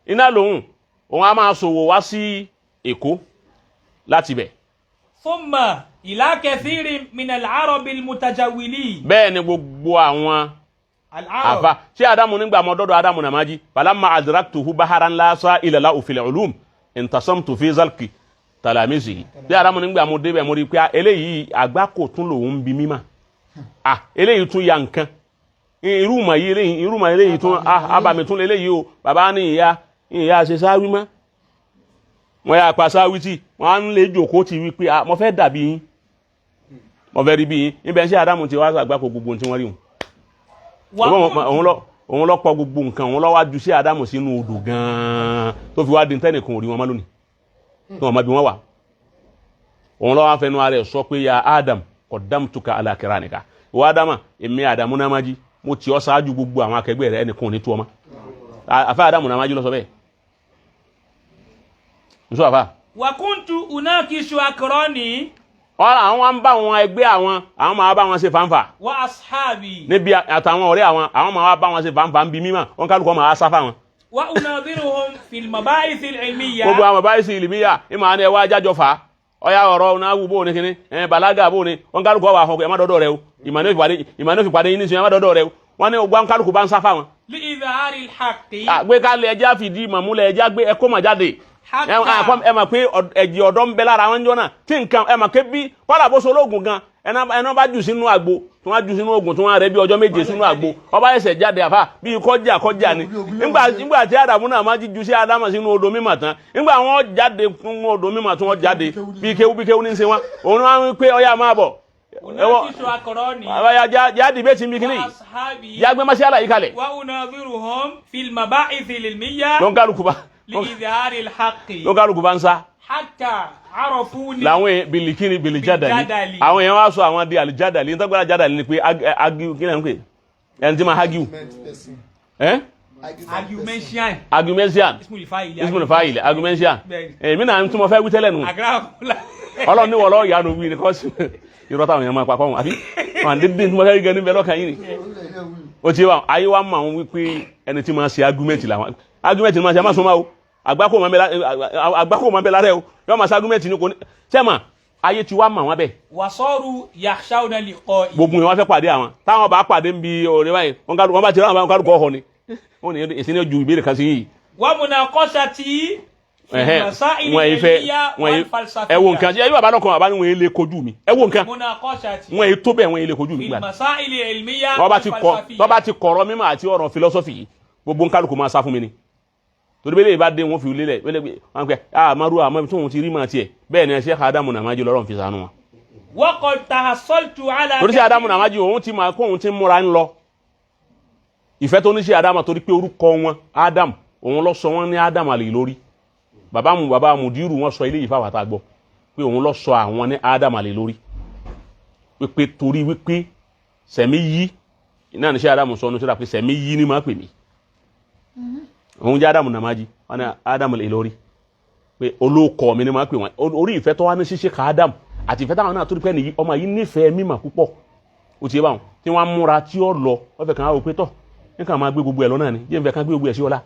iná lòun, òun á máa ṣòwò wá sí Èkó láti bẹ̀. ثم إلى كثير من العرب المتجولين. Bẹ́ẹ̀ ni gbogbo àwọn العرب. Àfa ṣé Adamu nígbà mọ dọ́dọ̀ Adamu Namaji, falamma adraktuhu baharan lasa ilala òfìlẹ̀ ulum intasamtu fi zalki talamisi. Ṣé Adamu nígbà mo débẹ̀, mo rí i pé eléyìí àgbákò tún lòun ń bi mímà, ah, eléyìí tún ya nǹkan irú mọ̀ yìí, eléyìí irú mọ̀ eléyìí tún, ah, abàmì tún eléyìí o. Bàbá ní ìyá ìyá ṣe sáwí mọ́, wọ́n yà pa sáwí tí wọ́n á ń lè jòkó ti wí pé, ah, mo fẹ́ dàbí yín, mo fẹ́ rí bí yín níbẹ̀. Ṣé Adamu ti wá àgbákò gbogbo ohun tí wọ́n rí wọn, òun lọ pọ gbogbo nǹkan, òun lọ wá ju sí Ádámù sínú odò gan-an tó fi wá di ntẹ́nìkan ò rí wọn mọ́ lónìí tí wọn mọ bí wọn wà. Òun lọ wá fẹnu ara ẹ̀ sọ pé ya Adam qaddamtuka ala kiranika, ìwọ Ádámà, èmi Ádámù Namaji, mo tì ọ́ ṣáájú gbogbo àwọn akẹgbẹ́ rẹ, ẹnìkan ò ní tú ọ mọ́. Àfa Ádámù Namaji lọ sọ bẹ́ẹ̀ nsọ àfa. وكنت أناقش أقراني. Ọ̀rọ̀ àwọn wa ń bá wọn ẹgbẹ́ àwọn, àwọn máa bá wọn ṣe fanfa. وأصحابي. Níbi àtàwọn ọ̀rẹ́ àwọn, àwọn máa bá wọn ṣe fanfa ń bi mímọ́ wọn, kálukọ́ máa sá fáwọn. وأناظرهم في المباحث العلمية. Gbogbo àwọn bàbá yìí sì ìlìmíyà ìmọ̀ àni ẹwà ajájọ fà á, ọyá ọ̀rọ̀ ọ̀nà awù bò ní kíní ẹ̀ balaga bò ní wọn, kálukọ́ wà fọkọ ẹ̀ má dọ́dọ̀ rẹ o, ìmọ̀ ní òfìpàdé yín ní sùn, ẹ̀ má dọ́dọ̀ rẹ o. Wọn ní ogun kálukú bá ń sá fáwọn. لإظهار الحق. Àgbé kálẹ̀ ẹja fìdí màmúlẹ̀ ẹja gbé ẹkọ́ mà jáde. Ẹ mà pé ẹ̀jẹ̀ ọ̀dọ́ ń bẹ lára wọn jọ náà tí nǹkan ẹ mà ké bí kọ́lá bó so ológun gan, ẹná bá jù sínú àgbo tí wọ́n jù sínú oògùn tí wọ́n rẹ bí ọjọ́ 7 sínú àgbo, ọba ẹsẹ̀ jáde àfà bí kọjá kọjá ni. Nígbà tí Ádámù náà máa jíjú sí Ádámù sínú odò mímọ̀ tán, nígbà wọn jáde fún odò mímọ̀ tí wọ́n jáde bí kéwú bí kéwú ní í ṣe wọn, òun náà wí pé ọyá máa bọ̀ ẹwọ́ أناقش أقراني. jáde bẹ́ẹ̀ ti ń bí kíní وأصحابي. yàgbé mọ́ṣálà yìí kalẹ̀. وأناظرهم في المباحث العلمية. Ló ń kálukú bá لإظهار الحق Ló kálukú bá ń sá. حتى عرفوني Làwọn èèyàn bilikini bilijadali. Bilijadali. Àwọn èèyàn wá sọ àwọn di alijadali. Nítorí pé alijadali ni pé agiu kí ni à ń pè ẹni tí ma hagiu Person. ẹ argumentation argumentian اسم الفاعل ismail fayil argumentian. Bẹ́ẹ̀ni. Èmi náà tí mo fẹ́ wí tẹ́lẹ̀ nù. أقرأ. Ọlọ́run ní wọ́lọ́ ìyanu wí ni kọ́sì irọ́ táwọn èèyàn máa pa kọ́hún àbí wọn àdédé tí mo fẹ́ rí gan níbẹ̀ lọ́kàn yìí ni. Ó ti wá ayé wa mọ̀ àwọn wípé ẹni tí máa ṣe argument làwọn argument ni máa ṣe, ẹ má sún máa o, àgbákò máa ń bẹ lára ẹ o, yóò máa ṣe argument ni kò ní sẹ́mà ayé ti wá mọ̀ wọ́n bẹ́ẹ̀. وصاروا يخشون لقائي. Gbogbo yẹn wọ́n fẹ́ pàdé àwọn táwọn bá pàdé ń bi ọ̀rẹ́ báyìí, wọ́n kálukú wọ́n bá ti rán àwọn kálukú ọ̀họ́ ni wọ́n ní èsì ní ju ìbéèrè kan sí yìí. ومناقشتي في Ẹ̀hẹ́n, المسائل wọ́n yìí fẹ́ العلمية wọ́n yìí والفلسفية. ẹ wo nǹkan ṣe ẹ yóò bàbá lọ́kàn bàbá ni wọ́n yìí lè kojú mi, ẹ wo nǹkan. مناقشتي Wọ́n yìí tó bẹ́ẹ̀, wọ́n yìí lè kojú mi في gbà المسائل العلمية wọ́n bá ti kọ والفلسفية. tọ́ bá ti kọ̀rọ̀ mímọ́ àti ọ̀rọ̀ philosophy yìí, gbogbo nkálukú máa sá fún mi ni, torí bẹ́ẹ̀ lè bá dé wọ́n fi lélẹ̀ wọ́n lè wọ́n pẹ́ àmàrú àmọ́ ibi tí wọ́n ti rí màá tiẹ̀ bẹ́ẹ̀ ni ẹ ṣe Ádámù Nàmájì lọ́rọ̀ fi sànú wọn. وقد تحصلت على Torí ṣe Ádámù Nàmájì òun ti máa kó òun ti múra ń lọ ìfẹ́ tó ní ṣe Ádámù, torí pé orúkọ wọn Ádámù òun lọ sọ wọn ní Ádámù àlè lórí bàbá mu bàbá mùdírù wọn sọ eléyìí fáwọn àtàgbọ pé òun lọ sọ àwọn ní Ádámù àlè lórí wípé torí wípé sẹ̀mí yí náà ní ṣe Ádámù sọ ní sọ́dà pé sẹ̀mí yí ni máa pè mí òun jẹ́ Ádámù Nàmájì wọn ní Ádámù lè lórí pé olóòkọ mi ni máa pè wọn orí ìfẹ́ tó wá ní ṣíṣe ká Ádámù àti ìfẹ́ táwọn náà tó rí pé nìyí ọmọ yìí nífẹ̀ẹ́ mímọ̀ púpọ̀ ó ti yé báwọn tí wọ́n á múra tí ó lọ wọ́n fẹ́ kàn á wò pé tọ̀ nǹkan máa gbé gbogbo ẹ̀ lọ náà ni jẹ́ nfẹ́ kàn gbé gbogbo ẹ̀ sí ọlá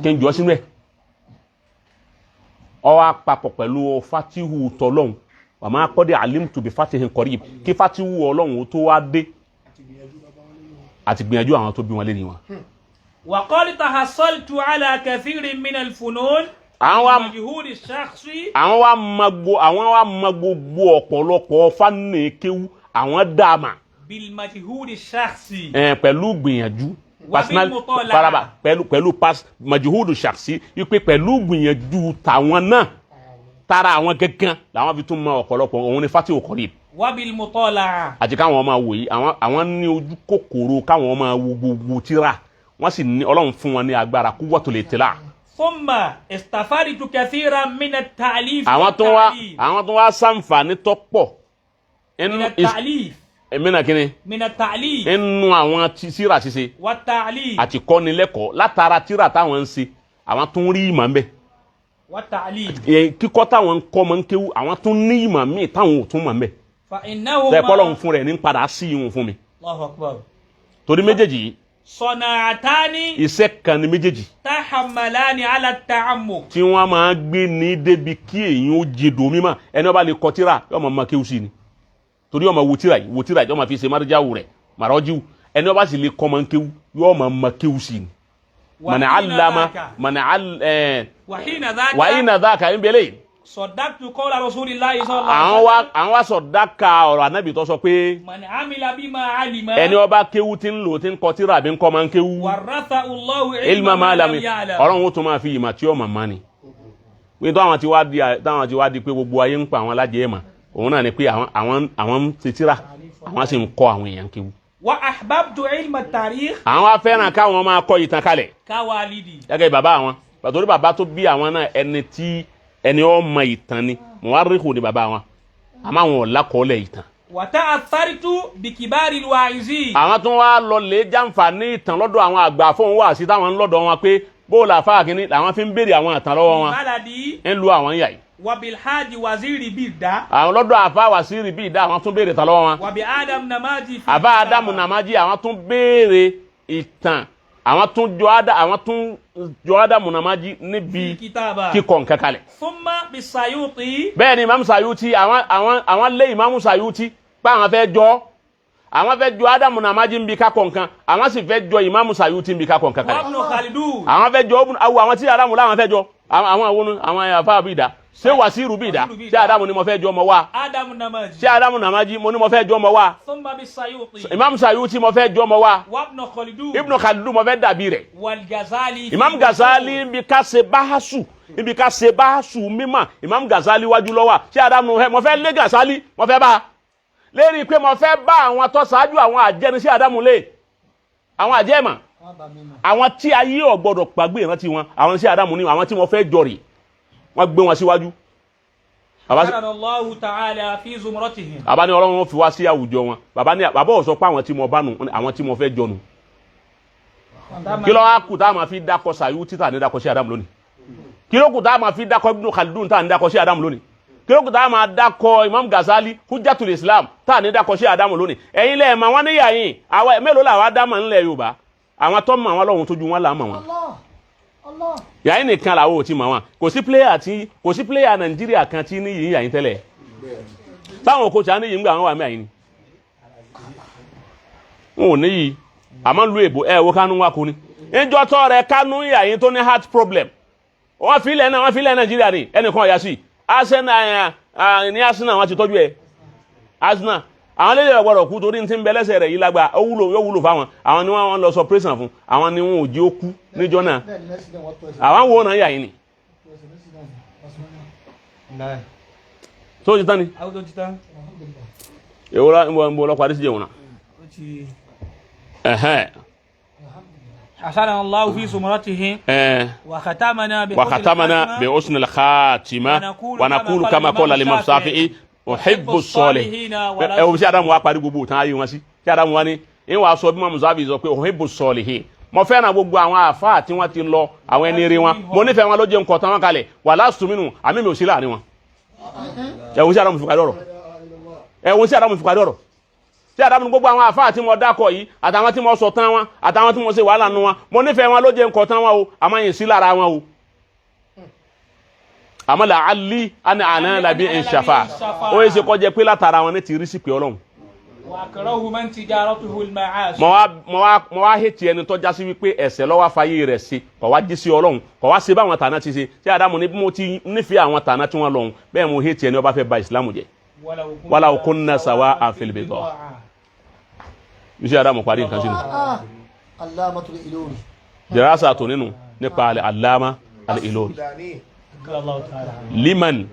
kí n jọ sínú ẹ̀ ọ wá papọ̀ pẹ̀lú fatihu tọlọ́hún wà máa kọ́ dé alimtu bi fatihin qarib kí fatihu ọlọ́hún tó wá dé àti gbìyànjú àwọn tó bí wọn lé ní wọn. وقد تحصلت على كثير من الفنون Àwọn wa بالمجهود الشخصي. àwọn wa ma gbogbo ọ̀pọ̀lọpọ̀ fani kéwú àwọn dàmà. بالمجهود الشخصي. Ẹ pẹ̀lú gbìyànjú Wà personal bí mutọ́lá. faraba pẹ̀lú pas majuhudu shaksi wípé pẹ̀lú gbìyànjú tàwọn náà tara àwọn gangan làwọn fi tún mọ ọ̀pọ̀lọpọ̀ òun ni fatihu qarib. وبالمطالعة. Àti káwọn máa wò yìí àwọn ní ojú kòkòrò káwọn máa wo gbogbo tíra wọ́n sì ní ọlọ́run fún wọn ní agbára quwwatul ittila. ثم استفدت كثيرا من التأليف Àwọn tó wá والتعليم. àwọn tó wá sàǹfààní tó pọ̀ من inú التأليف. èmi náà kíni من التأليف. inú àwọn tíra ṣíṣe والتعليم. àti kọ́nilẹ́kọ̀ọ́ látara tíra táwọn ń ṣe àwọn tó ń rí ìmọ̀ ń bẹ̀. والتعليم. Kíkọ́ táwọn ń kọ́ mọ́ ń kéwú àwọn tó ń ní ìmọ̀ míì táwọn ò tún mọ̀ ń bẹ̀. فإنهما Tẹ́ kọ́ fún rẹ̀ ní padà sí ìhun fún mi. الله أكبر. Torí méjèèjì yìí صناعتان iṣẹ́ kan ni méjèèjì تحملان على التعمق. tí wọ́n máa gbé ní débi kí èyàn ó jẹdò mímọ́ ẹni wọ́n bá lè kọ tíra yóò máa ma kéwú sí ni torí yóò máa wo tíra yìí wo tíra yìí yóò máa fi ṣe máríjáwù rẹ̀ màrọ́jíwù ẹni wọ́n bá sì lè kọ́ máa ń kéwú yóò máa ma kéwú sí ni. Mọ̀nà وحين alama ذاك mọ̀nà al ẹ̀ وحين ذاك wàyí nà dáka ń bẹ̀lẹ̀ yìí. صدقت قول رسول الله صلى الله Àwọn عليه wa وسلم àwọn wa sọ dáka ọ̀rọ̀ anábì tó sọ pé من عمل بما علم ẹni ó bá kéwú tí ń lò tí ń kọ tíra àbí ń kọ́ máa ń kéwú ورثه الله ilma علما ما máa لم lami يعلم. ọlọ́run ó tún máa fi ìmọ̀ tí ó mọ̀ mọ́ ni pé táwọn ti wá di pé gbogbo ayé ń pa àwọn alájẹ ẹ̀ mọ̀ òun náà ni pé àwọn ń ṣe tíra àwọn sì ń kọ́ àwọn èèyàn kéwú. وأحببت علم التاريخ Àwọn wá fẹ́ràn káwọn máa kọ́ ìtàn kalẹ̀ كوالدي. gẹ́gẹ́ bí bàbá àwọn pàtó bàbá tó bí àwọn náà ẹni tí ẹni ó mọ ìtàn ni muwarrihu ni bàbá wọn àmọ́ àwọn ò lákọọ́lẹ̀ ìtàn. وتأثرت بكبار الواعظين. Àwọn tó wá lọ lè jàǹfààní ìtàn lọ́dọ̀ àwọn àgbà fóun wà sí táwọn ń lọ́dọ̀ wọn pé bóòlù àfáà kínní làwọn fi ń béèrè àwọn ìtàn lọ́wọ́ wọn بلدي ń lu àwọn yà yìí. وبالحاج وزير بيدا Àwọn lọ́dọ̀ àfáà Wàsíìrì bíi ìdá àwọn tún béèrè ìtàn lọ́wọ́ wọn. وبآدم نماجي في Àbá Ádámù Nàmájì àwọn tún béèrè ìtàn àwọn tún jọ Ádámù Nàmájì níbi الكتابة. kíkọ nǹkan kalẹ̀. ثم بالسيوطي. Bẹ́ẹ̀ ni Imam Sayuti àwọn lé Imam Sayuti pé àwọn fẹ́ jọ Ádámù Nàmájì níbi kakọ nǹkan àwọn sì fẹ́ jọ Imam Sayuti níbi kakọ nǹkan kalẹ̀. وابن خلدون. Àwọn fẹ́ jọ awo àwọn tí Ádámù láwọn fẹ́ jọ àwọn àwọn àfáà bíi ìdá ṣé Wàsíìrù bíi ìdá ṣé Ádámù ni mo fẹ́ jọ ọmọ wa آدم نماجي. ṣé Ádámù Nàmájì mo ní mo fẹ́ jọ ọmọ wa ثم بالسيوطي. Imam Sayuti mo fẹ́ jọ ọmọ wa وابن خلدون. Ibn Khaldun mo fẹ́ dàbí rẹ̀. والغزالي في Imam الأصول. Ghazali níbi ká ṣe báhásù níbi ká ṣe báhásù mímọ̀ Imam Ghazali wájú lọ́wọ́ ṣé Ádámù mo fẹ́ lé Ghazali mo fẹ́ bá a lérí pé mo fẹ́ bá àwọn tó ṣáájú àwọn àjẹni sí Ádámù lé àwọn àjẹmọ̀. Àwọn tí ayé ò gbọ́dọ̀ gbàgbé ìrántí wọn, àwọn tí Ádámù ní, àwọn tí wọ́n fẹ́ jọrì, wọ́n gbé wọn síwájú. Allahu ta'ala fi zumratihim. Bàbá ní Ọlọ́run fi wá sí àwùjọ wọn. Bàbá ní bàbá ò sọ pé àwọn tí mo bá nù, àwọn tí mo fẹ́ jọ nù. Kí ló wá kù tá a máa fi dákọ Sàyútì tá a ní dákọ sí Ádámù lónìí? Kí ló kù tá a máa fi dákọ Ibn Khaldun tá a ní dákọ sí Ádámù lónìí? Kí ló kù tá a máa dákọ Imam Ghazali Hujjatul Islam tá a ní dákọ sí Ádámù lónìí? Ẹ̀yin lẹ́ẹ̀ mà wọ́n níyà yín, àwa mélòó làwa dámà ńlẹ̀ Yorùbá? Àwọn tó mọ̀ wọn lọ́hùn tójú wọn là mọ̀ wọn. Yàyín nìkan làwọn ò ti mọ̀ wọn. Kò sí pléyà tí kò sí pléyà Nàìjíríà kan tí níyì yàyín tẹ́lẹ̀. Táwọn kò tí a níyì ń gbà wọn wà mí àyín ni. Wọn ò níyì, àmọ́ lu èbò ẹ̀ wo Kánú wa kú ni. Ìjọ tọ́ rẹ Kánú yàyín tó ní heart problem. Wọ́n fi ilẹ̀ náà wọ́n fi ilẹ̀ Nàìjíríà ni ẹnìkan ọ̀yà sí. Arsenal ní Arsenal wọ́n ti tọ́jú ẹ̀. Arsenal àwọn lédè ọgbọ́dọ̀ kú torí ti ń bẹ lẹ́sẹ̀ rẹ̀ yìí lágbá ó wúlò yóò wúlò fáwọn àwọn ni wọ́n lọ sọ pírẹsàn fún àwọn ni wọn ò jí ó kú níjọ́ náà àwọn wo náà yà yín ni. Tó ti tán ni. Èwo la ń bọ̀ ọlọ́pàá àdìsí jẹun náà. Hasana Allahu fi zumratihi. Wa Wa khatamana bi husnil khatima wa naqulu kama qala al-imam Shafi'i uhibbu salihin. Ẹ wo sí Adamu wa parí gbogbo tán ayé wọn sí tí Adamu wa ní ń wàá sọ bí mọ̀mú sábì sọ pé uhibbu salihin, mo fẹ́ràn gbogbo àwọn àfáà tí wọ́n ti lọ, àwọn ẹni rí wọn, mo nífẹ̀ẹ́ wọn ló jẹ́ nǹkan tán wọn kalẹ̀ wà láàsùn mínú àmì mi ò sí láàrin wọn. Ẹ wo sí Adamu fi parí ọ̀rọ̀. Ẹ wo sí Adamu fi parí ọ̀rọ̀. Tí Adamu ní gbogbo àwọn àfáà tí mo dákọ̀ yìí àtàwọn tí mo sọ tán wọn àtàwọn tí mo ṣe wàhálà nu wọn, mo nífẹ̀ẹ́ wọn ló jẹ́ nǹkan tán wọn o, àmọ́ yìí sí lára wọn o, àmọ́ la ali ani àná làbí ìṣàfà ó yẹ ṣe kọjá pé látara wọn ní ti rí sí pé Ọlọ́run. Mọ wá hẹ́tì ẹni tọ́já sí wípé ẹ̀ṣẹ̀ lọ́wọ́ afáyé rẹ̀ ṣe kọ̀ wá jí sí Ọlọ́run kọ̀ wá ṣe báwọn tàná ti ṣe. Ṣé Ádámù ní mo ti nífẹ̀ẹ́ àwọn tàná tí wọ́n lọ́hùn bẹ́ẹ̀ mo hẹ́tì ẹni ó bá fẹ́ ba ìsìlámù jẹ́. Wàlá kunna sawa'an fil bidaa. Ṣé Ádámù parí nǹkan sínú. Jẹ́rásà tó nínú nípa Allama al-Ilori liman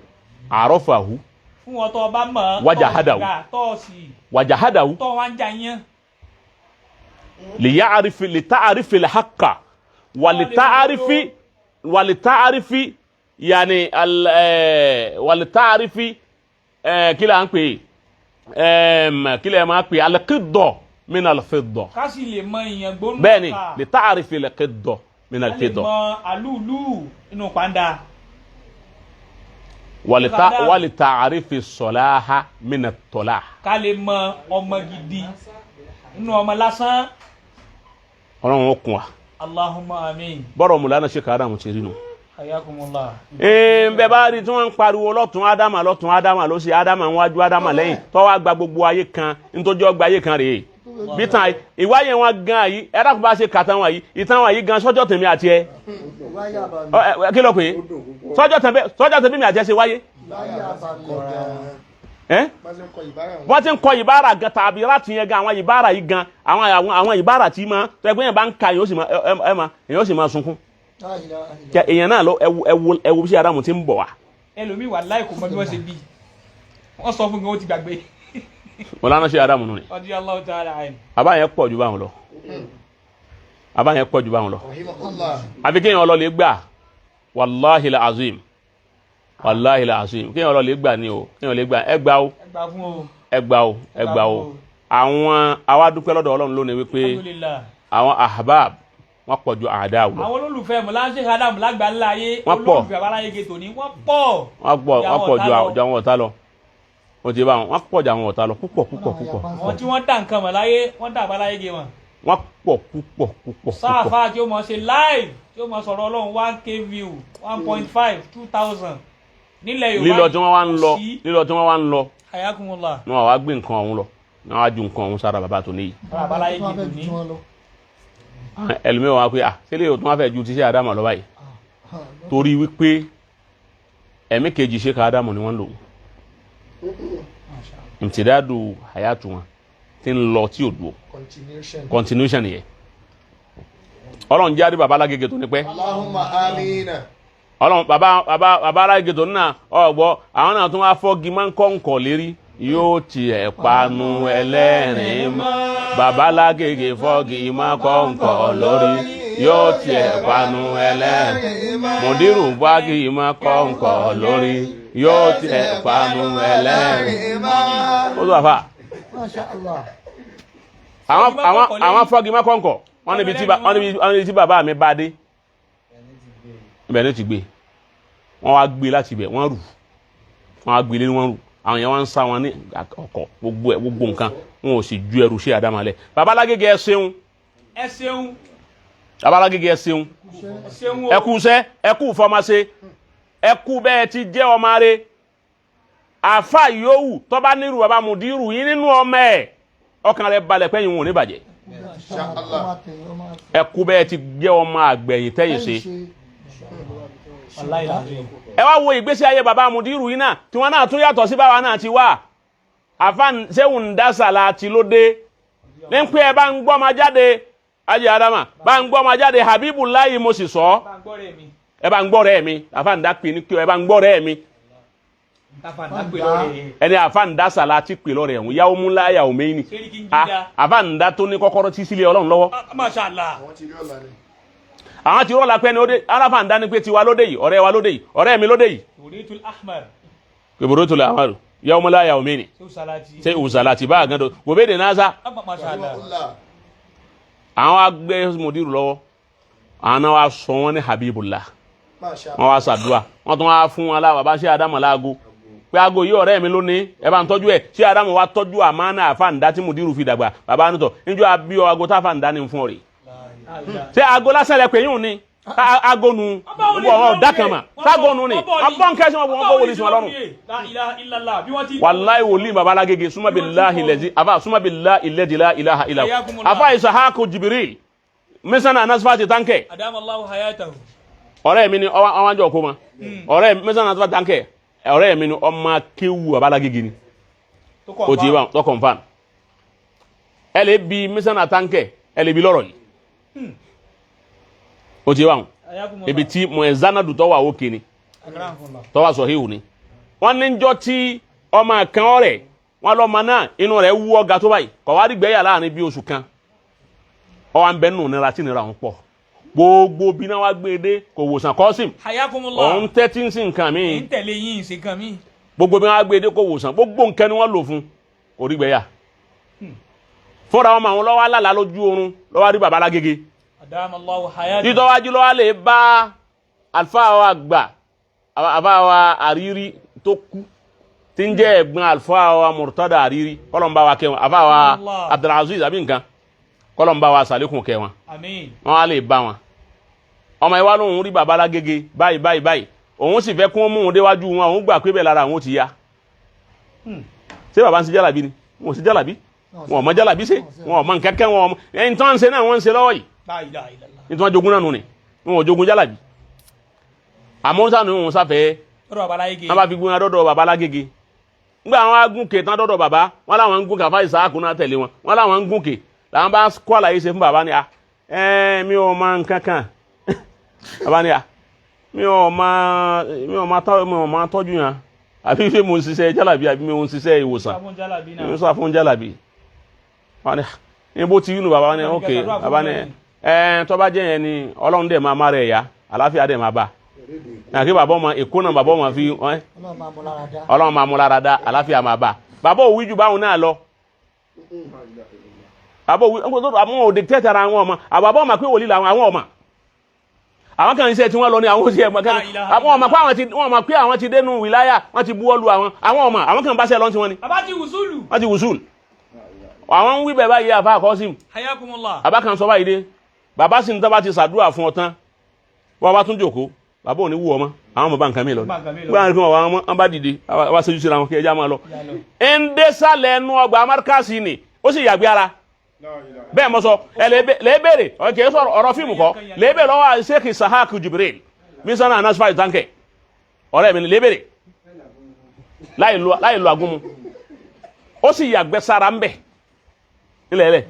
àrọ́fàhù fún wọn tó bá mọ̀ wajahadahu wajahadahu tó wá ń jà yẹn liya'rifi lita'rifi al-haqqa walita'rifi walita'rifi yani al walita'rifi kí la ń pè kí la máa pè al-qidda min al-fidda. Ká sì lè mọ ìyẹn gbóná. Bẹ́ẹ̀ni, lita'rifi al-qidda min al-fidda. Ká lè mọ àlúùlù inú pàǹdà. Walita'rifi sọláha mina tọ́lá. Ká lè mọ ọmọ gidi inú ọmọ lásán. Ọlọ́run ó kún wa. Allahumma amin. Bọ́rọ̀ mùlánà ṣe kàádámù ti rí nu. Hayakumullah. Bẹ́ẹ̀ bá rí tí wọ́n ń pariwo lọ́tún ádámà lọ́tún ádámà ló ṣe ádámà níwájú ádámà lẹ́yìn tó wá gba gbogbo ayé kan nítorí ọgbà ayé kan rèé. Bí tàn ìwáyé wọn gan yìí ẹ dákun bá ṣe kàtà wọn yìí ìtàn wọn yìí gan sọ́jọ́ tèmi àti ẹ. Kí ló pè é sọ́jọ́ tèmi àti ẹ ṣe wáyé. Wọ́n ti ń kọ ìbára gan tàbí láti yẹn gan àwọn ìbára yìí gan àwọn ìbára tí ma tó ẹgbẹ́ yẹn bá ń ka èyàn sì máa sunkún. Èyàn náà lọ ẹwu bí Ádámù ti ń bọ̀ wá. Ẹlòmíì wà láì kò mọ bí wọ́n ṣe bí wọ́n sọ fún mi wọ́n ti gbàgbé. Wọ́n lánàá ṣe Ádámù nù ni. Radiyallahu ta'ala anhu. Àbá yẹn pọ̀ ju báwọn lọ. Àbá yẹn pọ̀ ju báwọn lọ. Àfi kéèyàn lọ lè gbà wàláhì azim wàláhì azim kéèyàn lọ lè gbà ni o kéèyàn lè gbà ẹ gbà o ẹ gbà o ẹ gbà o. Àwọn àwa dúpẹ́ lọ́dọ̀ Ọlọ́run lónìí wípé àwọn ahbab wọ́n pọ̀ ju àdá lọ. Àwọn olólùfẹ́ mọ̀láṣẹ́ Ádámù lágbàlá ayé wọ́n pọ̀ olólùfẹ́ abáláyé tòní wọ́n pọ̀. Wọ́n pọ̀ wọ́n pọ̀ ju àwọn ọ̀tá lọ. Wọ́n ti bá wọn wọ́n pọ̀ ju àwọn ọ̀tá lọ púpọ̀ púpọ̀ púpọ̀. Àwọn tí wọ́n dà nǹkan mọ̀ láyé wọ́n dà abáláyé gé wọn. Wọ́n pọ̀ púpọ̀ púpọ̀. Sáàfà tí ó mọ̀ ṣe live tí ó mọ̀ sọ̀rọ̀ Ọlọ́run 1K view 1.5 2,000 nílẹ̀ Yorùbá. Lílọ tí wọ́n wá ń lọ lílọ tí wọ́n wá ń lọ. Hayakumullah. Wọ́n wá gbé nǹkan ọ̀hún lọ wọ́n wá ju nǹkan ọ̀hún sára bàbá tó níyì. Abáláyé gé tòní. Ẹlòmíràn wá pé à sílẹ̀ yóò tún wá fẹ́ ju ti ṣe Ádámù lọ báyìí torí wípé ẹ̀mí kejì ṣe ká Ádámù ni wọ́n lò ntìdádù hayatu wọn ti ń lọ tí ò dúró continuation yẹ Ọlọ́run jáde baba alágége tó ní pẹ́. Allahumma amina. Ọlọ́run baba baba baba alágége tó ní náà ọgbọ àwọn náà tún wá fọ́gi máa ń kọ́ nkọ̀ lérí. Yóò tiẹ̀ panu ẹlẹ́rìn mọ́. Babalágége fọ́ọ̀gì má kọ̀ǹkọ̀ lórí. Yóò tiẹ̀ panu ẹlẹ́rìn. Mùdírù fọ́ọ̀gì má kọ̀ǹkọ̀ lórí. Yóò tiẹ̀ panu ẹlẹ́rìn. Ó tó àfà. Masha Allah. Àwọn fọ́ọ̀gì má kọ̀ǹkọ̀. Wọ́n níbi tí bàbá mi bá dé. Ibẹ̀ ni ti gbé. Wọ́n wá gbé láti ibẹ̀, wọ́n rù. Wọ́n wá gbé lé wọ́n rù. Àwọn yẹn wọ́n ń sá wọn ní ọkọ̀ gbogbo ẹ̀ gbogbo nǹkan. Wọn ò sì ju ẹrù sí àdámalẹ̀. Babalágége ẹ ṣeun. Ẹ ṣeun. Babalágége ẹ ṣeun. Ẹ ṣeun o. Ẹ kú iṣẹ́, ẹ kú fọmọṣe, ẹ kú bẹ́ẹ̀ ti jẹ́ ọmọ rẹ̀. Àfa yòówù tó bá nírú bàbá mùdírù yín nínú ọmọ ẹ̀, ọkàn rẹ̀ balẹ̀ pẹ́yìn wọn ò ní bàjẹ́. Ẹ kú bẹ́ẹ̀ ti jẹ́ ọmọ àgbẹ̀yìn tẹ́yìn ṣe. Wàláhì láàrin. Ẹ wá wo ìgbésí ayé bàbá mùdírù yìí náà tí wọn náà tún yàtọ̀ sí báwa náà ti wá. Àfa sẹ́wùn dásàlà ti ló dé. Ní pé ẹ bá ń gbọ́ ọmọ jáde, Ajé Adama, bá ń gbọ́ ọmọ jáde, Habibulayi mo sì sọ. Bá ń gbọ́ rẹ̀ mi. Ẹ bá ń gbọ́ rẹ̀ mi, àfa ń dá pè ní kí ẹ bá ń gbọ́ rẹ̀ mi. Tafa ń dápè lọ́rẹ̀. Ẹni àfa ń dá sàlá ti pè lọ́rẹ̀ ẹ̀hún, yàwó mú láyà òmẹ́yìn ni. Sẹ́ríkì ń jíjà. Àfa ń dá tó ní kọ́kọ́rọ́ tí sílé Ọlọ́run lọ́wọ́. Masha Allah. Àwọn ti rí ọ̀la ni. Àwọn ti rọ́ọ̀lá pẹ́ ni ó dé, aláfa ń dá ní pé tiwa lóde yìí, ọ̀rẹ́ wa lóde yìí, ọ̀rẹ́ mi lóde yìí. Tòrítul Ahmar. Kèbèrè tó lè àwọn àrùn, yàwó mú láyà òmẹ́yìn ni. Ṣé o salati? Ṣé òsàlà ti bá àgàndọ̀, gòbédè náà sá. Masha Allah. Àwọn agbẹ́ mùdírù lọ́wọ́, àwọn náà wá sọ wọn ní Habibullah. Masha Wọ́n wá ṣàdúrà, wọ́n tún wá fún wọn láwọn bàbá ṣé Ádámù láago pé aago yìí ọ̀rẹ́ mi lónìí, ẹ bá ń tọ́jú ẹ̀. Ṣé Ádámù wá tọ́jú àmánà àfàǹdá tí mùdírù fi dàgbà? Bàbá nítọ̀ níjọ́ abíọ́ aago tá àfàǹdá ni fún ọ rè. Ṣé aago lásán lẹ pé yín ni? Aago nu wọ́n ọ̀dà kan mà ságo nu ni ọgbọ́n kẹ́sì wọn bọ́ wòlíì sí wọn lọ́rùn. La ilaha illallah. Bí wọ́n ti. Wàláì wòlíì bàbá alágége súnmọ́ billahi lẹ́dí àfà súnmọ́ billahi lẹ́dí la ilaha illa àfà Isahaku Jibril mísánà anasifati tánkẹ́. Adama Allahu hayatahu. Ọ̀rẹ́ mi ni ọwọ́ àjọ kó ma ọ̀rẹ́ mi mísánà anasifati tánkẹ́ ọ̀rẹ́ mi ni ọmọ akéwù bàbá alágége ni o ti bá tó kọ̀nfàn. Ẹ lè bi mísánà tánkẹ́ ẹ lè bi lọ́rọ̀ yìí o ti bá wọn ibi tí mọ̀ẹ́zánádù tọ́wọ́ àwòkè ni tọ́wọ́ sọ̀híhù ni. Wọ́n ní njọ́ tí ọmọ kan ọ̀rẹ́ wọn lọ́mọ náà inú rẹ̀ wú ọ̀gá tó báyìí kọ̀ wá rí gbẹ́yà láàrin bí oṣù kan ọwọ́ à ń bẹ nù nira tí nira òun pọ̀ gbogbo bí náà wá gbé e dé kò wòsàn kọ́sìm Hayakumullah. òun tẹ́tí ń sìn nǹkan míì Ń tẹ̀lé yín ṣe kan mí. gbogbo bí wọ́n á gbé e dé kò wòsàn gbogbo nǹkan ni wọ́n lò fún kò rí gbẹ́yà fúnra ọmọ àwọn lọ́wọ́ alálàá lójú oorun lọ́wọ́ rí bàbá alágége Adama Allahu hayatahu. títọ́wájú lọ́wọ́ lè bá àlùfáà wa àgbà àfáà wa àrírí tó kú tí ń jẹ́ ẹ̀gbọ́n àlùfáà wa Murtada àrírí kọ́lọ́mbà wa kẹwọn àfáà wa Allah. Abdulaziz àbí nǹkan kọ́lọ́mbà wa sàlékún kẹwọn Àmín. wọn á lè bá wọn. Ọmọ ìwà lòun rí bàbá alágége báyìí báyìí báyìí òun sì fẹ́ kún mú un déwájú wọn òun gbà pé bẹ́ẹ̀ lára àwọn ò ti ya. Ṣé bàbá ń ṣe jálàbí ni? Wọn ò ṣe jálàbí, wọn ò mọ jálàbí ṣe, wọn ò mọ nǹkan kẹ́, wọn ò mọ ẹni tí wọ́n ń ṣe náà wọ́n ń ṣe lọ́wọ́ yìí. La ilaha illallah. Ní tí wọ́n jogún náà nù ni wọn ò jogún jálàbí. Àmọ́ sànù òun sáfẹ́ Lọ́dọ̀ bàbá alágége. wọn bá fi gún adọ́dọ̀ bàbá alágége. Ngbà àwọn agúnkè tán dọ́dọ̀ bàbá wọn làwọn ń gúnkè àfa ìsáàkù náà tẹ̀lé wọn wọn làwọn ń gúnkè làwọn bá kó àlàyé ṣe fún bàbá ni a ẹ mi ò mọ nǹkan kan bàbá ni a mi ò mọ tọ́jú yẹn àbí ṣé mo ń ṣiṣẹ́ jálàbí àbí mi ò ń ṣiṣẹ́ ìwòsàn Sáfún jálàbí náà. mi ò sọ fún jálàbí wọn ni ní bó ti yúnu bàbá ni ok bàbá ni ẹ tó bá jẹ́ yẹn ni Ọlọ́run dẹ̀ máa má rẹ̀ yá àlàáfíà dẹ̀ máa bá nàkí bàbá ọmọ èkó náà bàbá ọmọ fi ẹ Ọlọ́run máa mú lára dá. Ọlọ́run máa mú lára dá àlàáfíà máa bá bàbá òwú ju báwọn náà lọ bàbá òwú àwọn òde tẹ́tẹ̀ ara àwọn ọmọ àbàbà ọmọ pé wòlíì làwọn àwọn ọmọ àwọn kan iṣẹ́ tí wọ́n lọ ní àwọn oṣù ẹ̀gbọ́n kan àwọn ọmọ pé àwọn ti wọ́n mọ̀ pé àwọn ti dénú wìláyà wọ́n ti buwọ́ lu àwọn àwọn ọmọ àwọn kan bá ṣe lọ́n tí wọ́n ni Bàbá ti wùsùlù. wọ́n ti wùsùl àwọn ń wí bẹ́ẹ̀ báyìí àfa àkọ́sìm Hayakumullah. bàbá kan sọ báyìí dé bàbá sì ń tọ́ bá ti sàdúrà fún ọ tán wọ́n bá tún jòkó bàbá ò ní wú ọmọ àwọn ọmọ bá nǹkan mi lọ Bá nǹkan mi lọ. gbọ́dọ̀ kí wọ́n wọ́n bá dìde wá ṣojú síra wọn kí ẹja máa lọ. ń dé sálẹ̀ ẹnu ọgbà amárkàsì ni ó sì yàgbé ara bẹ́ẹ̀ mọ sọ ẹ lè béèrè kì í sọ̀rọ̀ ọ̀rọ̀ fíìmù kọ́ lè béèrè lọ́wọ́ Sheikh Sahak Jibril mísánà anasfa ìtànkẹ́ ọ̀rẹ́ mi ni lè béèrè láì lo agúnmu ó sì yàgbẹ́ sára ń bẹ̀ nílẹ̀ ẹlẹ̀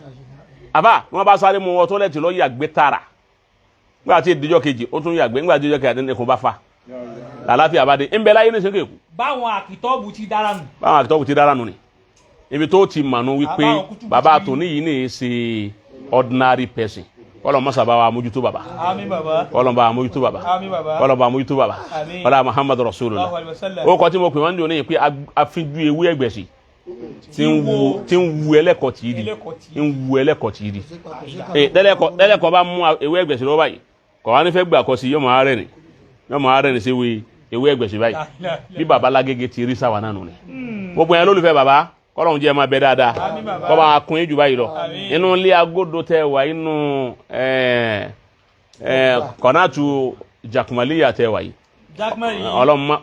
àbá wọn bá sáré mu wọ tọ́lẹ̀tì lọ yàgbẹ́ tààrà nígbà tí ìdíjọ́ kejì ó tún yàgbẹ́ nígbà tí ìdíjọ́ kejì àti ẹkùn bá fa Làlàáfíà bá dé ń bẹ láyé ní sẹ́kẹ̀ kú. Báwọn àkìtọ́ọ̀bù ti dára nù. Báwọn àkìtọ́ọ̀bù ti dára nù ni ibi tó ti mànú wípé Bàbá òkútù bàbá ti- tòní yìí ní í ṣe ordinary person. Kọ́lọ̀ mọ́sá bá wa mójútó bàbá. Àmín bàbá. Kọ́lọ̀ bá wa mójútó bàbá. Àmín bàbá. Kọ́lọ̀ bá wa mójútó bàbá. Àmín. Kọ́lọ̀ Muhammadu Rasulullah. Allahu alaihi wasallam. Ó kọ́ tí mo pè wọ́n ń dùn ní pé afínjú ewé ẹ̀gbẹ̀sì tí ń wu tí ń wu ẹlẹ́kọ̀ọ́ tì í di, Ẹlẹ́kọ̀ọ́ tì í. ń wu ẹlẹ́kọ̀ọ́ tì í di. Tẹ́lẹ̀kọ́ bá mú ewé ẹ̀gbẹ̀sì lọ́wọ́ báyìí, kọ̀ wá nífẹ̀ẹ́ gbà kọ́ sí, yọmọ arẹ́ ni yọmọ arẹ́ ni sí ewé ẹ̀gbẹ̀sì báyìí. Bí baba Lágége ti rí sáwa náà nù ni. Gbogbo yẹn lólùfẹ́ baba, kọ́lọ́hún jẹ́ máa bẹ dáadáa. Àmín bàbá. Kọ́ bá kun yín jù báyìí lọ. Àmín. Inú ilé agodo tẹ wà, inú kọ́nàtù jakumaliya tẹ wà yìí. Jackman yìí.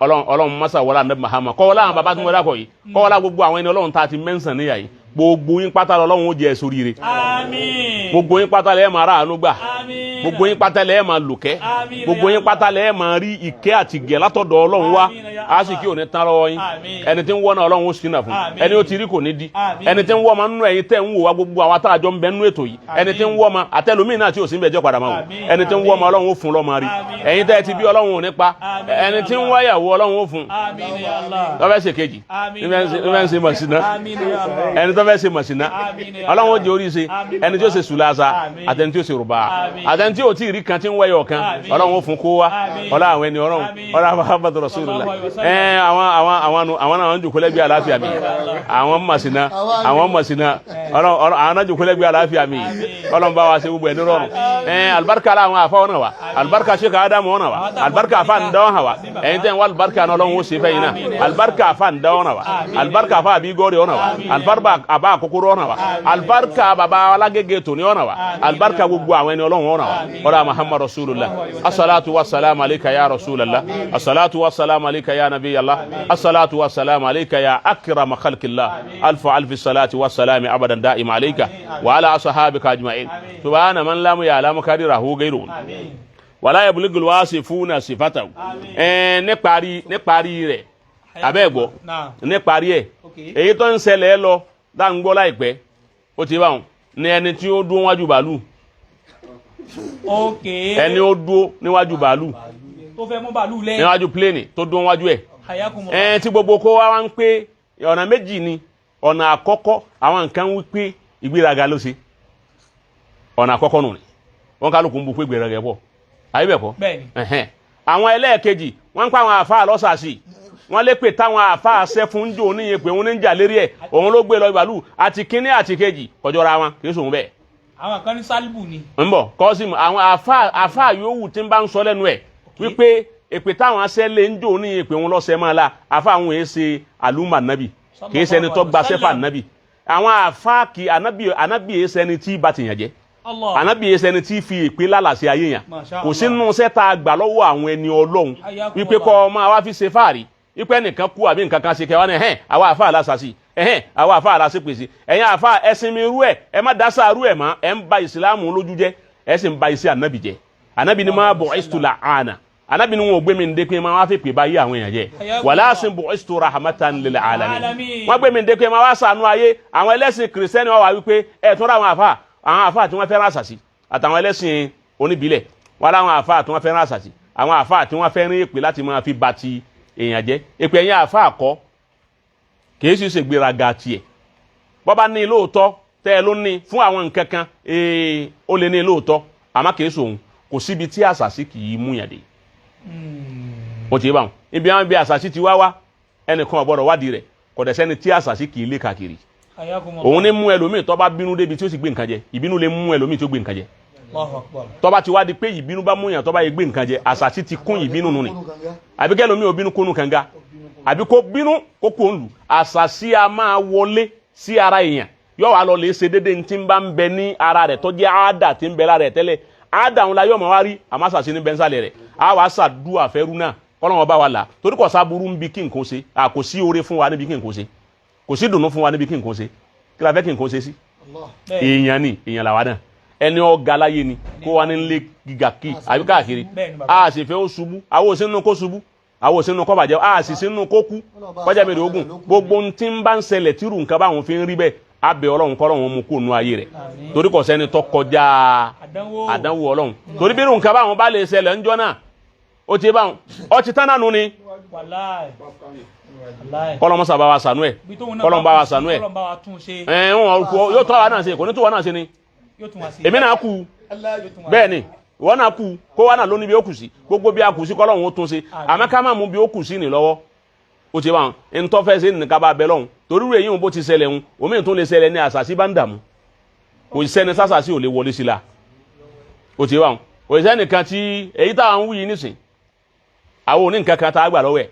Ọlọ́run masa wọlé anabi Mahama, kọ́wọ́lá àwọn baba tí wọ́n dákọ̀ yìí, kọ́wọ́lá gbogbo àwọn ẹni Ọlọ́run tá a ti mẹ́sàn níyà yìí, gbogbo yín pátá lọ́lọ́run ó jẹ́ sóríire. Àmín. Gbogbo yín pátá lẹ́ẹ̀ máa ráàánú gbà. Àmín. Gbogbo yín pátá lẹ́ẹ̀ máa lòkẹ́. Àmín. Gbogbo yín pátá lẹ́ẹ̀ máa rí ìkẹ́ àti gẹ̀ látọ̀dọ̀ Ọlọ́run wá. Àmín ya Á sì kí òní tán lọ́wọ́ yín. Àmín. Ẹni tí ń wọ́n náà, Ọlọ́run ó ṣínà fún. Àmín. Ẹni ó ti rí kò ní di. Àmín. Ẹni tí ń wọ́ ma nínú ẹ̀yin tẹ́ ń wò wá, gbogbo àwa tá a jọ ń bẹ nínú ètò yìí, ẹni tí ń wọ́ ma àtẹlómìn náà tí ò sí ń bẹ jọ́ padà máa wò. Àmín. Ẹni tí ń wọ́ ma, Ọlọ́run ó fún lọ́mọ rí. Àmín. Ẹ̀yin tẹ́ ẹ ti bí, Ọlọ́run ò ní pa. Àmín. Ẹni tí ń wáyàwó, Ọlọ́run ó fún. Àmín ya Allah. Tọ́fẹ́ ṣe kejì. Àmín. Nífẹ̀ẹ́ ṣe mọ̀síná. Àmín ya Allah. Ẹni tọ́fẹ́ ṣe mọ̀síná, Àmín ya Ọlọ́run ó Allah. jẹ́ orí ṣe. Àmín. Ẹni tí ó ṣe sùlàṣà, Àmín. àtẹni tí ó ṣe rùbà, Àmín. àtẹni tí ò tí ì rí kan tí ń wẹ̀yọ̀ kan, Àmín. Ọlọ́run ó fún kó wá. Àmín. Ọlọ́run àwọn ẹni Ọlọ́run, Àmín. Ọlọ́run Muhammadu Rasulullah. Sallallahu alaihi wasallam. Ẹ àwọn àwọn àwọn nu àwọn náà ń jòkó lẹ́gbẹ̀ẹ́ àlàáfíà mi, àwọn mọ̀síná, àwọn mọ̀síná, Ọlọ́run àwọn náà jòkó lẹ́gbẹ̀ẹ́ àlàáfíà mi. Ọlọ́run bá wa ṣe gbogbo ẹ̀ ní rọrùn. Ẹ alibarika la àwọn afa ọ̀nà wa, alibarika Sheikh Adamu ọ̀nà wa, alibarika afa ndọ́wọ̀n wa. Ẹ̀yin tẹ́ ń wá alibarika náà, Ọlọ́run ó ṣe fẹ́ yín náà. Alibarika afa ndọ́wọ̀n wa, alibarika afa abigori ọ̀nà wa, alibarika aba akokoro ọ̀nà wa, alibarika baba Alágége tòní ọ̀nà wa, alibarika gbogbo àwọn ẹni Ọlọ́run ọ̀nà wa. Ọ̀rọ̀ Muhammad Rasulullah. Asalatu wasalamu alayka ya Rasulallah, asalatu wasalamu alayka ya Nabiyallah, asalatu wasalamu alayka ya akrama khalqillah, alfu alfi salati wasalami abadan da'im alayka wa ala ashabika ajma'in. Subhana man lam ya'lamu kadirahu ghayruhu wala yablugul wasifuna sifatahu. Níparí rẹ̀ abẹ́ gbọ́. Naam. Níparí ẹ̀, Okay. èyí tó ń ṣẹlẹ̀ lọ dáńgbọ́ láìpẹ́, ó ti báwọn ní ẹni tí ó dúró níwájú bàálù. Ok. Ẹni ó dúró níwájú bàálù, Tó fẹ́ mú bàálù lẹ́. níwájú pléènì tó dúró níwájú ẹ̀. Hayakumullah. Tí gbogbo kó wá ń pé ọ̀nà méjì ni. Ọ̀nà àkọ́kọ́, àwọn nǹkan wí pé ìgbéraga ló ṣe. Ọ̀nà àkọ́kọ́ nù ni wọ́n kálukú ń bu pé ìgbéraga ẹ̀ pọ̀, àyè bẹ́ẹ̀ kọ́? Bẹ́ẹ̀ni. Ẹ̀hẹ́n. Àwọn ẹlẹ́ẹ̀kejì, wọ́n ń pa àwọn àáfàá lọ́sàsì, wọ́n lé pé táwọn àáfàá ṣẹ́ fún jò níye pé òun ní ń jà lérí ẹ̀, òun ló gbé lọ ìbàlú. Àti kínní àti kejì kọjọra wọn, kì í sòun bẹ́ẹ̀. Àwọn kan ní sálíbù ni. Ń bọ̀ kọ́sìmù, àwọn àáfàá yòówù tí ń bá ń sọ lẹ́nu ẹ̀ wípé èpè táwọn aṣẹ́ lé ń jò níye pé òun lọ́sẹ̀ máa la, àáfàá àwọn èé ṣe àlùmọ̀ nàbì, kì í ṣẹni tó gba sẹ́fà nàbì. Àwọn àáfàá kì ànábì, ànábì èé ṣẹni tí bá ti yàn jẹ́. Allah. Ànábì yẹn sẹni tí fi èpè lálàsí ayé yàn. Masha Kò Allah. sínú sẹ́ta àgbà lọ́wọ́ àwọn ẹni Ọlọ́run Ayakum wípé Allah. kọ́ ọ máa wá fi ṣe fáàrí wípé ẹnìkan kú àbí nǹkan kan ṣe kẹwàá ní ẹ̀hẹ́n, àwa àfa àlàsàsì, ẹ̀hẹ́n, àwa àfa àlàsìpèsè. Ẹ̀yin àfa, ẹ̀sìn mi rú ẹ̀, ẹ má dásà rú ẹ̀ mọ́. Ẹ̀ ń ba ìsìlámù lójú jẹ́, ẹ̀ sì ń ba iṣẹ́ ànábì jẹ́. Ànábì ni máa bọ̀ ìsìtúlà àná, ànábì ni wọn ò gbé mi ndé pé máa wá fi pè báyé àwọn èèyàn jẹ́. Ayakum Wàlásìn bọ̀ ìsìtú rahmatan lil alamin. Alamin. Wọ́n gbé mi ndé pé máa wá ṣàánú ayé. Àwọn ẹlẹ́sìn kìrìsìtẹ́nì wà wá wípé ẹ̀ tún ra àwọn àfa, àwọn àfa tí wọ́n fẹ́ràn àṣàṣì, àtàwọn ẹlẹ́sìn oníbílẹ̀ wọn láwọn àfa tí wọ́n fẹ́ràn àṣàṣì, àwọn àfa tí wọ́n fẹ́ràn èpè láti máa fi ba ti èèyàn jẹ́. Èpè ẹ̀yìn àfa kọ́, kìí sì ṣe gbéraga tiẹ̀. Bọ́bá ní lóòótọ́ tẹ́ ẹ ló ní fún àwọn nǹkan kan, ó lè ní lóòótọ́, àmọ́ kìí sòun. Kò síbi tí àṣàṣì kì í mú yàn dé. Ó ti yé báwọn ibi àwọn ibi àṣàṣì ti wá wá, ẹnìkan ò gbọ́dọ̀ wádìí rẹ̀. Kò dẹ̀ sẹ́ni tí àṣàṣì kì í lé káàkiri. Hayakumullah. Òun ní mú ẹlòmíì tó bá bínú débi tí ó sì gbé nǹkan jẹ. Ìbínú lè mú ẹlòmíì tí ó gbé nǹkan jẹ. Allahu akbar. Tó bá ti wá di pé ìbínú bá mú yàn, tó bá yẹ gbé nǹkan jẹ, àṣàṣì ti kún ìbínú nù ni. Àbí kẹlòmíì ò bínú kónú kànga, àbí kó bínú kó kó ń lù. Àṣàṣì a máa wọlé sí ara èèyàn, yóò wá lọ lè ṣe déédéé ní tí ń bá ń bẹ ní ara rẹ̀ tó jẹ́ àádà tí ń bẹ lára rẹ̀ tẹ́lẹ̀. Àádà òun la yóò máa wá rí, àmọ́ àṣàṣì ní bẹ́ńsàlẹ̀ rẹ̀. Á wàá ṣàdúà fẹ́rú náà kọ́lọ́wọ́n bá wa là, torí kò sábúrú ń bi kí nǹkan ṣe. À kò sí oore fún wa níbi kí nǹkan ṣe, kò sí dùnú fún wa níbi kí nǹkan ṣe. Kí la fẹ́ kí nǹkan ṣe sí? Bẹ́ẹ̀ni. Èèyàn ni, èèyàn làwa náà. Ẹni ọ̀gá láyé ni kó wa ní lé gíga kí àbí káàkiri. Bẹ́ẹ̀ni, bàbá. A sì fẹ́ ó ṣubú, àwọn òsínú kó ṣubú, àwọn òsínú kó bàjẹ́, a sì sínú kó kú kọjá mi rògùn. Gbogbo ohun tí ń bá ń ṣẹlẹ̀ tírù nǹkan báwọn fi ń rí bẹ́ẹ̀, abẹ Ọlọ́run kọ́ Ọlọ́run mú kó nu ayé rẹ̀. Àmín. Torí kò sẹ́ni tó kọjá Àdánwò. àdánwò Ọlọ́run. Torí bí irú nǹkan báwọn bá lè ṣẹlẹ̀ ńjọ́ náà, Ó ti báwọn ọ ti tán náà nù ni. Wàláì. Wàláì. Kọlọmọsà bá wa sànú ẹ. Ibi tóun náà Kọlọm bá wa sànú ẹ. Kọ́lọ́n bá wa tún ṣe. Ẹ ń wọn yóò tọ́ wa náà ṣe, kò ní tó wa náà ṣe ni. Yóò tún wa ṣe. Èmi náà kú. Yóò tún wa Bẹ́ẹ̀ ni, ìwọ náà kú, kó wa náà ló ní bí ó kù sí, gbogbo bí a kù sí kọ́lọ́hún ó tún ṣe. Àmọ́ ká má mú bí ó kù sí ní lọ́wọ́. Ó ti bá wọn ntọ́fẹ́ sí nìkan bá bẹ lọ́hùn, torí rẹ̀ yín bó ti ṣẹlẹ̀ ń omi tún lè ṣẹlẹ̀ ní àṣàṣì bá ń dààmú, kò sẹ́ni sásàṣì ò lè wọlé sí la. Ó ti bá wọn kò sẹ́ni kan tí èyí táwọn ń wí yìí nísìn, àwọn òní nǹkan kan tá a gbà lọ́wọ́ ẹ̀.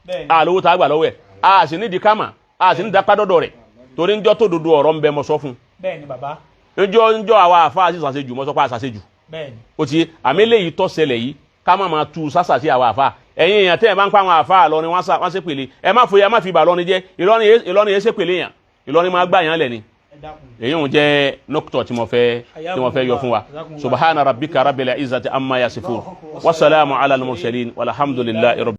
Bẹ́ẹ̀ ni. A lówó tá a gbà lọ́wọ́ ẹ̀, a sì nídìí kámà, a sì nídìí apádọ́dọ̀ rẹ̀, torí ńjọ́ tó dodo ọ̀rọ̀ ń bẹ mọ́ sọ fún. Bẹ́ẹ̀ ni bàbá. Ńjọ́ àwa àfa sì ṣàṣejù, mọ́ sọ pé a ṣàṣejù. Bẹ́ẹ̀ ni. Ó ti àmì eléyìí tó ṣẹlẹ̀ yìí, ká má máa tu sásà sí àwọn àfa. Ẹ̀yin èèyàn tẹ́ ẹ̀ bá ń pa àwọn àfa lọ ni wọ́n ṣe pèlè, ẹ má fòye, ẹ má fi bà lọ́ni jẹ́. Ìlọrin yẹn ṣe pèlè yàn, Ìlọrin máa gbà yàn lẹ̀ ni. Ẹ dákun. Èyí ń jẹ́ nọ́kítọ̀ tí mo fẹ́ yọ fún wa. Subhana rabbika rabbil izzati amma yasifun, wasalaamu ala al-mursalin, walhamdulillahi rabbil.